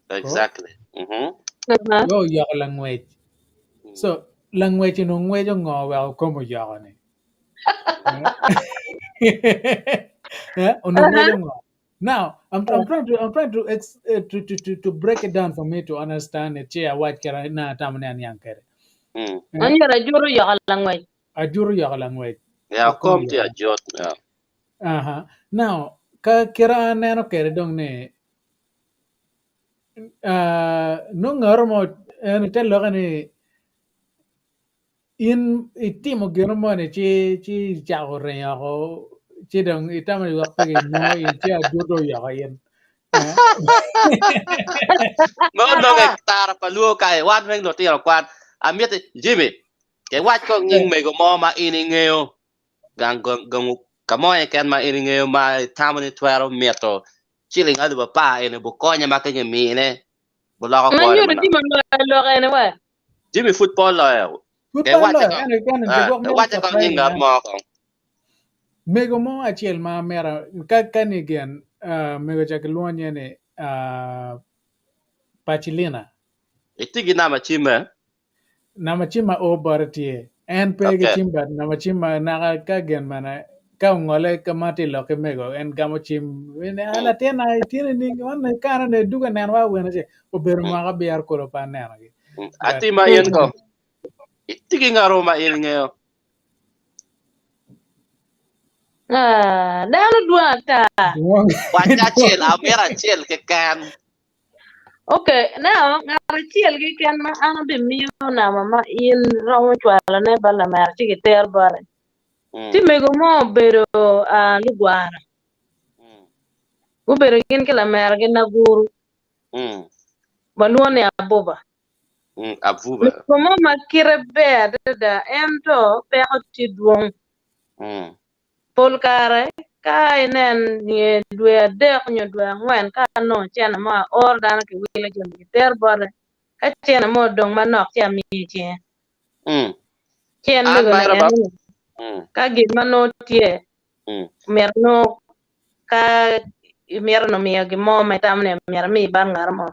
Ko
Exactly. Mhm.
Uh-huh.
yo oyoko langwec. So langwec onongo ngweco ngo wek okom oyoko ni? Eh, onongo ngweco
Uh-huh.
ngo? Now, I'm trying to I'm trying to, ex, to break it down for me to understand it. Ci awac kera na atamo ni aniang kede. Eh,
Onyero ajut oyoko langwec.
ajut oyoko langwec.
Yeah,
Okom
okom tye
oyoko.
ajut. Yeah.
Aha. Now, ka kira aneno kede dong ni nongo ngaro mo en te loke ni in itimo gino moni ci ci icako ringo oko ci dong itamo ni wek pe ginwo in ci ajut oyoko in. Eh?
Ma onongo i tara pa luo kae wan weng lutino kwan amiti Jimmy ke wac kong nying mego mo ma in ingeyo gang gang gang ka mo keken ma in ingeyo ma itamo ni twero mito ciling alip apar eni bukonye ma ka gimine buloko
Ma
kwone
nyuto
manok.
Jimmy oloyo lok eni we.
Jimmy pud pe oloyo.
Pud
Ke
pe
wacce
oloyo
kong
ento kene
ah,
jogwok
ke
mito
wacce kong nying
surprise
ngat
man.
mo kong.
Mego mo acel ma amito ka ka ni gin ah, mego ca kilwongo nye ni ah, Pacilina.
Itye ki namba cimme?
Namba cim ma o bote tye. En pe ki
Okay.
cim but namba cim ma naka ka gin mene ka ongole ka ma tye lok ki mego en gamo cim "Ah, latin na itye nining wan kare ni dugo neno wa wene ce obedo mwaka abiro kulu pe anenogi. But
Atima in ko. Itye ki ngat mo ma in ingeyo?
Ah, dano dwong ata.
dwong
Wac acel, amito acel keken.
Okay, now ngat acel keken ma an abimiyo namba ma in romo cwalone bot lamera ci giter bote. Ci mego mo obedo ah, lugwara. Gubedo gin ki lameragi Naguru. Walwongo ni Abuba.
Abuba.
Mego mo ma kite ber adada ento peko tye dwong. Pol kare ka inen nge dwe adek nyo dwe angwen ka anongo cene mo aoro dano ki wilo jami gitero bote ka cene mo odong manok ci amiyo i cinge. Ci en
An
mego ni
mera
en
ba.
ni ka gin ma nongo tye myero nongo ka imito ni omiyo gin mo ma itamo ni myero ami bot ngat mo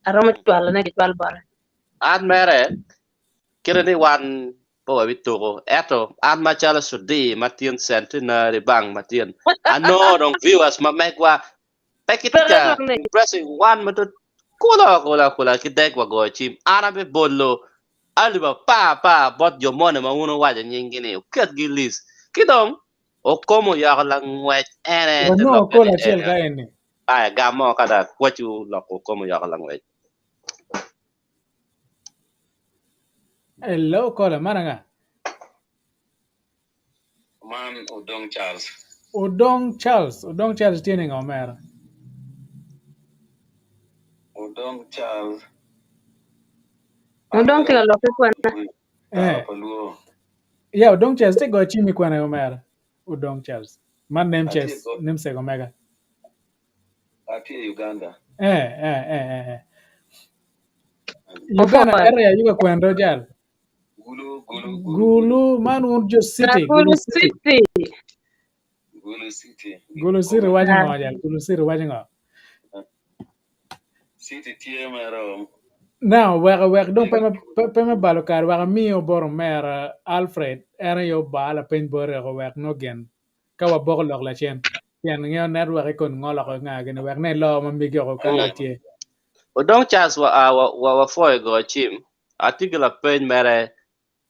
aromo cwalone gicwal bote.
An mere kite ni wan pe wabituko ento an macalo Sudi ma tyen Centenary Bank ma tyen anongo dong viewers ma megwa pe gitye
Peke
ka
dong ni.
impressing wan ma dong kula kula kula ki deg wagoyo cim an abibolo alip apar apar bot jo moni ma wun wuwaco nyinggi ni wuketgi i list ki dong okomo yoko langwec ene te
Wanongo
lokke
kol
ni
acel
ene
ka eni.
aya gam mo ka dok wacu lok okomo yoko langwec.
Hello kola man anga?
Man Odong Charles.
Odong Charles, Odong Charles tye ningo omera?
Odong Charles.
Odong tye ka lokke kwena.
Eh. Yeah, Odong Charles tye goyo cim i kwena omera. Odong Charles. Man namesake, namesake omega.
Atye i Uganda.
Eh, eh, eh, eh, eh. Uganda area yuga kwendo jal.
Gulu, Gulu,
Gulu, man wun jo city,
Gulu
Gulu city.
City.
Gulu City.
Gulu city waco ngo jal, Gulu city waco ngo.
City tye mero.
Now, wek wek dong pe me pe me balo kare wek amiyo bot omera Alfred en aye oba lapeny bote oko wek nongo gin ka waboko lok lacen pien ingeyo network i kon ngolo oko nga gini wek ne ilo ma megi oko ka loc tye.
Odong Charles wa ah, wa wa wapwoyo goyo cim. Atye ki lapeny mere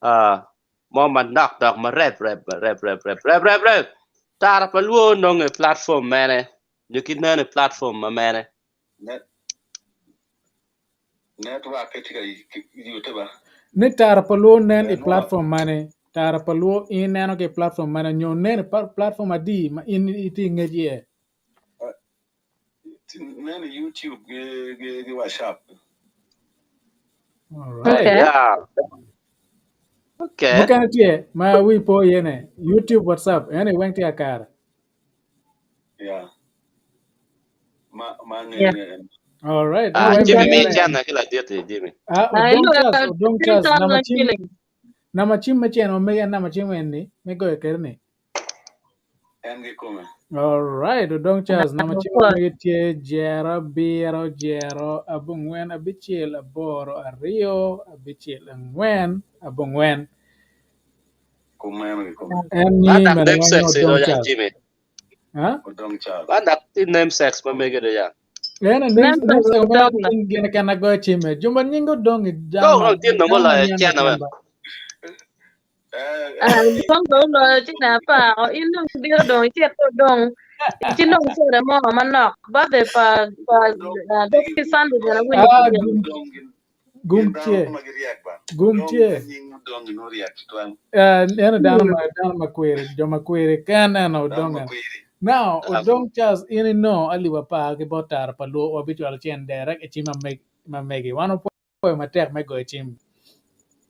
ah, mo manok dok ma rep rep rep rep rep rep rep rep. Tara pa luo nongo i platform mene nyo ki neno i platform ma mene?
Net network tye ka yute ba.
Ni tara pa luo nen i
Network.
platform mane? Tara pa luo in ineno ki i platform mane nyo nen i platform adi ma in itye i ngec iye?
Nen i YouTube ki ki WhatsApp.
All right.
Okay.
Yeah. Okay.
Mukene tye ma wi po iye ne YouTube, WhatsApp, ene weng tye akare.
Yeah. Ma ma
Yeah.
ngene en.
All right.
Ah,
Weng
Jimmy
tye
mi
akare.
cene ki ladit-ti Jimmy.
Ah,
I
Odong
look
Charles,
at
Odong Charles, nama
3,000
cim,
shillings.
nama cim me cene omege nama cim eni me goyo kede ni.
En kikome.
All right, Odong Charles, nama cim omege tye jero abiro jero abongwen abicel aboro aryo abicel angwen abongwen.
Kumeno kikome.
En
Man
nyi
dok
mene
name
wanyo
sex
Odong
do ya
Charles.
Jimmy.
Huh?
Odong Charles.
Man dok tye name sex ma mege do ya.
En
Name
name
sex
sex omege
Odong na.
tin gin kena goyo cime. Jo ma nyinge Odong i
Go
dano ma
wrong tye nongo
dano ma
loyo
niang
cene
keken
we.
ba.
Ah, dong dong loyo ci na pa o in dong biro dong icit ko dong ci dong cere mo manok birthday pa pa ah, dok ki Sunday bene awinyo
Ah,
ki gin.
gum
Odong gin
gum
gin dano
tye.
ma giryek ba.
Gum
Odong
tye.
ma nying Odong gin oryek tutwal.
Eh, eno dano ma dano ma kwiri, jo ma kwiri ken eno
Dano
Odong
ma
en.
kwiri.
Now,
Ah,
Odong Charles in ino alip apar ki bot tara pa luo wabicwalo cen direct i cim ma megi. Wan opwoyo matek me goyo cim.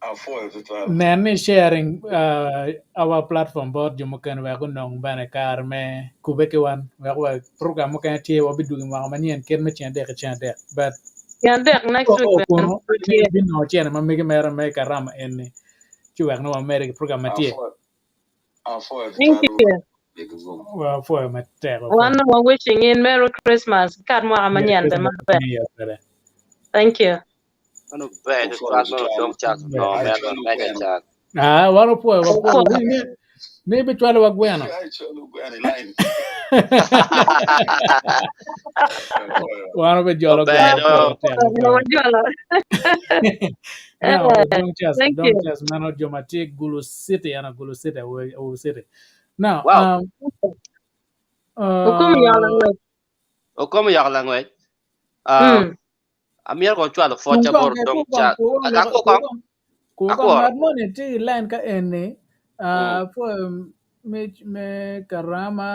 Apwoyo tutwal.
Nen ni sharing uh, our platform bot jo mukene wek gunong bene kare me kube ki wan wek wa program mukene tye wabidwogo i mwaka manyen kit me ceng adek ki ceng adek but
Ceng adek next week
oo
bene
kunu
pud
in
tye.
ibinongo cene ma mege mere me karama eni ci wek nongo wamede ki program ma tye.
Apwoyo apwoyo
Thank
tutwal
you.
Big Zoom.
Wapwoyo matek
Wan
wapwoyo.
wa wishing in Merry Christmas. Kat mwaka
Merry
manyen be
Christmas
maber.
New Year bene.
Thank you.
Mano ber
Apwoyo
tutwal mano
tutwal.
Odong Charles
Ber.
onongo mere
Acwalo
mege
gweno.
can.
Ah, wan opwoyo wapwoyo.
Apwoyo.
Ni ni bicwalo wa gweno.
Acwalo gweno i line. Apwoyo.
Wan obijolo gweno
Ober
wapwoyo
do.
matek
Apwoyo,
wapwoyo.
wajolo.
Now,
Eh,
Odong Charles,
Thank
Odong
you.
Charles, mano jo ma tye Gulu City, ano Gulu City, Awo City. Now,
Wow.
Okum yola ngwec.
Okom yok langwec. Ah, amyero kong cwalo
Kung
pwoca
kong,
bot
eh,
Odong
kung kong,
Charles.
kung kong,
Akwo
kung
kong.
kong, kung kong,
Akworo.
ngat moni tye i line ka eni,
Mm.
pwo me, me karama,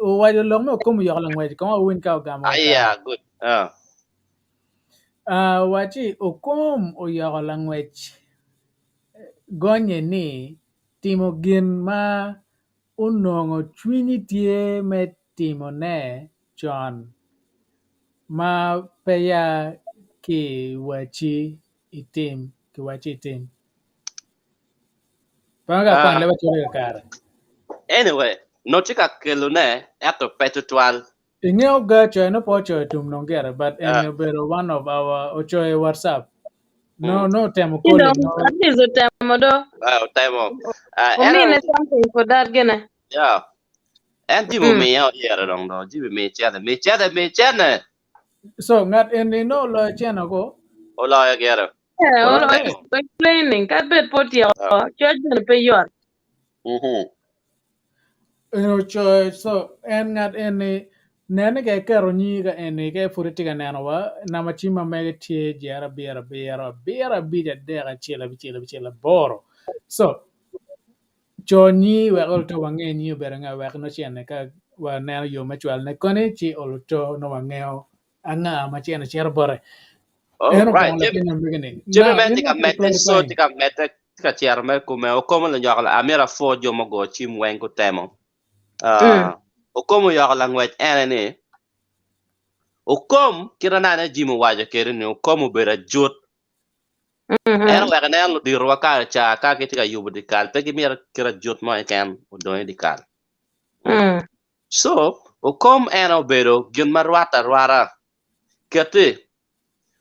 owaco lok me okom oyoko langwec, kong wawiny ka ogamo kakare.
Aya, good. Ah.
Waci okom oyoko langwec gonye ni timo gin ma onongo cwinyi tye me timone con ma peya kiwacci itim. Pe ka kwan
Ah,
leb acoli kakare.
anyway, nongo tye ka kelone ento pe tutwal.
Ingeyo ga coyo no pe ocoyo tum nong gire but
Ah,
en obedo one of our ocoyo i WhatsApp. No no otemo
You know,
calling no
at least otemo do.
ah, otemo. Ah, en
Omine something for that gine.
yeah. En Jimmy omiye oyere dong do. Jimmy mi cene, mi cene, mi cene.
So ngat eni no oloyo cene ko.
Oloyo gire.
Yeah,
Oloyo.
olo explaining. Ka bed po tyeko,
Ah.
coc bene pe yot.
Mhm.
En ocoyo so en ngat eni nene ka iketo nyingi ka eni ka pud itye ka neno wa namba cim ma mege tye jero abiro abiro abiro abic adek acel abicel abicel aboro so co nyingi wek oluto wange nyingi obedo nga wek nongo cene ka waneno yo me cwalone koni ci oluto nongo wangeyo anga ma cene cito bote.
All
En
right.
ogongo
Jimmy,
latin ma mege ni.
Jimmy
Now
me
in
tye ka
ma
medde so
clarifying.
tye ka medde tye ka cito me kome okomo lanyoko amyero apwo jo ma ogo cim weng gutemo. Okom oyoko langwec ene ni okom kit ma nene Jimmy owaco kwede ni okom obedo ajut. En oweko ineno luditowa kare ca ka gitye ka yubo dyekal pe gimito kit ajut mo keken odong i dyekal. So okom en obedo gin ma rwatte arwata. Keti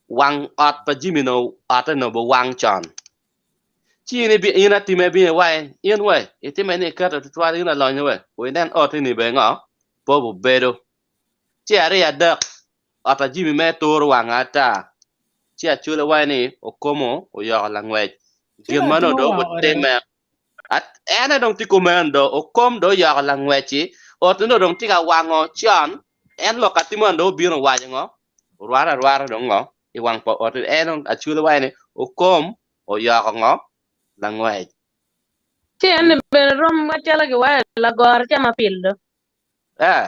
wang ot pa Jimmy no otte no wang con. Ci in ibi in atime bino iwaci in we itime ni iketo tutwal in alonyo we we inen oti ni bene ngo pe obedo. Ci aryo adek Ot a Jimmy me turo wanga ata. Ci Acholi waco ni Okomo oyoko langwec.
Ci
Gin
dong
ma
atimo
onongo dong
wang ode.
obitimme. At- En aye dong tye kumeno do, Okom dong oyoko langwec-ci, ot onongo dong tye ka wango con, en lok atimo en dong obino owaco ngo, orware arwara dong ngo i wang pa ot-ti. En dong Acholi waco ni Okom oyoko ngo langwec.
Ci en ni bene rom macalo giwaco lagoro camo apil do.
Eh.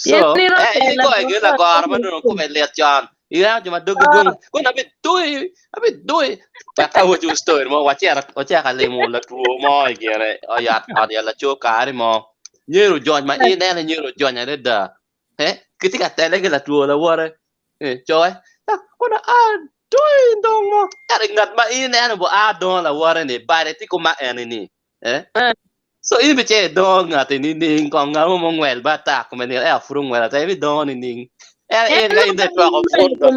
Pien
So,
ni romo
eh, in
lagoro
ikoyo gin lagoro ma
camo
nongo
apil.
kome lit con. Ineno jo ma doggi dwong, kun abi dui, abi dui. Wek awacu story mo, wacito, wacito ka limo latwo mo i gire, oyat, ot yat laco kari mo. Nyero jony ma ineno nyero jony adada. Eh, kitye ka tele ki latwo lawote. Eh, coe, ah, kun a dui dong mo. Ento ngat ma ineno bo a dongo lawote ni, bade tye kuma eni ni. Eh? So in bice idongo ngati nining kong ngat mo mongwel ba ata kome ni eh pud ongwel ata ibidongo nining? En
En
en ka in dong itwako pud dong.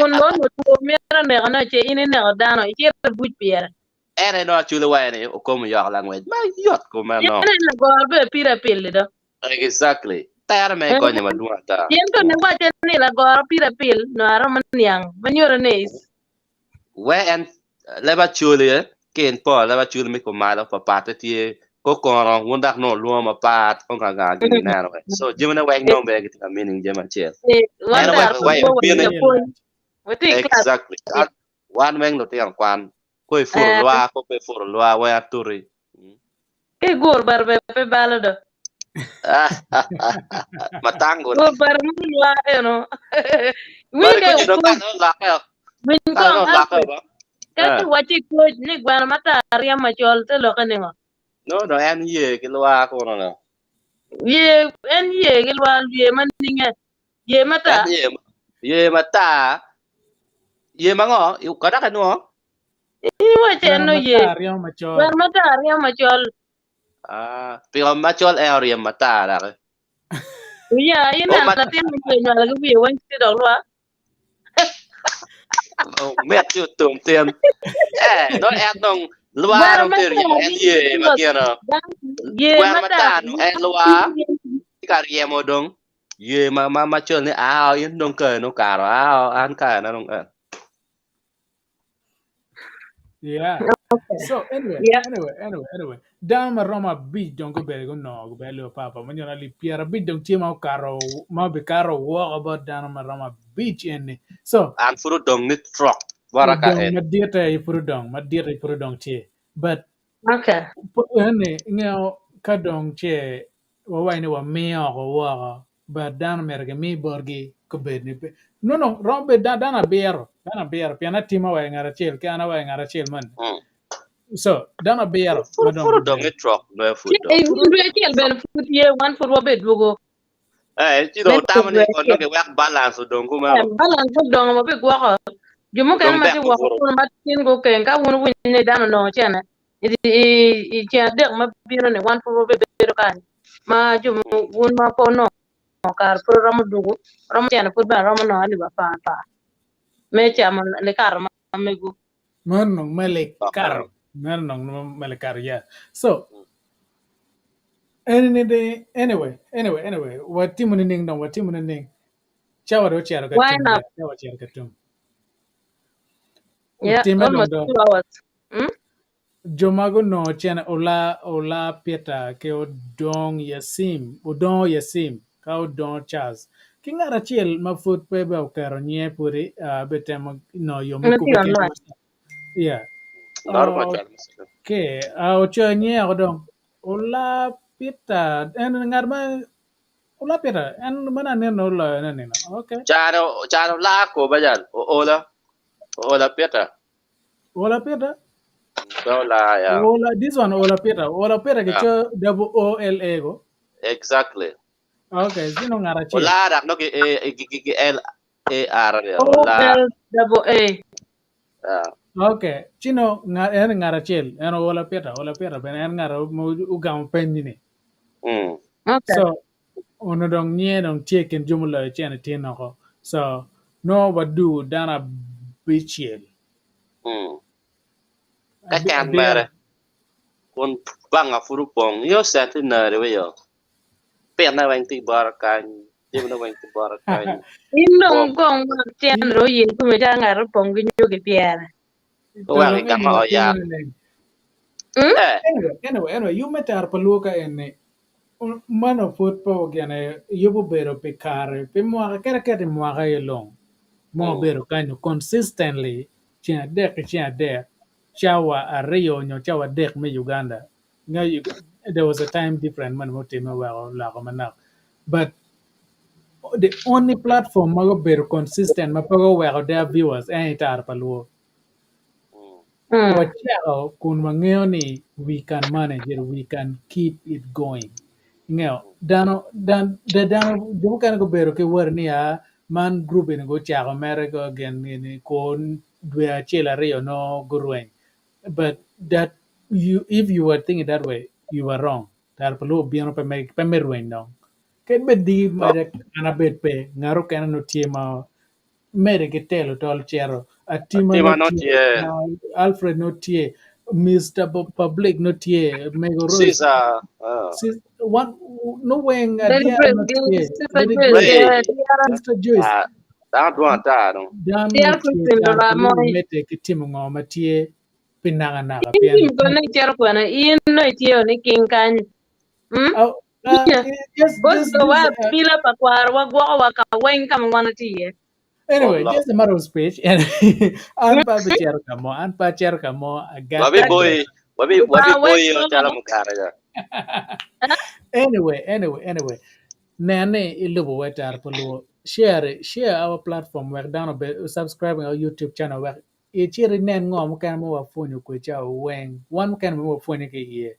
Kun nongo two mito neko ne ce in ineko dano icito i buc pire.
En aye nongo aculo waye ni okom oyoko langwec ma yot kumeno.
En aye lagoro bene pire apil-li do.
Exactly. Tere me ikonye madwong ata.
Pien to niwacce ni lagoro pire apil nongo aromo niang ma nyuto ni
We en leb acoli eh, ki in pol leb acoli me kumalo papatte tye kokono wun dok nongo wulwongo mapat ko nga nga gini ineno we. So jamine weng nongo bene gitye ka meaning jami acel.
Wan
En
dok
weko
wa
iwaco
wa
bine
japwony. Watye i class.
exactly. An wan weng lutino kwan ko ipuro
Eh,
lwa ko pe ipuro lwa weng atuti.
Ki gur bar bene pe balo do.
Matango
Gur bar mo lwa eno.
Bari
Winge
kuci dong
koc
kane olokke o.
winy
Kane
kong
olokke
Alfred
ba.
ka
Eh.
kiwacci koc ni gweno matar ryem macol te lokke ningo?
No no en ye ki lwa kuno no.
Ye en ye ki lwa ye ma ninge ye matar.
En ye ye matar ye ma ngo kadok inwo?
In iwacci en
Gweno
no ye
matar ryemo macol.
gweno matar ryemo macol.
Ah, pingo macol en oryem matar doki?
Ya in
Oh,
neno
ma
latin ma wiye nywalo ki wiye weng tye dok lwa.
oh, mit ci otum tin. Eh, no en dong lwa
Gweno
dong tye
matar
ryemo en ye ma gino.
ye
Gweno
matar
matar nu en lwa tye ka ryemo dong ye ma ma macol ni ao in dong kare no karo ao an kare na dong eh.
Yeah. So anyway,
Yeah.
anyway, anyway, anyway. Dano ma romo abic dong gubedo gunongo gubedo lubo papa ma nyo alip pyerabic dong tye ma okato ma obikato woko bot dano ma romo abic eni. So
An pud odong ni trok bota ka
odong
en.
madite aye pud odong madite aye pud odong tye. But
Okay.
eni ingeyo ka dong ce wawaco ni wamiyo oko woko but dano myero gimi botgi kobed ni pe no no romo bedo dano abiro dano abiro pien atimo wa i ngat acel ki an awa i ngat acel moni so dano abiro ma dong
Pud odong
gubedo
i trok nongo pud dong.
Dwe acel bene pud ye wan pud wabedwogo.
Eh, ci
Me
dong tamo ni
dwe
kon
acel.
nongo giwek balance odong kumeno.
Balance odongo ma bigwoko jo mukene
Dong
ma
tek
tye woko
gubuto.
kun ma tin gukeng ka wun wuwinyo ni dano onongo cene i ceng adek ma bino ni wan pud wabibedo kany ma jo wun ma pe onongo kare pud romo dwogo romo cene pud bene romo nongo alip apar apar me camo likato ma mego.
Meno nong me likato meno nong me likato yeah so eni ni anyway anyway anyway watimo nining dong watimo nining cawa dong ocito ka
Why
tum
not?
cawa ocito ka tum.
Yeah,
Otimme dong
almost
do.
2 hours. Hmm?
Jo ma gunongo cene Ola, Ola Peter ki Odong Yasim, Odongo Yasim ka Odongo Charles. Ki ngat acel ma pud pe bene oketo nyinge pudi, uh, bitemo nongo yo me
Ma tye
kubbe ki
online.
Yeah.
Laro ma cwalo message.
Okay, ocoyo nyinge oko dong. Ola Peter, en ngat ma Ola Peter, en ma aneno oloyo ne nino. Okay.
Cano cano la ko bajal ola ola Peter.
Ola Peter.
Pe ola ya.
Ola, this one Ola Peter. Ola Peter
Yeah.
kicoyo double O L A go.
Exactly.
Okay, sino ngat acel.
Ola dak no ki A ki ki ki L A R ya.
O
Ola.
L double A.
Yeah.
Okay, cino ngat en ngat acel. En Ola Peter, Ola Peter bene en ngat ma ogamo penyi ni.
Mm.
Okay.
So ono dong nyinge dong tye i kin jo muloyo cene tin oko. So no wadu dano abicel.
Mm. Ka
Abi,
can
abiro.
mere kun banga pud opong yo centenary we yo. Pinne weng tye bota kany. Jami na weng ki bota kany.
In dong kong wek cen ro yin kume ca ngat opong ki nyogi pyere.
Oweko i gama o yat.
Mm?
Anyway, anyway, anyway, yub me tero pa luo ka eni mano pud pe ogene yub obedo pi kare pi mwaka kadi aketa i mwaka aye long ma obedo kanyo consistently ceng adek ki ceng adek cawa aryo nyo cawa adek me Uganda nyo there was a time different moni mutimme oweko oloko manok but the only platform ma obedo consistent ma pe oweko their viewers en aye tara pa luo. Wacako kun wangeyo ni we can manage it, we can keep it going. Ingeyo, dano, dan, da dano, jo mukene gubedo ki worry ni aa, man group eni gucako mere go gin ni ko dwe acel aryo nongo gurweny. But that you, if you were thinking that way, you were wrong. Tara pa luo obino pe me, pe me rweny dong. Kadi bed diki maca an abed pe, ngat okene nongo tye ma Mede ki telo tol cito. Atima
Atima
nongo
nongo
tye,
tye.
Alfred nongo tye, Mister Public nongo tye, Mego Rose,
Caesar. Oh.
sis, wan, nongo weng
Lady
Adiera
Grace
nongo
gi
tye,
Sister
Lady
Joyce
Grace,
gi
Ray.
Diara
Sister Joyce,
Ah, dano dwong ata dong.
dano
Diara
nongo tye,
Christine
tara
Lora
pa luo
Moi.
mede ki timo ngo ma tye pi naka naka
In
pien
tim kono icito kwene in nongo itye ni king kany. Mm?
Oh,
Yeah.
just,
Bot
just,
jo wa
this,
abila pa kwarowa gwokowa ka weng ka ma wan watye iye.
anyway,
Allah.
just a matter of speech. And an pa abicito ka mo, an pa acito ka mo, I got
Wabi
that.
boy, wabi wabi
Lubanga wek
boy
so
calo mugara ja.
Anyway, anyway, anyway. Nen ni ilubo we tara pa luo. Share, share our platform wek dano obed subscribe our YouTube channel wek icit inen ngo mukene ma wapwonyo kwe ca weng. Wan mukene ma wapwonyo ki iye.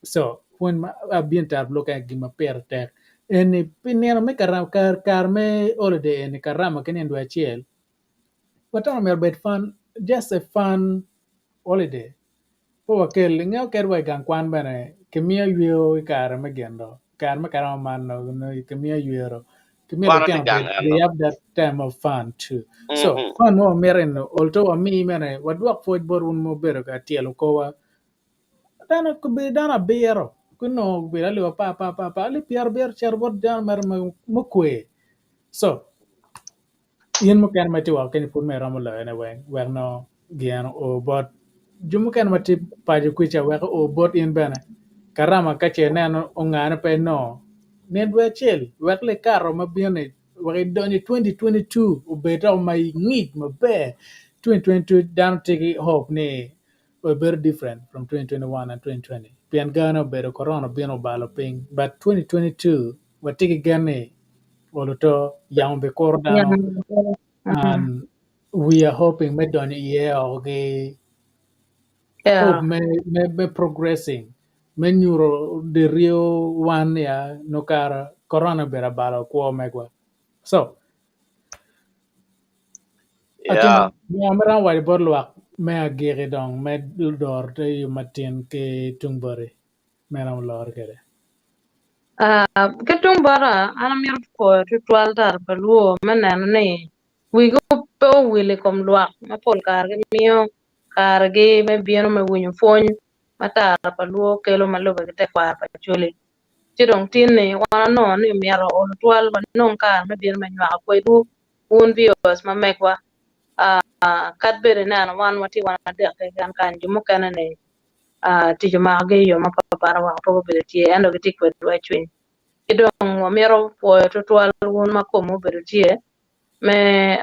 So, pwony ma abino tara pa luo kene gin ma pire tek. Eni pi nino me karama kar kare me holiday eni karama ki nino dwe acel watamo myero obed fun just a fun holiday. Pe wakel ingeyo kadi wa i gang kwan bene kimiyo yweo i kare me gin do kare me karama man nongo kimiyo yweo kimiyo
Kwan tye
lutino
gang
bed
eno.
they have that time of fun too. So
Mhm.
fun mo wamito eni olto wamii bene wadwok pwoc bot wun ma wubedo ka tyelo korwa dano obedo dano abiro gunongo obedo alip apar apar apar apar alip pyerabiro ocito bot dano mere mukwe so In mukene ma itye woko kenyo pud ma iromo loyone weng wek nongo gin oo bot jo mukene ma tye paco kwica wek oo bot in bene. Karama ka ce ineno ongane pe inongo nino dwe acel wek likato ma bino-ni wek idony i 2022 obed dok ma ingic maber 2022 dano tye ki hope ni obedo different from 2021 and 2020 pien gane obedo korona obino obalo piny but 2022 watye ki gen ni olo to yamo bikuro dano and we are hoping me donyo iye oko ki hope me, me, me progressing me nyuto the real one ya no kara corona obedo abalo kwo megwa so
Yeah.
Ngo ma iromo waco bot lwak me agiki dong me doro te yo matin ki tung boti me romo loro kwede?
Ki tung bota, an amito pwoyo tutwal tara pa lwor me neno ni wigi pe owil i kom lwak ma pol kare gimiyo karegi me bino me winyo pwony ma tara pa lwor kelo ma lube ki tekwaro pa Acholi. Ci dong tin-ni wan wanongo ni myero olo twal wanong kare me bino me nywako kwedwu wun viewers ma megwa. Kadi bed ineno wan watye wan adek keken kany, jo mukene-ni tic omakogi i yo mapatpat oweko pe gubedo tye ento gitye kwedwa i cwiny. Ki dong wamito pwoyo tutwal wun ma komwu obedo tye me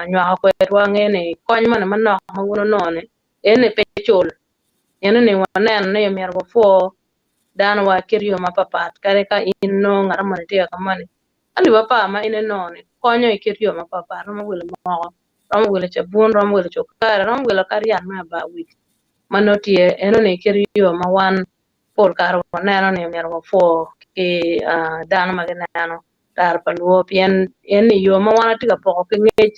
nywako kwedwa nge ni kony moni manok ma wun wunongo ni eni pe cul. Eno ni waneno ni myero wapwo dano wa kit yo mapatpat kadi ka in inongo ngat moni tye ka moni alip apar ma in inongo ni konyo i kit yo mapatpat romo wilo moko, romo wilo cabun, romo wilo cukari, romo wilo kadi yat me abar wic. Ma nongo tye enoni kit yo ma wan pol kare waneno ni myero wapwo ki dano ma gineno tara pa luo pien en-ni yo ma wan watye ka poko ki ngec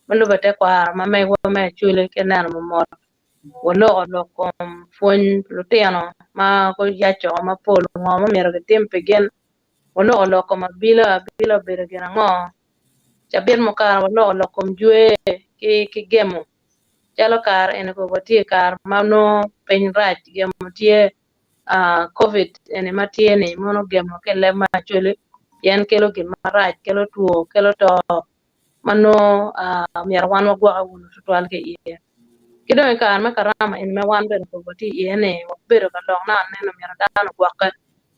ma lube tekwaro ma megwa me Acholi ki neno mot waloko lok kom pwony lutino ma guyaco mapol ngo ma myero gitim pi gin waloko lok kom abila, abila obedo gin ango cabit mukato waloko lok kom jwer ki gemo. Calo kare eni kono watye i kare ma nongo piny rac gemo tye covid eni ma tye ni mono gemo ki i leb me Acholi. Pien kelo gin marac, kelo two, kelo to ma nongo myero wan wagwokke wunu tutwal ki iye. Ki dong i kare me karama eni ma wan bene pud watye iye ni wabedo ka lok naka neno myero dano ogwokke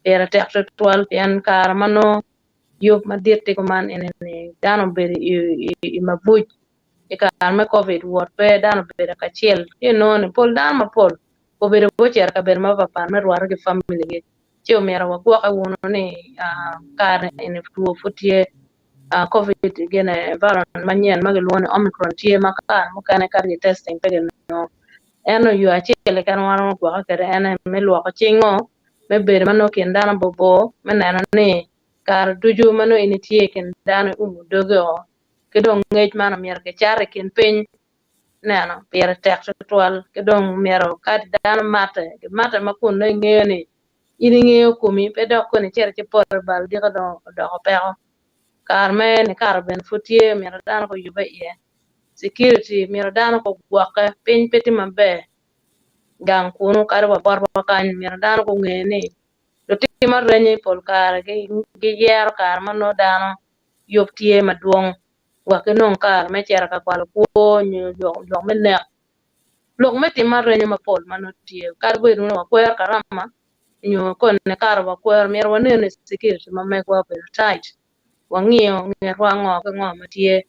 pire tek tutwal pien kare ma nongo yub madit tye kuman eni ni dano obedo i mabuc i kare me covid wot pe dano obedo kacel ci inongo ni pol dano mapol obedo gucito i kabedo mapatpat me rwate ki family gi ci omyero wagwokke wunu ni kare eni two pud tye covid gine variant manyen ma gilwongo ni omicron tye ma kare mukene kadi ki testing pe ginongo ento yo acel keken ma waromo gwokke kwede ene me lwoko cingo me bedo ma nongo kin dano bor bor me neno ni kare ducu ma nongo in itye i kin dano iumo dogi o ki dong ngec man omyero kicat i kin piny neno pire tek tutwal ki dong myero kadi dano matte gimatte ma kun nongo ingeyo ni in ingeyo komi pe dok koni icito ci poto i bal diko dong odoko peko kare me nikato bene pud tye myero dano guyubbe iye security myero dano gugwokke piny pe tye maber gang kunu kadi wa botwa kany myero dano gunge ni lutim arenyi pol kare giyero kare ma nongo dano yub tye madwong wek ginong kare me cito ka kwalo kwo nyo lok me nek, lok me tim arenyo mapol ma nongo tye. Kadi bed ni wakwero karama nyo koni kato wakwero, myero wanen ni security ma megwa obedo tight, wangiyo ngetwa ngo ki ngo ma tye.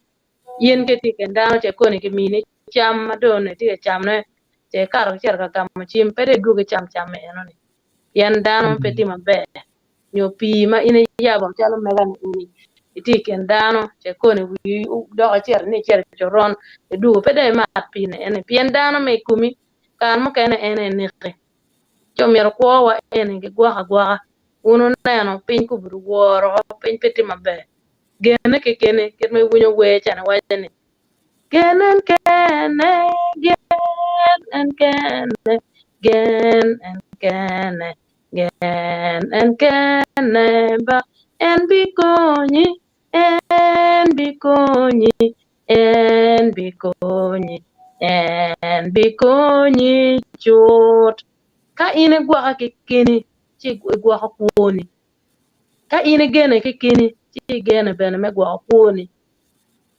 In ka itye i kin dano ce koni kimini cam ma dong onongo itye ka camone ce ikato icito ka gamo cim pe dong idwogi icam cam-mi enoni pien dano pe tye maber. Nyo pii ma in iyabo calo mega-ni eni itye i kin dano ce koni wii dok icito ni icito i coron idwogo pe dong imat pii-ni eni pien dano ma i komi kare mukene en aye neki ci omyero kwowa eni gigwok agwoka wun wuneno piny kobedo woro piny pe tye maber genne kekeni kit ma iwinyo wer ca ni waco ni gen en kene gen en kene gen en kene Gen en kene ba en bikonyi, en bikonyi, en bikonyi, en bikonyi cut. Ka in igwoke kekeni, ci igwoko kwoni. Ka in igene kekeni, ci igene bene me gwoko kwoni.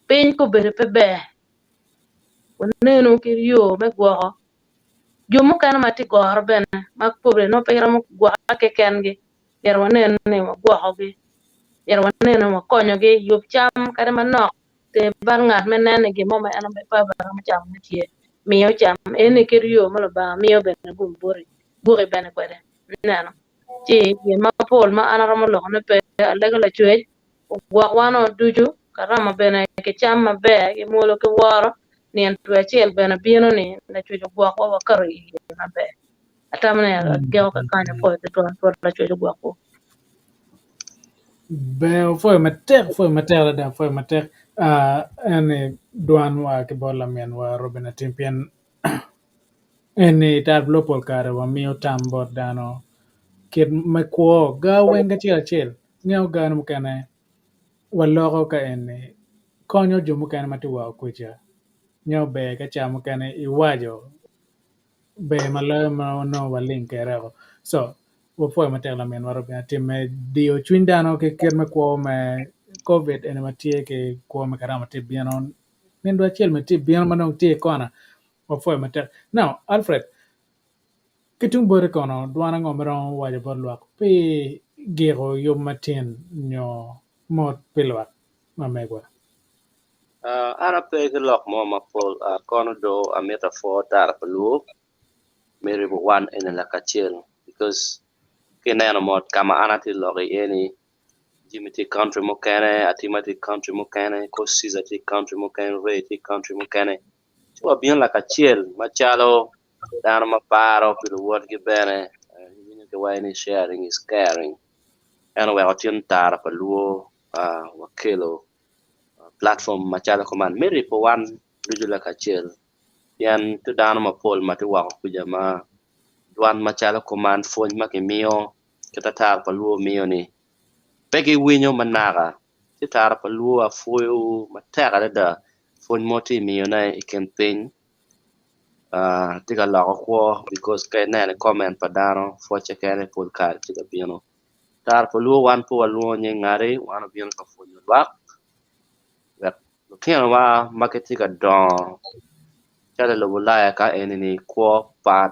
Piny kobedo pe ber, wanenu ki yo me gwoko Jo mukene ma tye goro bene ma kobbe nongo pe giromo gwokke kekengi myero wanen ni wagwokogi, myero wanen ni wakonyogi, yub cam kadi manok ter bot ngat me nen ni gin mo ma en pe romo camone tye, miyo cam eni kit yo ma Lubanga miyo bene gum boti gwoki bene kwede ineno ci gin mapol ma an aromo lokone pe alego Lacwec Ogwok wan o ducu, karama bene ki cam maber, ki mwolo ki woro, nino dwe acel bene bino ni Lacwec ogwokwa wakato i iye maber. Atamo ni agiko kakany apwoyo tutwal pwod Lacwec ogwokwu.
Ber opwoyo matek opwoyo matek adada opwoyo matek ah, eni dwan wa ki bot laminwa Robin Atim pien eni tar polo pol kare wamiyo tam bot dano kit me kwo ga weng acel acel Ngeyo gano mukene waloko ka eni konyo jo mukene ma tye woko kwica nyo ber ka ca mukene iwaco ber ma loyo ma nongo waling kwede woko co wapwoyo matek laminwa Robina tim me diyo cwiny dano ki kit me kwo me covid eni ma tye ki kwo me karama tye bino nino acel bene tye bino ma dong tye i kona wapwoyo matek now Alfred Ki tung boti kono, dwan ango ma iromo waco bot lwak pi giko yub matin nyo mot pi lwak ma megwa?
An ape ki lok mo mapol, kono do amito apwo tara pa luo me ribo wan eni lakacel because ka ineno mot ka ma an atye ka lok iye ni Jimmy tye i country mukene, Atima tye i country mukene, Coach Caesar tye i country mukene, Ray tye i country mukene ci wabino lakacel macalo dano ma paro pi luwotgi bene iwinyo ki waco ni sharing is caring en oweko tin tara pa luo wakelo platform macalo kuman me ripo wan ducu lakacel pien tye dano mapol ma tye woko kuca ma dwan macalo kuman pwony ma kimiyo kit ma tara pa luo miyo ni pe giwinyo manaka ci tara pa luo apwoyowu matek adada pwony mo tye imiyone i kin piny tye ka loko kwo because ka ineno i comment pa dano pwocce kene pol kare tye ka bino. Tar pa luo wan pe walwongo nying ngati, wan obino ka pwonyo lwak wek lutinowa ma gitye ka dongo calo i lobo Ulaya ka eni-ni kwo pat.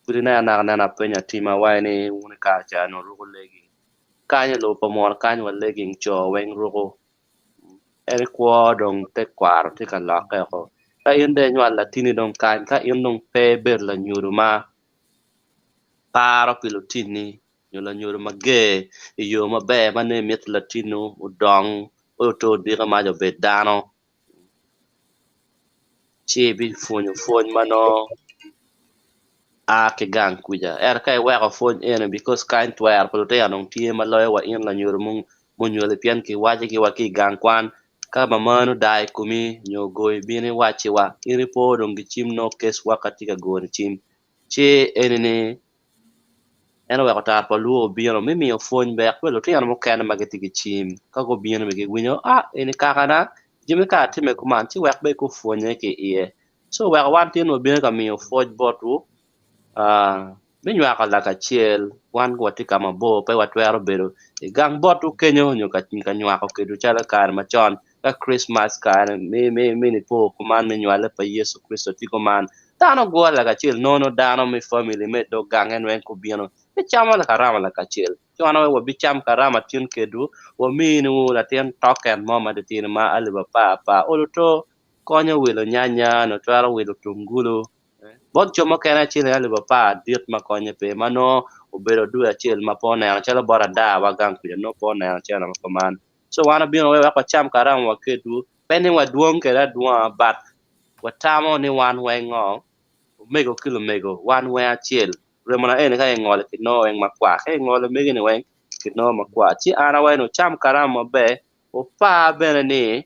Pud ineno anaka neno apenyo atima waci ni wun i kare ca onongo wuruko legging. Kany i lobo pa munu kany wa legging co weng ruko. En kwo dong tekwaro tye ka lokke oko. Ka in dong inywalo latinni dong kany ka in dong pe ibedo lanyodo ma paro pi lutinni nyo lanyodo mager i yo maber ma nongo imito latinni odong oto odiko mac obed dano ci ibipwonyo pwony ma nongo a ki gang kwica ento ka iweko pwony eni because kany twero pa lutino dong tye ma loyo wa in lanyodo munywali pien kiwaco giwa ki i gang kwan ka mamani odaa i komi nyo ogoyi bino iwacci wa in ipo dong gicim nongo case worker tye ka goni cim ci eni ni en oweko tar pa luo obino me miyo pwony bek pi lutino mukene ma gitye ki cim ka gubino bene giwinyo a eni kakana jami ka atime kuman ci wek bene gupwonye ki iye co oweko wan tin wabino ka miyo pwoc botwu me nywako lakacel wan watye ka mabor pe watwero bedo i gang botwu kenyo nyo ka nywako kwedwu calo kare macon ka Kricmac kare me nipo kuman me nywale pa Yecu Kricito tye kuman, dano gure lakacel nono dano me famili me dog gange nweng gubino gicamo karama lakacel. Ci wan aye wabicam karama tin kedwu, waminiwu latin token mo matitino ma alip apar apar. Olo to konyo wilo nyanya nyo twero wilo tungulu. Bot jo mukene ciling alip apar dit ma konye pe ma nongo obedo dwe acel ma pe oneno calo bot adaa wa gang kuca nongo pe oneno cene ma kuman. So wan wabino wek wacam karama wa kedwu, pe ni wadwong kwede adwonga but watamo ni wan weng ngo, omego ki lumego wan weng acel, remona eni ka ingolo kinongo weng makwar, ka ingolo megi ni weng kinongo makwar. Ci an awaco ni wucam karama maber, wupar bene ni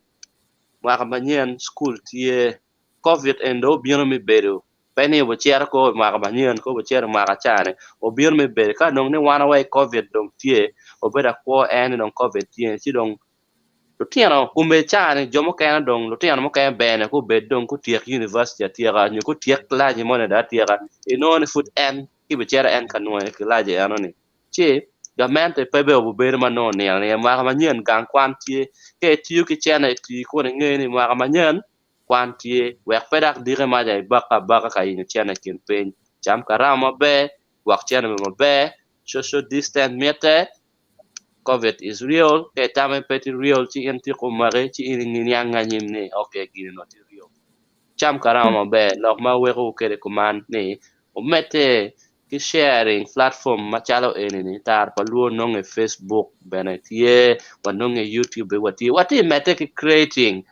mwaka manyen cukul tye, Covid eni dong obino me bedo, pe ni wucito ko i mwaka manyen ko wucito i mwaka ca-ni, obino me bedo. Ka dong ni wan awaci Covid dong tye, obedo akwo en ni dong Covid tye ci dong lutino kome ca-ni jo mukene dong lutino mukene bene gubed dong gutyek university atyeka nyo gutyek kilaci moni dong atyeka inongo ni pud en kibicito en ka nwoyo kilaci enoni ci gamente pe bene obibedo ma nongo onino ni mwaka manyen gang kwan tye ka itiyo ki cene iti kun ingeyo ni mwaka manyen Kwan tye wek pe dok diki maca ibake abaka ka yenyo cene i kin piny. Cam karama maber, gwok cene bene maber, social distance mitte, covid is real, ka itamo ni pe tye real ci in tika omaki ci in iniang anyim ni ok gini onongo tye real. Cam karama maber, lok ma aweko kwede kuman ni omedde ki sharing platform macalo eni-ni tar pa lwo nonge i facebook bene tye, wanonge i youtube bene watye, watye medde ki creating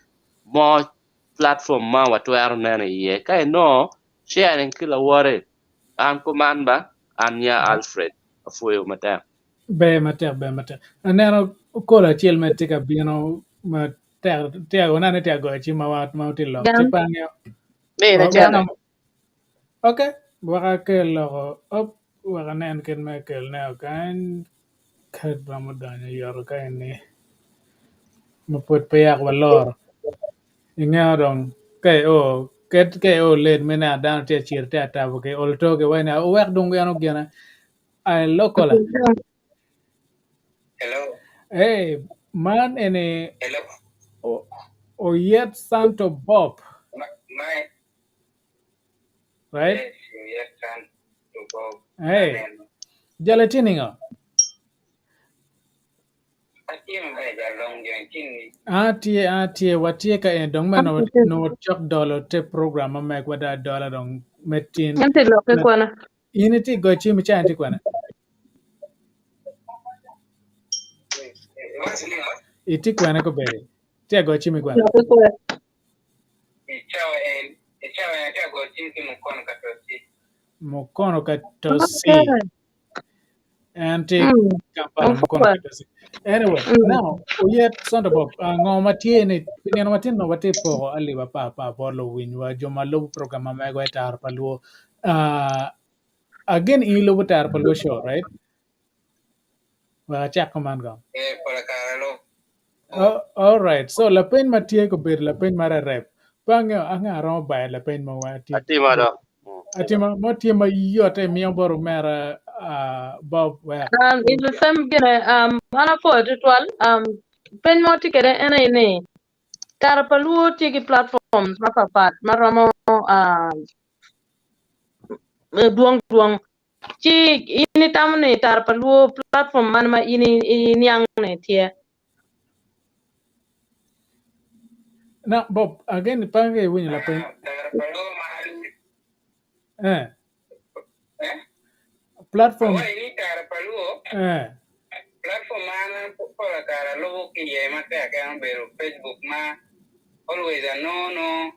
mo platform ma watwero neno iye ka inongo sharing ki lawote an kuman ba an nya Alfred apwoyo matek.
Ber matek ber matek. Aneno kol acel ma tye ka bino ma tek tye aneno ni tye ka goyo cim ma ma tye lok ci
Gam.
pe angeyo.
Mine cene.
Ok, wek akel loko op wek anen kit me kelone kany ka romo donyo oyoto ka eni ma pwod peya waloro ingeyo dong ka io ket ka io late me neno dano tye ka cito tye ka tabo ki olo togi wai ni wuwek dong en ogine lokola
Hello.
Hey, man eni
Hello.
Oyet Santo Bob,
My, my
right?
yes, yes, Santo Bob.
Hey,
Aneno.
jalo tye ningo?
Atye maber jalong jo itini.
Atye, atye, watye ka eni dong meno nongo cok dolo te program ma megwa da adola dong me tin.
Ento lok ki kwana.
In itye goyo cim ica in itye kwene?
Iwaco ni ngo?
Itye kwene kobedi? Itye ka goyo cim i kwene?
Lok ki kwe.
I cawa en, i cawa en atye ka goyo cim ki Mukono Katosi.
Mukono Katosi.
Okay.
En tye
Mm.
Kampala Mukono
Opua.
Katosi. Anyway,
Mm.
now oyet Santa Bob, ngo ma tye ni pi nino matin nongo watye poko alip apar apar bot luwinywa jo ma lubo program ma megwa i taro pa luo. Again in ilubo taro pa luo show, right? Wek acak kuman kong.
Eh, pola kare lo.
Oh, all right. So lapeny ma tye kobedo lapeny ma rerep. Pe angeyo anga aromo bayo lapeny mo wa tye.
Atima do.
Atima mo tye mayot e miyo bot omera Bob wek.
In the same gine, an apwoyo tutwal. Peny mo tye kede en aye ni, Tara pa Luo tye ki platforms mapapat ma romo dwong dwong. Ci in itamo ni Tara pa Luo platform man ma in iniang ni tye?
Now, Bob, again, pange iwinyo lapeny.
Tara pa Luo man
Eh. Platform.
Awaci ni Tara pa Luo platform ma an pola kare alubo ki iye matek en obedo Facebook ma always anongo nongo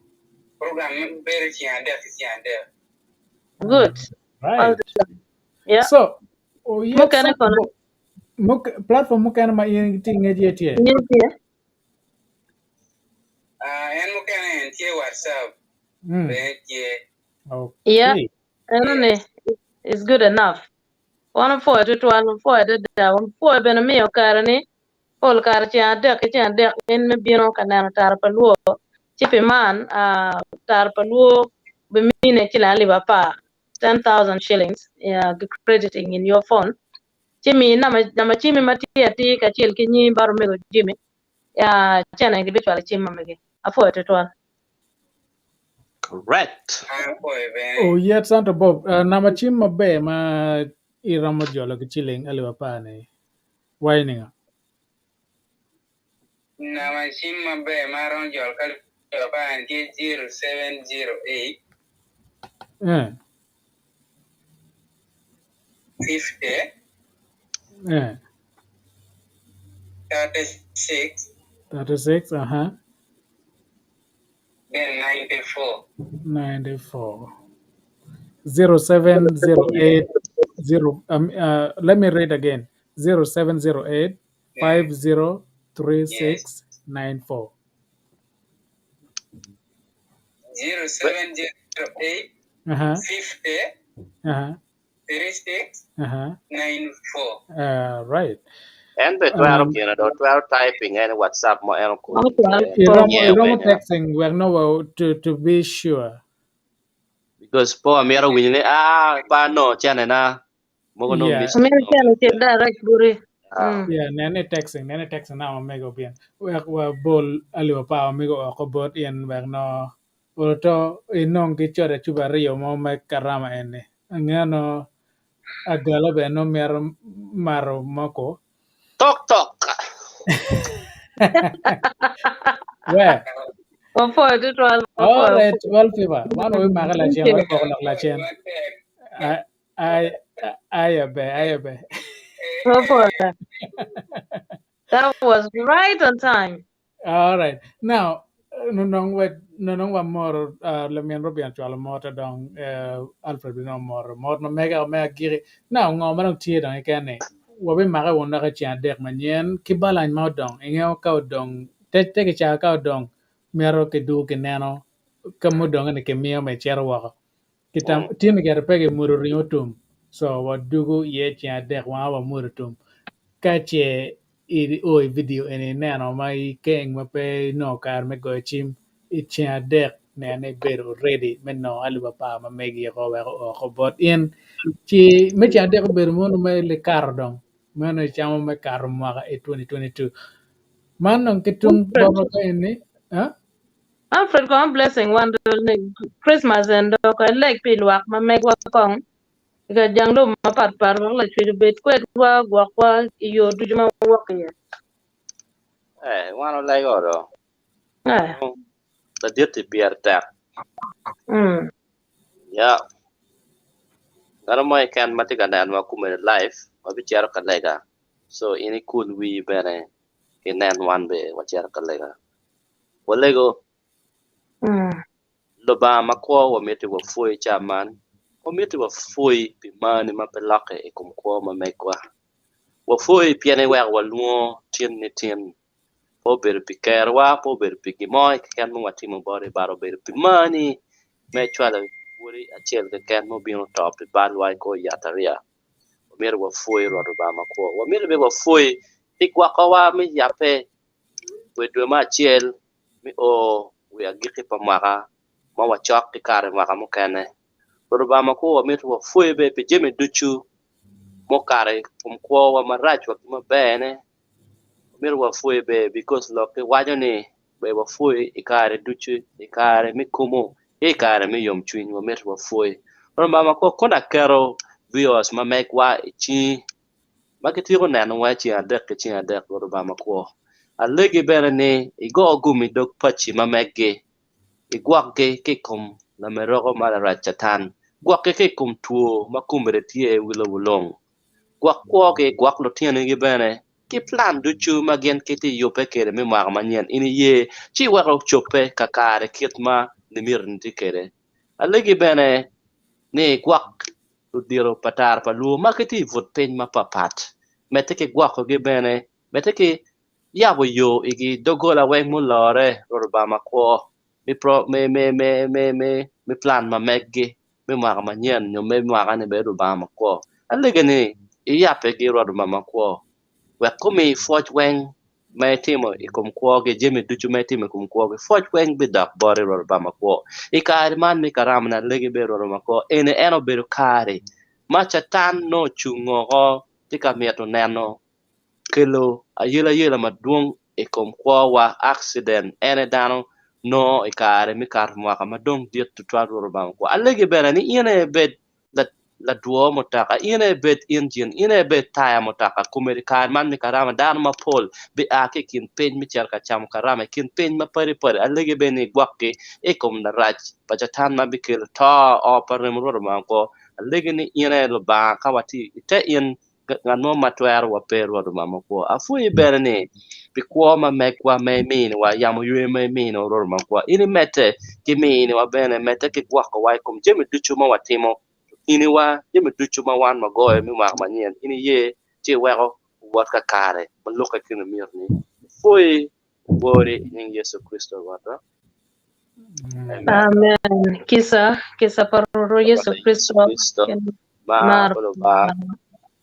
program bedo ceng adek ki ceng adek.
Good.
Right.
Yeah.
So, oh, yes,
Mukene kono.
Platform mukene ma in tye ngec iye tye?
In tye.
En mukene en tye WhatsApp bene tye.
Yeah.
Okay.
Eno ni is good enough. Wan opwoyo tutwal, opwoyo adada, opwoyo bene miyo kare ni pol kare ceng adek ki ceng adek in me bino ka neno Tara pa Luo ci pi man Tara pa Luo bimine ciling alip apar, 10,000 shillings, crediting in your phone ci mi namba cimmi ma tye atir kacel ki nyingi bot omego Jimmy cene gibicwalo cim ma mege. Apwoyo tutwal.
Correct.
Oh, yet Santo Bob, namba cim maber ma iromo jolo ki ciling alip apar ni wayo ningo?
Namba cim maber ma aromo jolo ki alip apar ni tye 0708 50 36
36, aha.
Then 94.
94. 0708 0 let me read again. 0708 5036 94.
0708 50 36 94.
Right.
En be twero gine do twero typing en WhatsApp mo en okulu.
Iromo texting wek no to be sure.
Because po amito winyo ni ah pa no cene na mogo no miss.
Amito cene cel direct buri.
Yeah, nene texting, nene texting na omego bien. Wek wa bol aliwa pa omego oko bot in wek no oto inong ki coda cuba aryo mo me karama eni. Angeno agala bene no mito mato moko.
Tok tok.
We.
Wapwoyo tutwal.
All right, well fever. Man we make lacen, we boko lok lacen. Ay ay be, ay be.
Wapwoyo. That was right on time.
All right. Now, nonong we nonong wa moro lamin Rubian cwalo mot dong Alfred bino moro mot ma mega me agiri. Now ngo ma dong tye dong keken ni wabi make wun dok i ceng adek manyen ki balany ma odong ingeo ka odong te te kica ka odong myero kidugo kineno ka mudong ni kimiyo me cito woko. Kitam tin kere pe kimudo ringo tum so wadugo iye ceng adek wanga wamudo tum. Ka ce i o i video eni ineno ma ikeng ma pe inongo kare me goyo cim i ceng adek nene ibedo ready me nongo alip apar ma megi oko wek oo bot in ci me ceng adek obedo mono me likato dong meno icamo me kato mwaka i 2022 man dong ki tung botwa ka eni
Alfred kong blessing wan ni Christmas en dok elek pi lwak ma megwa kong ka jang lobo mapatpat wek lacwec obed kwedwa gwokwa i yo ducu ma wawok iye.
Eh, wan olego do. Ladit-ti pire tek. Ya. Ngano mo keken ma tye ka nenowa kumene live, wabicito ka lega. So in ikul wii bene inen wan be wacito ka lega. Walego. Lubanga makwo wamiti wapwoyi ca man, wamiti wapwoyi pi marni ma pe lokke i kom kwo ma megwa. Wapwoyi pien iweko walwongo tin ni tin. Pe obedo pi kerowa, pe obedo pi gin mo keken ma watimo boti, but obedo pi marni me cwalo wodi acel keken ma obino oto pi balwa i kor yatariya. Wamito wapwoyi Rwot Lubanga makwo. Wamito bene wapwoyi pi gwokowa me yabbe wi dwe me acel me o wi agikki pa mwaka ma wacok ki kare mwaka mukene. Rwot Lubanga makwo wamito wapwoyi bene pi jami ducu mukato i kom kwowa marac wa ki maberne myero wapwoyi ber because lokki waco ni ber wapwoyi i kare ducu i kare me kumu ki i kare me yomcwiny wamito wapwoyi. Rwot ma kwo kono aketo viewers ma megwa i cingi ma gityeko nenowa i ceng adek ki ceng adek Rwot Lubanga makwo. Alegi bene ni igo gum i dog paci ma meggi, igwokgi ki i kom lameroko ma larac Catan, gwokgi ki i kom two ma kombeddi tye i wi lobo lung, gwok kwogi, gwok lutinigi bene, ki plan ducu ma gin gitye yubbe kwede me mwaka manyen in iye ci iweko ocobbe kakare kit ma nimitini tye kwede. Alegi bene ni igwok ludito pa tara pa luo ma gitye i but piny mapatpat, medde ki gwokogi bene, medde ki yabo yo igi doggola weng mulore Rwot Lubanga makwo me plan ma meggi me mwaka manyen nyo me mwaka-ni bene Lubanga makwo. Alege ni iyabbegi Rwot Lubanga makwo wek gumi pwoc weng ma itimo i kom kwogi, jami ducu ma itimo i kom kwogi, pwoc weng bidok boti Rwot Lubanga makwo. I kare man me karama-ni alegi bene Rwot Lubanga makwo, eni en obedo kare ma Catan nongo ocung woko tye ka mito neno kelo ayelayela madwong i kom kwowa, accident, en aye dano nongo i kare me kato mwaka ma dong dit tutwal Rwot Lubanga makwo. Alegi bene ni in aye ibed ladwo mutoka, in aye ibed injin, in aye ibed taya mutoka. Komedi kare man me karama dano mapol bia ki i kin piny me cito ka camo karama i kin piny mapadi padi. Alegi bene ni igwokgi i kom larac pa Catan ma bikelo to o pa remo Rwot Lubanga kwo. Alegi ni in aye Lubanga ka watye i te in ngat mo ma twero wa pe Rwot Lubanga makwo. Apwoyi bene ni pi kwo ma megwa ma iminiwa, yamo yweyo ma iminiwa Rwot Lubanga makwo. In imedde ki miniwa bene, medde ki gwokowa i kom jami ducu ma watimo, iniwa jami ducu ma wan wagoyo me mwaka manyen, in iye ci iweko owot kakare ma lukke ki myero ni ipwoyi wori i nying Yecu Kricito Rwotwa. Amen.
Amen. Kisa, kisa pa Rwotwa Yecu
Yecu
Kricito,
Kricito,
ki
mar
mar
pa Lubanga,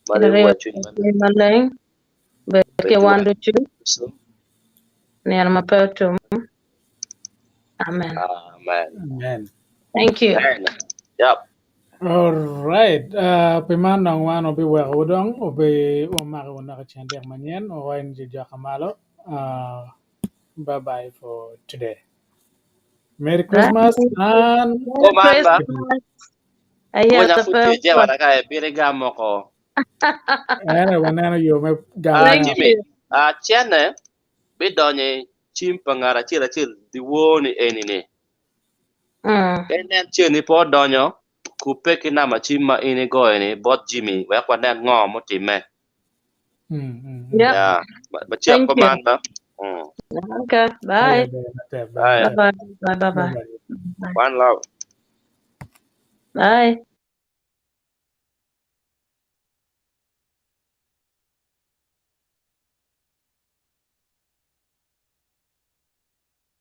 ma
ki
riwowa
ryeyo
cwiny maleng,
cwiny maleng bed
bed
ki
ki
wan
wan
ducu
ducu.
nino ma pe otum. Amen.
Amen.
Amen.
Thank you.
Amen. Yep.
All right. Pi man dong wan wabiweko dong obi wamako wunaka ceng adek manyen wawaco ni jojoka malo. Bye bye for today. Merry
Bye.
Christmas and
Merry
Ko man ba?
Christmas. Aye
Konya pud
pe
tye jeba ka ebino igam moko.
Ene waneno yo me gamo
Thank
Jimmy,
you.
cene bidonyo i cim pa ngat acel acel dyewor ni eni ni. Ka inen cen-ni pe odonyo, kubbe ki namba cim ma in igoyo ni bot Jimmy wek wanen ngo mutimme.
Yep.
Yeah. Macek
Thank you.
kuman ba.
Okay. Bye.
Bye.
Bye bye. Bye bye bye.
One love.
Bye.